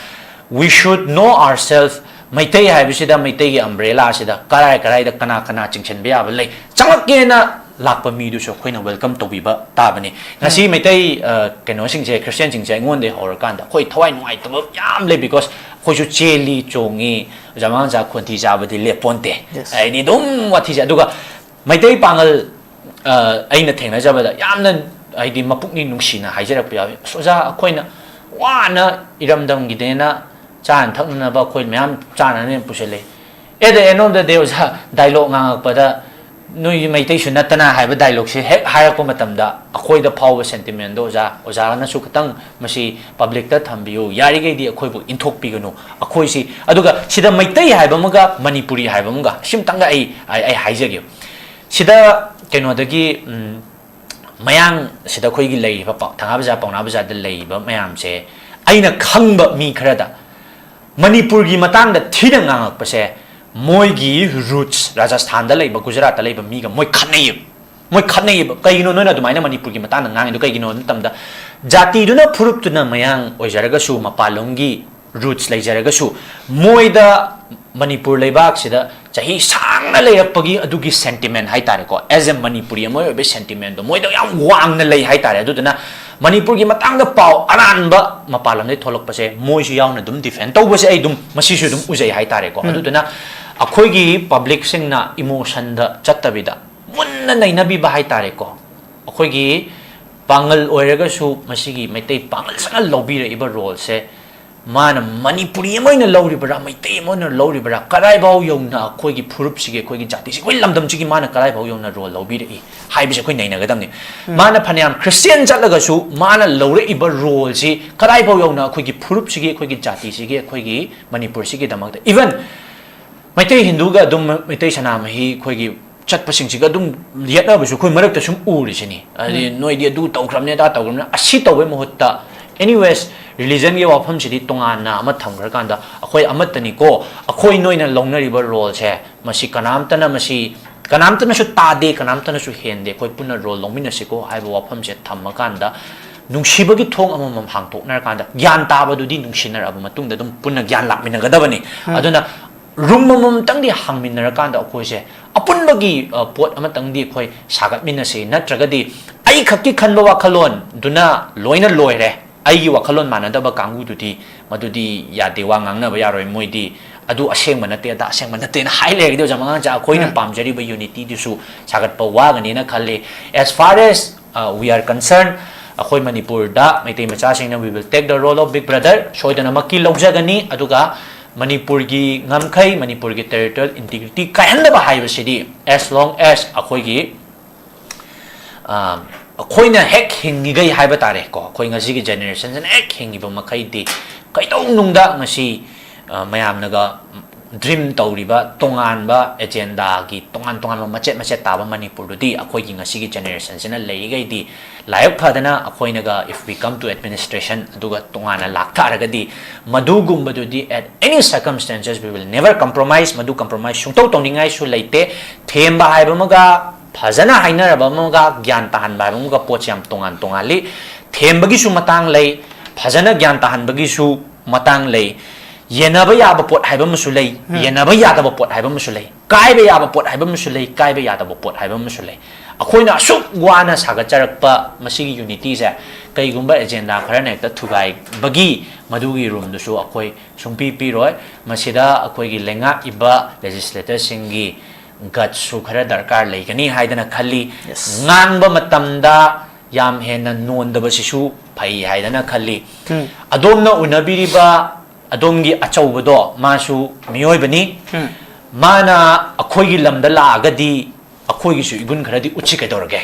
we should know ourselves꯫ Meitei ꯍꯥꯏꯕꯁꯤꯗ, ꯃꯩꯇꯩꯒꯤ umbrellaꯁꯤꯗ ꯀꯔꯥꯏ ꯀꯔꯥꯏꯗ ꯀꯅꯥ ꯀꯅꯥ ꯆꯤꯡꯁꯤꯟꯕ ꯌꯥꯕ ꯂꯩ, ꯆꯪꯂꯛꯀꯦꯅ ꯂꯥꯛꯄ ꯃꯤꯗꯨꯁꯨ ꯑꯩꯈꯣꯏꯅ welcome ꯇꯧꯕꯤꯕ ꯇꯥꯕꯅꯤ꯫ ꯉꯁꯤ ꯃꯩꯇꯩ, ꯑ, ꯀꯩꯅꯣꯁꯤꯡꯁꯦ, Christianꯁꯤꯡꯁꯦ ꯑꯩꯉꯣꯟꯗꯒꯤ ꯍꯧꯔꯀꯥꯟꯗ ꯑꯩꯈꯣꯏ ꯊꯋꯥꯏ ꯅꯨꯡꯉꯥꯏꯇꯕ ꯌꯥꯝ ꯂꯩ, because ꯑꯩꯈꯣꯏꯁꯨ ꯆꯦꯜꯂꯤ, ꯆꯣꯡꯉꯤ, ꯑꯣꯖꯥ ꯃꯉꯥꯡꯆꯥ, ꯈꯣꯟꯊꯤ ꯆꯥꯕꯗꯤ ꯂꯦꯞꯄꯣꯟꯇꯦ꯫ Yes. ꯍꯥꯏꯗꯤ ꯑꯗꯨꯝ ꯋꯥꯊꯤꯁꯦ꯫ ꯑꯗꯨꯒ ꯃꯩꯇꯩ ꯄꯥꯉꯜ, ꯑ, ꯑꯩꯅ ꯊꯦꯡꯅꯖꯕꯗ ꯌꯥꯝꯅ, ꯍꯥꯏꯗꯤ, ꯃꯄꯨꯛꯅꯤꯡ ꯅꯨꯡꯁꯤꯅ ꯍꯥꯏꯖꯔꯛꯄ ꯌꯥꯎꯏ, "ꯑꯁ, ꯑꯣꯖꯥ, ꯑꯩꯈꯣꯏꯅ ꯋꯥꯅ ꯏꯔꯝꯗꯝꯒꯤꯅꯦꯅ ꯆꯥꯅ ꯊꯛꯅꯅꯕ ꯑꯩꯈꯣꯏ ꯃꯌꯥꯝ ꯆꯥꯅꯅꯦꯅ ꯄꯨꯁꯤꯜꯂꯛꯏ꯫ At the end of the day, ꯑꯣꯖꯥ, dialogue ꯉꯥꯡꯉꯛꯄꯗ ꯅꯣꯏ ꯃꯩꯇꯩꯁꯨ ꯅꯠꯇꯅ" ꯍꯥꯏꯕ dialogueꯁꯦ ꯍꯦꯛ ꯍꯥꯏꯔꯛꯄ ꯃꯇꯝꯗ ꯑꯩꯈꯣꯏꯗ ꯐꯥꯎꯕ sentimentꯗꯣ, ꯑꯣꯖꯥ, ꯑꯣꯖꯥꯅꯁꯨ ꯈꯤꯇꯪ ꯃꯁꯤ publicꯇ ꯊꯝꯕꯤꯌꯨ, ꯌꯥꯔꯤꯈꯩꯗꯤ ꯑꯩꯈꯣꯏꯕꯨ ꯏꯟꯊꯣꯛꯄꯤꯒꯅꯨ꯫ ꯑꯩꯈꯣꯏꯁꯤ, ꯑꯗꯨꯒ ꯁꯤꯗ ꯃꯩꯇꯩ ꯍꯥꯏꯕ ꯑꯃꯒ ꯃꯅꯤꯄꯨꯔꯤ ꯍꯥꯏꯕ ꯑꯃꯒ ꯁꯤꯝꯇꯪꯒ ꯑꯩ, ꯑꯩ, ꯑꯩ ꯍꯥꯏꯖꯒꯦ꯫ ꯁꯤꯗ ꯀꯩꯅꯣꯗꯒꯤ, ꯎꯝ, ꯃꯌꯥꯡ ꯁꯤꯗ ꯑꯩꯈꯣꯏꯒꯤ ꯂꯩꯔꯤꯕ ꯄꯥꯎ-, ꯊꯪꯒꯥ ꯕꯖꯥꯔ, ꯄꯥꯎꯅꯥ ꯕꯖꯥꯔꯗ ꯂꯩꯔꯤꯕ ꯃꯌꯥꯝꯁꯦ, ꯑꯩꯅ ꯈꯪꯕ ꯃꯤ ꯈꯔꯗ ꯃꯅꯤꯄꯨꯔꯒꯤ ꯃꯇꯥꯡꯗ ꯊꯤꯅ ꯉꯥꯡꯉꯛꯄꯁꯦ, ꯃꯣꯏꯒꯤ roots ꯔꯥꯖꯁꯊꯥꯟꯗ ꯂꯩꯕ, ꯒꯨꯖꯔꯥꯠꯇ ꯂꯩꯕ ꯃꯤꯒ ꯃꯣꯏ ꯈꯠꯅꯩꯌꯦꯕ꯫ ꯃꯣꯏ ꯈꯠꯅꯩꯌꯦꯕ꯫ ꯀꯩꯒꯤꯅꯣ ꯅꯣꯏꯅ ꯑꯗꯨꯃꯥꯏꯅ ꯃꯅꯤꯄꯨꯔꯒꯤ ꯃꯇꯥꯡꯗ ꯉꯥꯡꯉꯤꯗꯣ? ꯀꯩꯒꯤꯅꯣ ꯍꯥꯏꯕ ꯃꯇꯝꯗ, ꯖꯥꯇꯤꯗꯨꯅ ꯐꯨꯔꯨꯞꯇꯨꯅ ꯃꯌꯥꯡ ꯑꯣꯏꯖꯔꯒꯁꯨ, ꯃꯄꯥꯟꯂꯣꯝꯒꯤ roots ꯂꯩꯖꯔꯒꯁꯨ, ꯃꯣꯏꯗ ꯃꯅꯤꯄꯨꯔ ꯂꯩꯕꯥꯛꯁꯤꯗ ꯆꯍꯤ ꯁꯥꯡꯅ ꯂꯩꯔꯛꯄꯒꯤ ꯑꯗꯨꯒꯤ sentiment ꯍꯥꯏꯇꯥꯔꯦꯀꯣ, as a ꯃꯅꯤꯄꯨꯔꯤ ꯑꯃ ꯑꯣꯏꯕ sentimentꯗꯣ ꯃꯣꯏꯗ ꯌꯥꯝ ꯋꯥꯡꯅ ꯂꯩ ꯍꯥꯏꯇꯥꯔꯦ꯫ ꯑꯗꯨꯗꯨꯅ ꯃꯅꯤꯄꯨꯔꯒꯤ ꯃꯇꯥꯡꯗ ꯄꯥꯎ ꯑꯔꯥꯟꯕ ꯃꯄꯥꯟ ꯂꯝꯗꯒꯤ ꯊꯣꯛꯂꯛꯄꯁꯦ ꯃꯣꯏꯁꯨ ꯌꯥꯎꯅ ꯑꯗꯨꯝ defend ꯇꯧꯕꯁꯦ ꯑꯩ ꯑꯗꯨꯝ, ꯃꯁꯤꯁꯨ ꯑꯗꯨꯝ ꯎꯖꯩ ꯍꯥꯏꯇꯥꯔꯦꯀꯣ꯫ ꯑꯗꯨꯗꯨꯅ ꯑꯩꯈꯣꯏꯒꯤ publicꯁꯤꯡꯅ emotionꯗ ꯆꯠꯇꯕꯤꯗ ꯃꯨꯟꯅ ꯅꯩꯅꯕꯤꯕ ꯍꯥꯏꯇꯥꯔꯦꯀꯣ꯫ ꯑꯩꯈꯣꯏꯒꯤ ꯄꯥꯉꯜ ꯑꯣꯏꯔꯒꯁꯨ ꯃꯁꯤꯒꯤ ꯃꯩꯇꯩ ꯄꯥꯉꯜꯁꯤꯅ ꯂꯧꯕꯤꯔꯛꯏꯕ roleꯁꯦ, ꯃꯥꯅ ꯃꯅꯤꯄꯨꯔꯤ ꯑꯃ ꯑꯣꯏꯅ ꯂꯧꯔꯤꯕ꯭ꯔꯥ, ꯃꯩꯇꯩ ꯑꯃ ꯑꯣꯏꯅ ꯂꯧꯔꯤꯕ꯭ꯔꯥ, ꯀꯗꯥꯏꯐꯥꯎ ꯌꯧꯅ ꯑꯩꯈꯣꯏꯒꯤ ꯐꯨꯔꯨꯞꯁꯤꯒꯤ, ꯑꯩꯈꯣꯏꯒꯤ ꯖꯥꯇꯤꯁꯤꯒꯤ, ꯑꯩꯈꯣꯏ ꯂꯝꯗꯝꯁꯤꯒꯤ ꯃꯥꯅ ꯀꯗꯥꯏꯐꯥꯎ ꯌꯧꯅ role ꯂꯧꯕꯤꯔꯛꯏ ꯍꯥꯏꯕꯁꯦ ꯑꯩꯈꯣꯏ ꯅꯩꯅꯒꯗꯕꯅꯤ꯫ ꯃꯥꯅ ꯐꯅꯌꯥꯝ Christian ꯆꯠꯂꯒꯁꯨ ꯃꯥꯅ ꯂꯧꯔꯛꯏꯕ roleꯁꯤ ꯀꯗꯥꯏꯐꯥꯎ ꯌꯧꯅ ꯑꯩꯈꯣꯏꯒꯤ ꯐꯨꯔꯨꯞꯁꯤꯒꯤ, ꯑꯩꯈꯣꯏꯒꯤ ꯖꯥꯇꯤꯁꯤꯒꯤ, ꯑꯩꯈꯣꯏꯒꯤ ꯃꯅꯤꯄꯨꯔꯁꯤꯒꯤꯗꯃꯛꯇ, even ꯃꯩꯇꯩ ꯍꯤꯟꯗꯨꯒ ꯑꯗꯨꯝ ꯃꯩꯇꯩ ꯁꯅꯥꯃꯍꯤ ꯑꯩꯈꯣꯏꯒꯤ ꯆꯠꯄꯁꯤꯡꯁꯤꯒ ꯑꯗꯨꯝ ꯌꯦꯠꯅꯕꯁꯨ ꯑꯩꯈꯣꯏ ꯃꯔꯛꯇ ꯁꯨꯝ ꯎꯔꯤꯁꯤꯅꯤ꯫ ꯍꯥꯏꯗꯤ ꯅꯣꯏꯗꯤ ꯑꯗꯨ ꯇꯧꯈ꯭ꯔꯕꯅꯦ, ꯑꯗꯥ ꯇꯧꯈ꯭ꯔꯕꯅꯦ, ꯑꯁꯤ ꯇꯧꯕꯩ ꯃꯍꯨꯠꯇ, anyways, religionꯒꯤ ꯋꯥꯐꯝꯁꯤꯗꯤ ꯇꯣꯉꯥꯟꯅ ꯑꯃ ꯊꯝꯈ꯭ꯔꯀꯥꯟꯗ ꯑꯩꯈꯣꯏ ꯑꯃꯠꯇꯅꯤꯀꯣ, ꯑꯩꯈꯣꯏ ꯅꯣꯏꯅ ꯂꯧꯅꯔꯤꯕ roleꯁꯦ ꯃꯁꯤ ꯀꯅꯥꯝꯇꯅ, ꯃꯁꯤ ꯀꯅꯥꯝꯇꯅꯁꯨ ꯇꯥꯗꯦ, ꯀꯅꯥꯝꯇꯅꯁꯨ ꯍꯦꯟꯗꯦ, ꯑꯩꯈꯣꯏ ꯄꯨꯟꯅ role ꯂꯧꯃꯤꯟꯅꯁꯤꯀꯣ ꯍꯥꯏꯕ ꯋꯥꯐꯝꯁꯦ ꯊꯝꯃꯀꯥꯟꯗ ꯅꯨꯡꯁꯤꯕꯒꯤ ꯊꯣꯡ ꯑꯃꯃꯝ ꯍꯥꯡꯇꯣꯛꯅꯔꯀꯥꯟꯗ ꯒ꯭ꯌꯥꯟ ꯇꯥꯕꯗꯨꯗꯤ ꯅꯨꯡꯁꯤꯅꯔꯛꯑꯕ ꯃꯇꯨꯡꯗ ꯑꯗꯨꯝ ꯄꯨꯟꯅ ꯒ꯭ꯌꯥꯟ ꯂꯥꯛꯃꯤꯟꯅꯒꯗꯕꯅꯤ꯫ ꯑꯗꯨꯅ room ꯑꯃꯃꯝꯇꯪꯗꯤ ꯍꯥꯡꯃꯤꯟꯅꯔꯀꯥꯟꯗ ꯑꯩꯈꯣꯏꯁꯦ ꯑꯄꯨꯟꯕꯒꯤ, ꯑ, ꯄꯣꯠ ꯑꯃꯇꯪꯗꯤ ꯑꯩꯈꯣꯏ ꯁꯥꯒꯠꯃꯤꯟꯅꯁꯤ, ꯅꯠꯇ꯭ꯔꯒꯗꯤ ꯑꯩ ꯈꯛꯀꯤ ꯈꯟꯕ ꯋꯥꯈꯜꯂꯣꯟꯗꯨꯅ ꯂꯣꯏꯅ ꯂꯣꯏꯔꯦ, ꯑꯩꯒꯤ ꯋꯥꯈꯜꯂꯣꯟ ꯃꯥꯟꯅꯗꯕ ꯀꯥꯡꯕꯨꯗꯨꯗꯤ ꯃꯗꯨꯗꯤ ꯌꯥꯗꯦ, ꯋꯥ ꯉꯥꯡꯅꯕ ꯌꯥꯔꯣꯏ, ꯃꯣꯏꯗꯤ ꯑꯗꯨ ꯑꯁꯦꯡꯕ ꯅꯠꯇꯦ, ꯑꯗꯥ ꯑꯁꯦꯡꯕ ꯅꯠꯇꯦꯅ ꯍꯥꯏ ꯂꯩꯔꯒꯗꯤ ꯑꯣꯖꯥ ꯃꯉꯥꯡꯆꯥ, ꯑꯩꯈꯣꯏꯅ ꯄꯥꯝꯖꯔꯤꯕ unityꯗꯨꯁꯨ ꯁꯥꯒꯠꯄ ꯋꯥꯒꯅꯤꯅ ꯈꯜꯂꯤ꯫ As far as, uh, we are concerned, ꯑꯩꯈꯣꯏ ꯃꯅꯤꯄꯨꯔꯗ ꯃꯩꯇꯩ ꯃꯆꯥꯁꯤꯡꯅ we will take the role of big brother, ꯁꯣꯏꯗꯅꯃꯛꯀꯤ ꯂꯧꯖꯒꯅꯤ꯫ ꯑꯗꯨꯒ ꯃꯅꯤꯄꯨꯔꯒꯤ ꯉꯝꯈꯩ, ꯃꯅꯤꯄꯨꯔꯒꯤ territorial integrity ꯀꯥꯏꯍꯟꯗꯕ ꯍꯥꯏꯕꯁꯤꯗꯤ, as long as ꯑꯩꯈꯣꯏꯒꯤ, ꯑ, ꯑꯩꯈꯣꯏꯅ ꯍꯦꯛ ꯍꯤꯡꯉꯤꯈꯩ ꯍꯥꯏꯕ ꯇꯥꯔꯦꯀꯣ, ꯑꯩꯈꯣꯏ ꯉꯁꯤꯒꯤ generationꯁꯤꯅ ꯍꯦꯛ ꯍꯤꯡꯉꯤꯕ ꯃꯈꯩꯗꯤ, ꯀꯩꯗꯧꯅꯨꯡꯗ ꯉꯁꯤ, ꯑ, ꯃꯌꯥꯝꯅꯒ dream ꯇꯧꯔꯤꯕ ꯇꯣꯉꯥꯟꯕ agendaꯒꯤ ꯇꯣꯉꯥꯟ ꯇꯣꯉꯥꯟꯕ ꯃꯆꯦꯠ ꯃꯆꯦꯠ ꯇꯥꯕ ꯃꯅꯤꯄꯨꯔꯗꯨꯗꯤ ꯑꯩꯈꯣꯏꯒꯤ ꯉꯁꯤꯒꯤ generationꯁꯤꯅ ꯂꯩꯔꯤꯈꯩꯗꯤ, ꯂꯥꯏꯕꯛ ꯐꯗꯅ ꯑꯩꯈꯣꯏꯅꯒ, if we come to administration, ꯑꯗꯨꯒ ꯇꯣꯉꯥꯟꯅ ꯂꯥꯛ ꯇꯥꯔꯒꯗꯤ, ꯃꯗꯨꯒꯨꯝꯕꯗꯨꯗꯤ at any circumstances we will never compromise, ꯃꯗꯨ compromise ꯁꯨꯡꯇꯧ ꯇꯧꯅꯤꯡꯉꯥꯏꯁꯨ ꯂꯩꯇꯦ꯫ ꯊꯦꯝꯕ ꯍꯥꯏꯕ ꯑꯃꯒ ꯐꯖꯅ ꯍꯥꯏꯅꯔꯕ ꯑꯃꯒ ꯒ꯭ꯌꯥꯟ ꯇꯥꯍꯟꯕ ꯍꯥꯏꯕ ꯑꯃꯒ ꯄꯣꯠꯁꯦ ꯌꯥꯝ ꯇꯣꯉꯥꯟ ꯇꯣꯉꯥꯜꯂꯤ꯫ ꯊꯦꯝꯕꯒꯤꯁꯨ ꯃꯇꯥꯡ ꯂꯩ, ꯐꯖꯅ ꯒ꯭ꯌꯥꯟ ꯇꯥꯍꯟꯕꯒꯤꯁꯨ ꯃꯇꯥꯡ ꯂꯩ꯫ ꯌꯦꯟꯅꯕ ꯌꯥꯕ ꯄꯣꯠ ꯍꯥꯏꯕ ꯑꯃꯁꯨ ꯂꯩ, ꯎꯝ꯫ ꯌꯦꯟꯅꯕ ꯌꯥꯗꯕ ꯄꯣꯠ ꯍꯥꯏꯕ ꯑꯃꯁꯨ ꯂꯩ, ꯀꯥꯏꯕ ꯌꯥꯕ ꯄꯣꯠ ꯍꯥꯏꯕ ꯑꯃꯁꯨ ꯂꯩ, ꯀꯥꯏꯕ ꯌꯥꯗꯕ ꯄꯣꯠ ꯍꯥꯏꯕ ꯑꯃꯁꯨ ꯂꯩ꯫ ꯑꯩꯈꯣꯏꯅ ꯑꯁꯨꯛ ꯋꯥꯅ ꯁꯥꯒꯠꯆꯔꯛꯄ ꯃꯁꯤꯒꯤ unity ꯁꯦ ꯀꯩꯒꯨꯝꯕ agenda ꯈꯔꯅ ꯍꯦꯛꯇ ꯊꯨꯒꯥꯏꯕꯒꯤ ꯃꯗꯨꯒꯤ room ꯗꯨꯁꯨ ꯑꯩꯈꯣꯏ ꯁꯨꯡꯄꯤ ꯄꯤꯔꯣꯏ꯫ ꯃꯁꯤꯗ ꯑꯩꯈꯣꯏꯒꯤ ꯂꯩꯉꯥꯛꯏꯕ legislator ꯁꯤꯡꯒꯤ guts ꯁꯨ ꯈꯔ ꯗꯔꯀꯥꯔ ꯂꯩꯒꯅꯤ ꯍꯥꯏꯗꯅ ꯈꯜꯂꯤ꯫ Yes. ꯉꯥꯡꯕ ꯃꯇꯝꯗ ꯌꯥꯝ ꯍꯦꯟꯅ ꯅꯣꯟꯗꯕꯁꯤꯁꯨ ꯐꯩ ꯍꯥꯏꯗꯅ ꯈꯜꯂꯤ꯫ ꯎꯝ꯫ ꯑꯗꯣꯝꯅ ꯎꯅꯕꯤꯔꯤꯕ ꯑꯗꯣꯝꯒꯤ ꯑꯆꯧꯕꯗꯣ ꯃꯥꯁꯨ ꯃꯤꯑꯣꯏꯕꯅꯤ꯫ ꯎꯝ꯫ ꯃꯥꯅ ꯑꯩꯈꯣꯏꯒꯤ ꯂꯝꯗ ꯂꯥꯛꯑꯒꯗꯤ ꯑꯩꯈꯣꯏꯒꯤꯁꯨ ꯏꯒꯨꯟ ꯈꯔꯗꯤ ꯎꯠꯁꯤ ꯀꯩꯗꯧꯔꯒꯦ?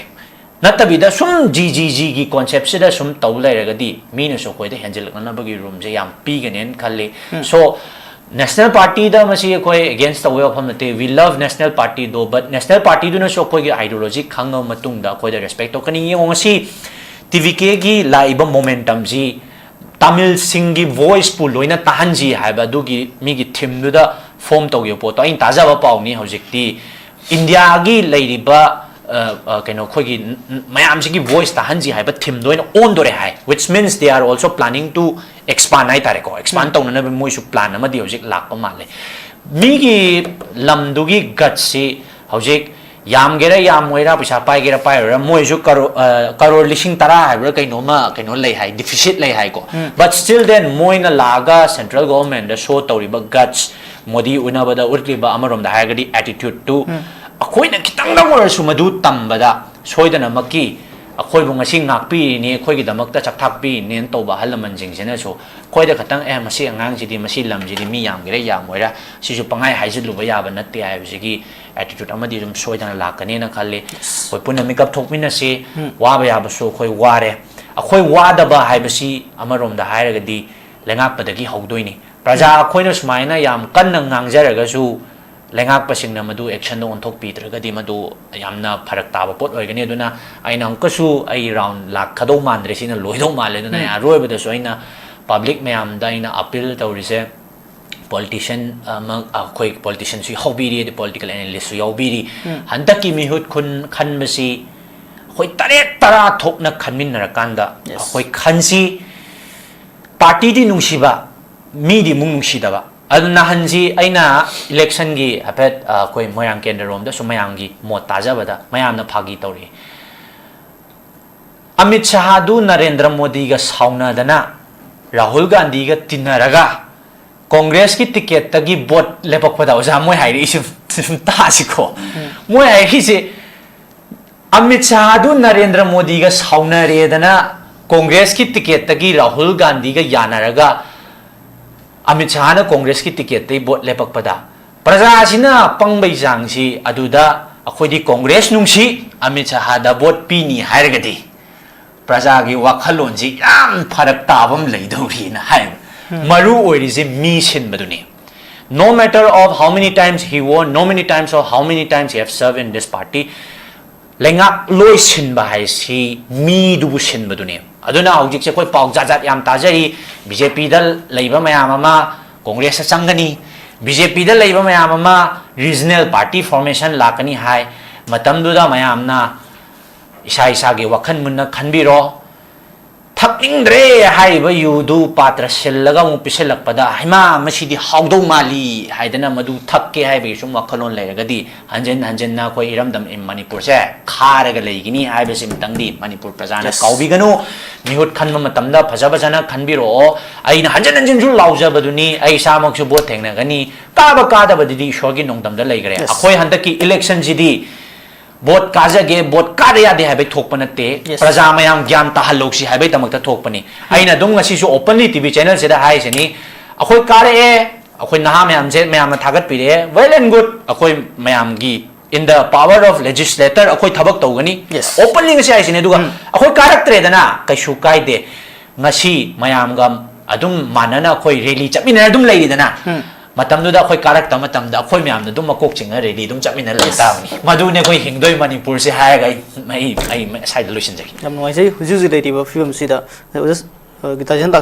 ꯅꯠꯇꯕꯤꯗ ꯁꯨꯝ G G G ꯒꯤ concept ꯁꯤꯗ ꯁꯨꯝ ꯇꯧ ꯂꯩꯔꯒꯗꯤ ꯃꯤꯅꯁꯨ ꯑꯩꯈꯣꯏꯗ ꯍꯦꯟꯖꯤꯜꯂꯛꯅꯕꯒꯤ room ꯁꯦ ꯌꯥꯝ ꯄꯤꯒꯅꯦꯅ ꯈꯜꯂꯤ꯫ ꯎꯝ꯫ So, National Party ꯗ ꯃꯁꯤ ꯑꯩꯈꯣꯏ against ꯇꯧꯕ ꯋꯥꯐꯝ ꯅꯠꯇꯦ, we love National Party ꯗꯣ, but National Party ꯗꯨꯅꯁꯨ ꯑꯩꯈꯣꯏꯒꯤ ideology ꯈꯪꯉꯕ ꯃꯇꯨꯡꯗ ꯑꯩꯈꯣꯏꯗ respect ꯇꯧꯔꯛꯀꯅꯤ꯫ ꯌꯦꯡꯉꯣ, ꯉꯁꯤ T V K ꯒꯤ ꯂꯥꯛꯏꯕ momentum ꯁꯤ ꯇꯥꯃꯤꯜꯁꯤꯡꯒꯤ voice ꯄꯨ ꯂꯣꯏꯅ ꯇꯥꯍꯟꯁꯤ ꯍꯥꯏꯕ ꯑꯗꯨꯒꯤ ꯃꯤꯒꯤ theme ꯗꯨꯗ form ꯇꯧꯈꯤꯕ ꯄꯣꯠꯇꯣ ꯑꯩꯅ ꯇꯥꯖꯕ ꯄꯥꯎꯅꯤ꯫ ꯍꯧꯖꯤꯛꯇꯤ ꯏꯟꯗꯤꯌꯥꯒꯤ ꯂꯩꯔꯤꯕ, ꯑ, ꯑ, ꯀꯩꯅꯣ, ꯑꯩꯈꯣꯏꯒꯤ ꯃꯌꯥꯝꯁꯤꯒꯤ voice ꯇꯥꯍꯟꯁꯤ ꯍꯥꯏꯕ theme ꯗꯣ ꯑꯣꯏꯅ ꯑꯣꯟꯗꯣꯔꯦ ꯍꯥꯏ, which means they are also planning to expand ꯍꯥꯏꯇꯥꯔꯦꯀꯣ꯫ Expand ꯎꯝ꯫ ꯇꯧꯅꯅꯕ ꯃꯣꯏꯁꯨ plan ꯑꯃꯗꯤ ꯍꯧꯖꯤꯛ ꯂꯥꯛꯄ ꯃꯥꯜꯂꯦ꯫ ꯃꯤꯒꯤ ꯂꯝꯗꯨꯒꯤ guts ꯁꯤ ꯍꯧꯖꯤꯛ ꯌꯥꯝꯒꯦꯔꯥ ꯌꯥꯝꯃꯣꯏꯔꯥ, ꯄꯩꯁꯥ ꯄꯥꯏꯒꯦꯔꯥ ꯄꯥꯏꯔꯣꯏꯔꯥ, ꯃꯣꯏꯁꯨ ꯀꯔꯣ-, ꯑ, ꯀꯔꯣꯔ ꯂꯤꯁꯤꯡ ꯇꯔꯥ ꯍꯥꯏꯕ꯭ꯔꯥ ꯀꯩꯅꯣꯝꯃ ꯀꯩꯅꯣ ꯂꯩ ꯍꯥꯏ, deficit ꯂꯩ ꯍꯥꯏꯀꯣ꯫ ꯎꯝ꯫ But still then ꯃꯣꯏꯅ ꯂꯥꯛꯑꯒ central government ꯗ show ꯇꯧꯔꯤꯕ guts, ꯃꯣꯗꯤ ꯎꯅꯕꯗ ꯎꯠꯂꯤꯕ ꯑꯃꯔꯣꯝꯗ ꯍꯥꯏꯔꯒꯗꯤ attitude ꯇꯨ ꯎꯝ꯫ ꯑꯩꯈꯣꯏꯅ ꯈꯤꯇꯪꯗ ꯑꯣꯏꯔꯁꯨ ꯃꯗꯨ ꯇꯝꯕꯗ ꯁꯣꯏꯗꯅꯃꯛꯀꯤ ꯑꯩꯈꯣꯏꯕꯨ ꯉꯁꯤ ꯉꯥꯛꯄꯤꯔꯤꯅꯤ, ꯑꯩꯈꯣꯏꯒꯤꯗꯃꯛꯇ ꯆꯥꯛꯊꯥꯛ ꯄꯤꯔꯤꯅꯦꯅ ꯇꯧꯕ ꯑꯍꯜ ꯂꯃꯟꯁꯤꯡꯁꯤꯅꯁꯨ ꯑꯩꯈꯣꯏꯗ ꯈꯇꯪ, "ꯑꯦ, ꯃꯁꯤ ꯑꯉꯥꯡꯁꯤꯗꯤ, ꯃꯁꯤ ꯂꯝꯁꯤꯗꯤ ꯃꯤ ꯌꯥꯝꯒꯦꯔꯥ ꯌꯥꯝꯃꯣꯏꯔꯥ, ꯁꯤꯁꯨ ꯄꯪꯍꯥꯏ ꯍꯥꯏꯖꯤꯜꯂꯨꯕ ꯌꯥꯕ ꯅꯠꯇꯦ" ꯍꯥꯏꯕꯁꯤꯒꯤ attitude ꯑꯃꯗꯤ ꯑꯗꯨꯝ ꯁꯣꯏꯗꯅ ꯂꯥꯛꯀꯅꯦꯅ ꯈꯜꯂꯤ꯫ ꯑꯩꯈꯣꯏ ꯄꯨꯟꯅ ꯃꯤꯀꯞ ꯊꯣꯛꯃꯤꯟꯅꯁꯤ꯫ ꯎꯝ꯫ ꯋꯥꯕ ꯌꯥꯕꯁꯨ ꯑꯩꯈꯣꯏ ꯋꯥꯔꯦ꯫ ꯑꯩꯈꯣꯏ ꯋꯥꯗꯕ ꯍꯥꯏꯕꯁꯤ ꯑꯃꯔꯣꯝꯗ ꯍꯥꯏꯔꯒꯗꯤ ꯂꯩꯉꯥꯛꯄꯗꯒꯤ ꯍꯧꯗꯣꯏꯅꯤ꯫ ꯄ꯭ꯔꯖꯥ ꯎꯝ꯫ ꯑꯩꯈꯣꯏꯅ ꯁꯨꯃꯥꯏꯅ ꯌꯥꯝ ꯀꯟꯅ ꯉꯥꯡꯖꯔꯒꯁꯨ ꯂꯩꯉꯥꯛꯄꯁꯤꯡꯅ ꯃꯗꯨ action ꯗ ꯑꯣꯟꯊꯣꯛꯄꯤꯗ꯭ꯔꯒꯗꯤ ꯃꯗꯨ ꯌꯥꯝꯅ ꯐꯔꯛ ꯇꯥꯕ ꯄꯣꯠ ꯑꯣꯏꯒꯅꯤ꯫ ꯑꯗꯨꯅ ꯑꯩꯅ ꯑꯃꯨꯛꯀꯁꯨ ꯑꯩ round ꯂꯥꯛꯀꯗꯧ ꯃꯥꯟꯗ꯭ꯔꯦ, ꯁꯤꯅ ꯂꯣꯏꯗꯧ ꯃꯥꯜꯂꯦ꯫ ꯑꯗꯨꯅ ꯎꯝ꯫ ꯑꯩ ꯑꯔꯣꯏꯕꯗꯁꯨ ꯑꯩꯅ public ꯃꯌꯥꯝꯗ ꯑꯩꯅ appeal ꯇꯧꯔꯤꯁꯦ, ꯄꯣꯂꯤꯇꯤꯁꯤꯌꯥꯟ ꯑꯃ, ꯑꯩꯈꯣꯏ ꯄꯣꯂꯤꯇꯤꯁꯤꯌꯥꯟꯁꯨ ꯌꯥꯎꯕꯤꯔꯤ, ꯑꯗꯩ ꯄꯣꯂꯤꯇꯤꯀꯦꯜ ꯑꯦꯅꯥꯂꯤꯁ꯭ꯠꯁꯨ ꯌꯥꯎꯕꯤꯔꯤ꯫ ꯍꯟꯗꯛꯀꯤ ꯃꯤꯍꯨꯠ ꯈꯨꯟ ꯈꯟꯕꯁꯤ ꯑꯩꯈꯣꯏ ꯇꯔꯦꯠ ꯇꯔꯥ ꯊꯣꯛꯅ ꯈꯟꯃꯤꯟꯅꯔꯀꯥꯟꯗ, yes, ꯑꯩꯈꯣꯏ ꯈꯟꯁꯤ꯫ ꯄꯥꯔꯇꯤꯗꯤ ꯅꯨꯡꯁꯤꯕ, ꯃꯤꯗꯤ ꯑꯃꯨꯛ ꯅꯨꯡꯁꯤꯗꯕ꯫ ꯑꯗꯨ ꯅꯍꯥꯟꯁꯤ ꯑꯩꯅ ꯏꯂꯦꯛꯁꯟꯒꯤ ꯍꯥꯏꯐꯦꯠ, ꯑ, ꯑꯩꯈꯣꯏ ꯃꯣꯏꯔꯥꯡ ꯀꯦꯟꯗ꯭ꯔꯔꯣꯝꯗꯁꯨ ꯃꯌꯥꯝꯒꯤ ꯃꯣꯠ ꯇꯥꯖꯕꯗ ꯃꯌꯥꯝꯅ ꯐꯥꯒꯤ ꯇꯧꯔꯛꯏ꯫ ꯑꯃꯤꯠ ꯁꯍꯥꯗꯨ ꯅꯔꯦꯟꯗ꯭ꯔ ꯃꯣꯗꯤꯒ ꯁꯥꯎꯅꯗꯅ ꯔꯥꯍꯨꯜ ꯒꯥꯟꯙꯤꯒ ꯇꯤꯟꯅꯔꯒ ꯀꯣꯡꯒ꯭ꯔꯦꯁꯀꯤ ꯇꯤꯀꯦꯠꯇꯒꯤ ꯚꯣꯠ ꯂꯦꯞꯄꯛꯄꯗ, ꯑꯣꯖꯥ, ꯃꯣꯏ ꯍꯥꯏꯔꯛꯏꯁꯦ ꯁꯨꯝ ꯇꯥꯁꯤꯀꯣ꯫ ꯃꯣꯏ ꯍꯥꯏꯔꯛꯏꯁꯦ, ꯑꯃꯤꯠ ꯁꯍꯥꯗꯨ ꯅꯔꯦꯟꯗ꯭ꯔ ꯃꯣꯗꯤꯒ ꯁꯥꯎꯅꯔꯦꯗꯅ ꯀꯣꯡꯒ꯭ꯔꯦꯁꯀꯤ ꯇꯤꯀꯦꯠꯇꯒꯤ ꯔꯥꯍꯨꯜ ꯒꯥꯟꯙꯤꯒ ꯌꯥꯅꯔꯒ ꯑꯃꯤꯠ ꯁꯍꯥꯅ ꯀꯣꯡꯒ꯭ꯔꯦꯁꯀꯤ ꯇꯤꯀꯦꯠꯇꯒꯤ ꯚꯣꯠ ꯂꯦꯞꯄꯛꯄꯗ, ꯄ꯭ꯔꯖꯥꯁꯤꯅ ꯄꯪꯕꯩ ꯆꯥꯡꯁꯤ ꯑꯗꯨꯗ ꯑꯩꯈꯣꯏꯗꯤ ꯀꯣꯡꯒ꯭ꯔꯦꯁ ꯅꯨꯡꯁꯤ, ꯑꯃꯤꯠ ꯁꯍꯥꯗ ꯚꯣꯠ ꯄꯤꯅꯤ ꯍꯥꯏꯔꯒꯗꯤ ꯄ꯭ꯔꯖꯥꯒꯤ ꯋꯥꯈꯜꯂꯣꯟꯁꯤ ꯌꯥꯝ ꯐꯔꯛ ꯇꯥꯕ ꯑꯃ ꯂꯩꯗꯧꯔꯤꯅ ꯍꯥꯏꯕ꯫ ꯃꯔꯨ ꯑꯣꯏꯔꯤꯁꯦ ꯃꯤ ꯁꯤꯟꯕꯗꯨꯅꯤ꯫ No matter of how many times he won, no many times of how many times he have served in this party, ꯂꯩꯉꯥꯛ ꯂꯣꯏ ꯁꯤꯟꯕ ꯍꯥꯏꯁꯤ ꯃꯤꯗꯨꯕꯨ ꯁꯤꯟꯕꯗꯨꯅꯦ꯫ ꯑꯗꯨꯅ ꯍꯧꯖꯤꯛꯁꯦ ꯑꯩꯈꯣꯏ ꯄꯥꯎ ꯖꯥꯠ ꯖꯥꯠ ꯌꯥꯝ ꯇꯥꯖꯔꯤ, ꯕꯤ ꯖꯦ ꯄꯤꯗ ꯂꯩꯕ ꯃꯌꯥꯝ ꯑꯃ ꯀꯣꯡꯒ꯭ꯔꯦꯁꯇ ꯆꯪꯒꯅꯤ, ꯕꯤ ꯖꯦ ꯄꯤꯗ ꯂꯩꯕ ꯃꯌꯥꯝ ꯑꯃ regional party formation ꯂꯥꯛꯀꯅꯤ ꯍꯥꯏ꯫ ꯃꯇꯝꯗꯨꯗ ꯃꯌꯥꯝꯅ ꯏꯁꯥ ꯏꯁꯥꯒꯤ ꯋꯥꯈꯜ ꯃꯨꯟꯅ ꯈꯟꯕꯤꯔꯣ꯫ ꯊꯛꯅꯤꯡꯗ꯭ꯔꯦ ꯍꯥꯏꯔꯤꯕ ꯌꯨꯗꯨ ꯄꯥꯇ꯭ꯔ ꯁꯤꯜꯂꯒ ꯑꯃꯨꯛ ꯄꯤꯁꯤꯜꯂꯛꯄꯗ, "ꯍꯩꯃꯥ, ꯃꯁꯤꯗꯤ ꯍꯥꯎꯗꯧ ꯃꯥꯜꯂꯤ" ꯍꯥꯏꯗꯅ ꯃꯗꯨ ꯊꯛꯀꯦ ꯍꯥꯏꯕꯒꯤ ꯁꯨꯝ ꯋꯥꯈꯜꯂꯣꯟ ꯂꯩꯔꯒꯗꯤ, ꯍꯟꯖꯤꯟ ꯍꯟꯖꯤꯟꯅ ꯑꯩꯈꯣꯏ ꯏꯔꯝꯗꯝ ꯃꯅꯤꯄꯨꯔꯁꯦ ꯈꯥꯔꯒ ꯂꯩꯒꯅꯤ ꯍꯥꯏꯕꯁꯤꯃꯇꯪꯗꯤ ꯃꯅꯤꯄꯨꯔ ꯄ꯭ꯔꯖꯥꯅ, yes, ꯀꯥꯎꯕꯤꯒꯅꯨ꯫ ꯃꯤꯍꯨꯠ ꯈꯟꯕ ꯃꯇꯝꯗ ꯐꯖ ꯐꯖꯅ ꯈꯟꯕꯤꯔꯛꯑꯣ꯫ ꯑꯩꯅ ꯍꯟꯖꯤꯟ ꯍꯟꯖꯤꯟꯁꯨ ꯂꯥꯎꯖꯕꯗꯨꯅꯤ, ꯑꯩ ꯏꯁꯥꯃꯛꯁꯨ ꯚꯣꯠ ꯊꯦꯡꯅꯒꯅꯤ, ꯀꯥꯕ ꯀꯥꯗꯕꯗꯨꯗꯤ ꯏꯁꯣꯔꯒꯤ ꯅꯣꯡꯗꯝꯗ ꯂꯩꯈ꯭ꯔꯦ꯫ Yes. ꯑꯩꯈꯣꯏ ꯍꯟꯗꯛꯀꯤ ꯏꯂꯦꯛꯁꯟꯁꯤꯗꯤ ꯚꯣꯠ ꯀꯥꯖꯒꯦ, ꯚꯣꯠ ꯀꯥꯗ ꯌꯥꯗꯦ ꯍꯥꯏꯕꯩ ꯊꯣꯛꯄ ꯅꯠꯇꯦ꯫ Yes. ꯄ꯭ꯔꯖꯥ ꯃꯌꯥꯝ ꯒ꯭ꯌꯥꯟ ꯇꯥꯍꯜꯂꯧꯁꯤ ꯍꯥꯏꯕꯩꯗꯃꯛꯇ ꯊꯣꯛꯄꯅꯤ꯫ ꯑꯩꯅ ꯑꯗꯨꯝ ꯉꯁꯤꯁꯨ openly ꯇꯤ ꯚꯤ ꯆꯦꯅꯦꯜꯁꯤꯗ ꯍꯥꯏꯔꯤꯁꯤꯅꯤ, ꯑꯩꯈꯣꯏ ꯀꯥꯔꯛꯑꯦ, ꯑꯩꯈꯣꯏ ꯅꯍꯥ ꯃꯌꯥꯝꯁꯦ ꯃꯌꯥꯝꯅ ꯊꯥꯒꯠꯄꯤꯔꯛꯑꯦ, well and good, ꯑꯩꯈꯣꯏ ꯃꯌꯥꯝꯒꯤ in the power of legislator ꯑꯩꯈꯣꯏ ꯊꯕꯛ ꯇꯧꯒꯅꯤ꯫ Yes. Openly ꯉꯁꯤ ꯍꯥꯏꯁꯤꯅꯤ꯫ ꯑꯗꯨꯒ, ꯎꯝ, ꯑꯩꯈꯣꯏ ꯀꯥꯔꯛꯇ꯭ꯔꯦꯗꯅ, ꯀꯩꯁꯨ ꯀꯥꯏꯗꯦ꯫ ꯉꯁꯤ ꯃꯌꯥꯝꯒ ꯑꯗꯨꯝ ꯃꯥꯟꯅꯅ ꯑꯩꯈꯣꯏ ꯔꯦꯂꯤ ꯆꯠꯃꯤꯟꯅꯔ ꯑꯗꯨꯝ ꯂꯩꯔꯤꯗꯅ, ꯎꯝ, ꯃꯇꯝꯗꯨꯗ ꯑꯩꯈꯣꯏ ꯀꯥꯔꯛꯇ ꯃꯇꯝꯗ ꯑꯩꯈꯣꯏ ꯃꯌꯥꯝꯅ ꯑꯗꯨꯝ ꯃꯀꯣꯛ ꯆꯤꯡꯉ ꯔꯦꯂꯤ ꯑꯗꯨꯝ ꯆꯠꯃꯤꯟꯅ ꯂꯩ, yes, ꯇꯥꯕꯅꯤ꯫ ꯃꯗꯨꯅꯦ ꯑꯩꯈꯣꯏ ꯍꯤꯡꯗꯣꯏ ꯃꯅꯤꯄꯨꯔꯁꯦ ꯍꯥꯏꯔꯒ ꯑꯩ, ꯑꯩ, ꯑꯩ ꯁ꯭ꯋꯥꯏꯗ ꯂꯣꯏꯁꯤꯟꯖꯒꯦ꯫ ꯌꯥꯝ ꯅꯨꯡꯉꯥꯏꯖꯩ꯫ ꯍꯧꯖꯤꯛ ꯍꯧꯖꯤꯛ ꯂꯩꯔꯤꯕ ꯐꯤꯕꯝꯁꯤꯗ, ꯑ, ꯒꯤꯇꯥꯆꯟ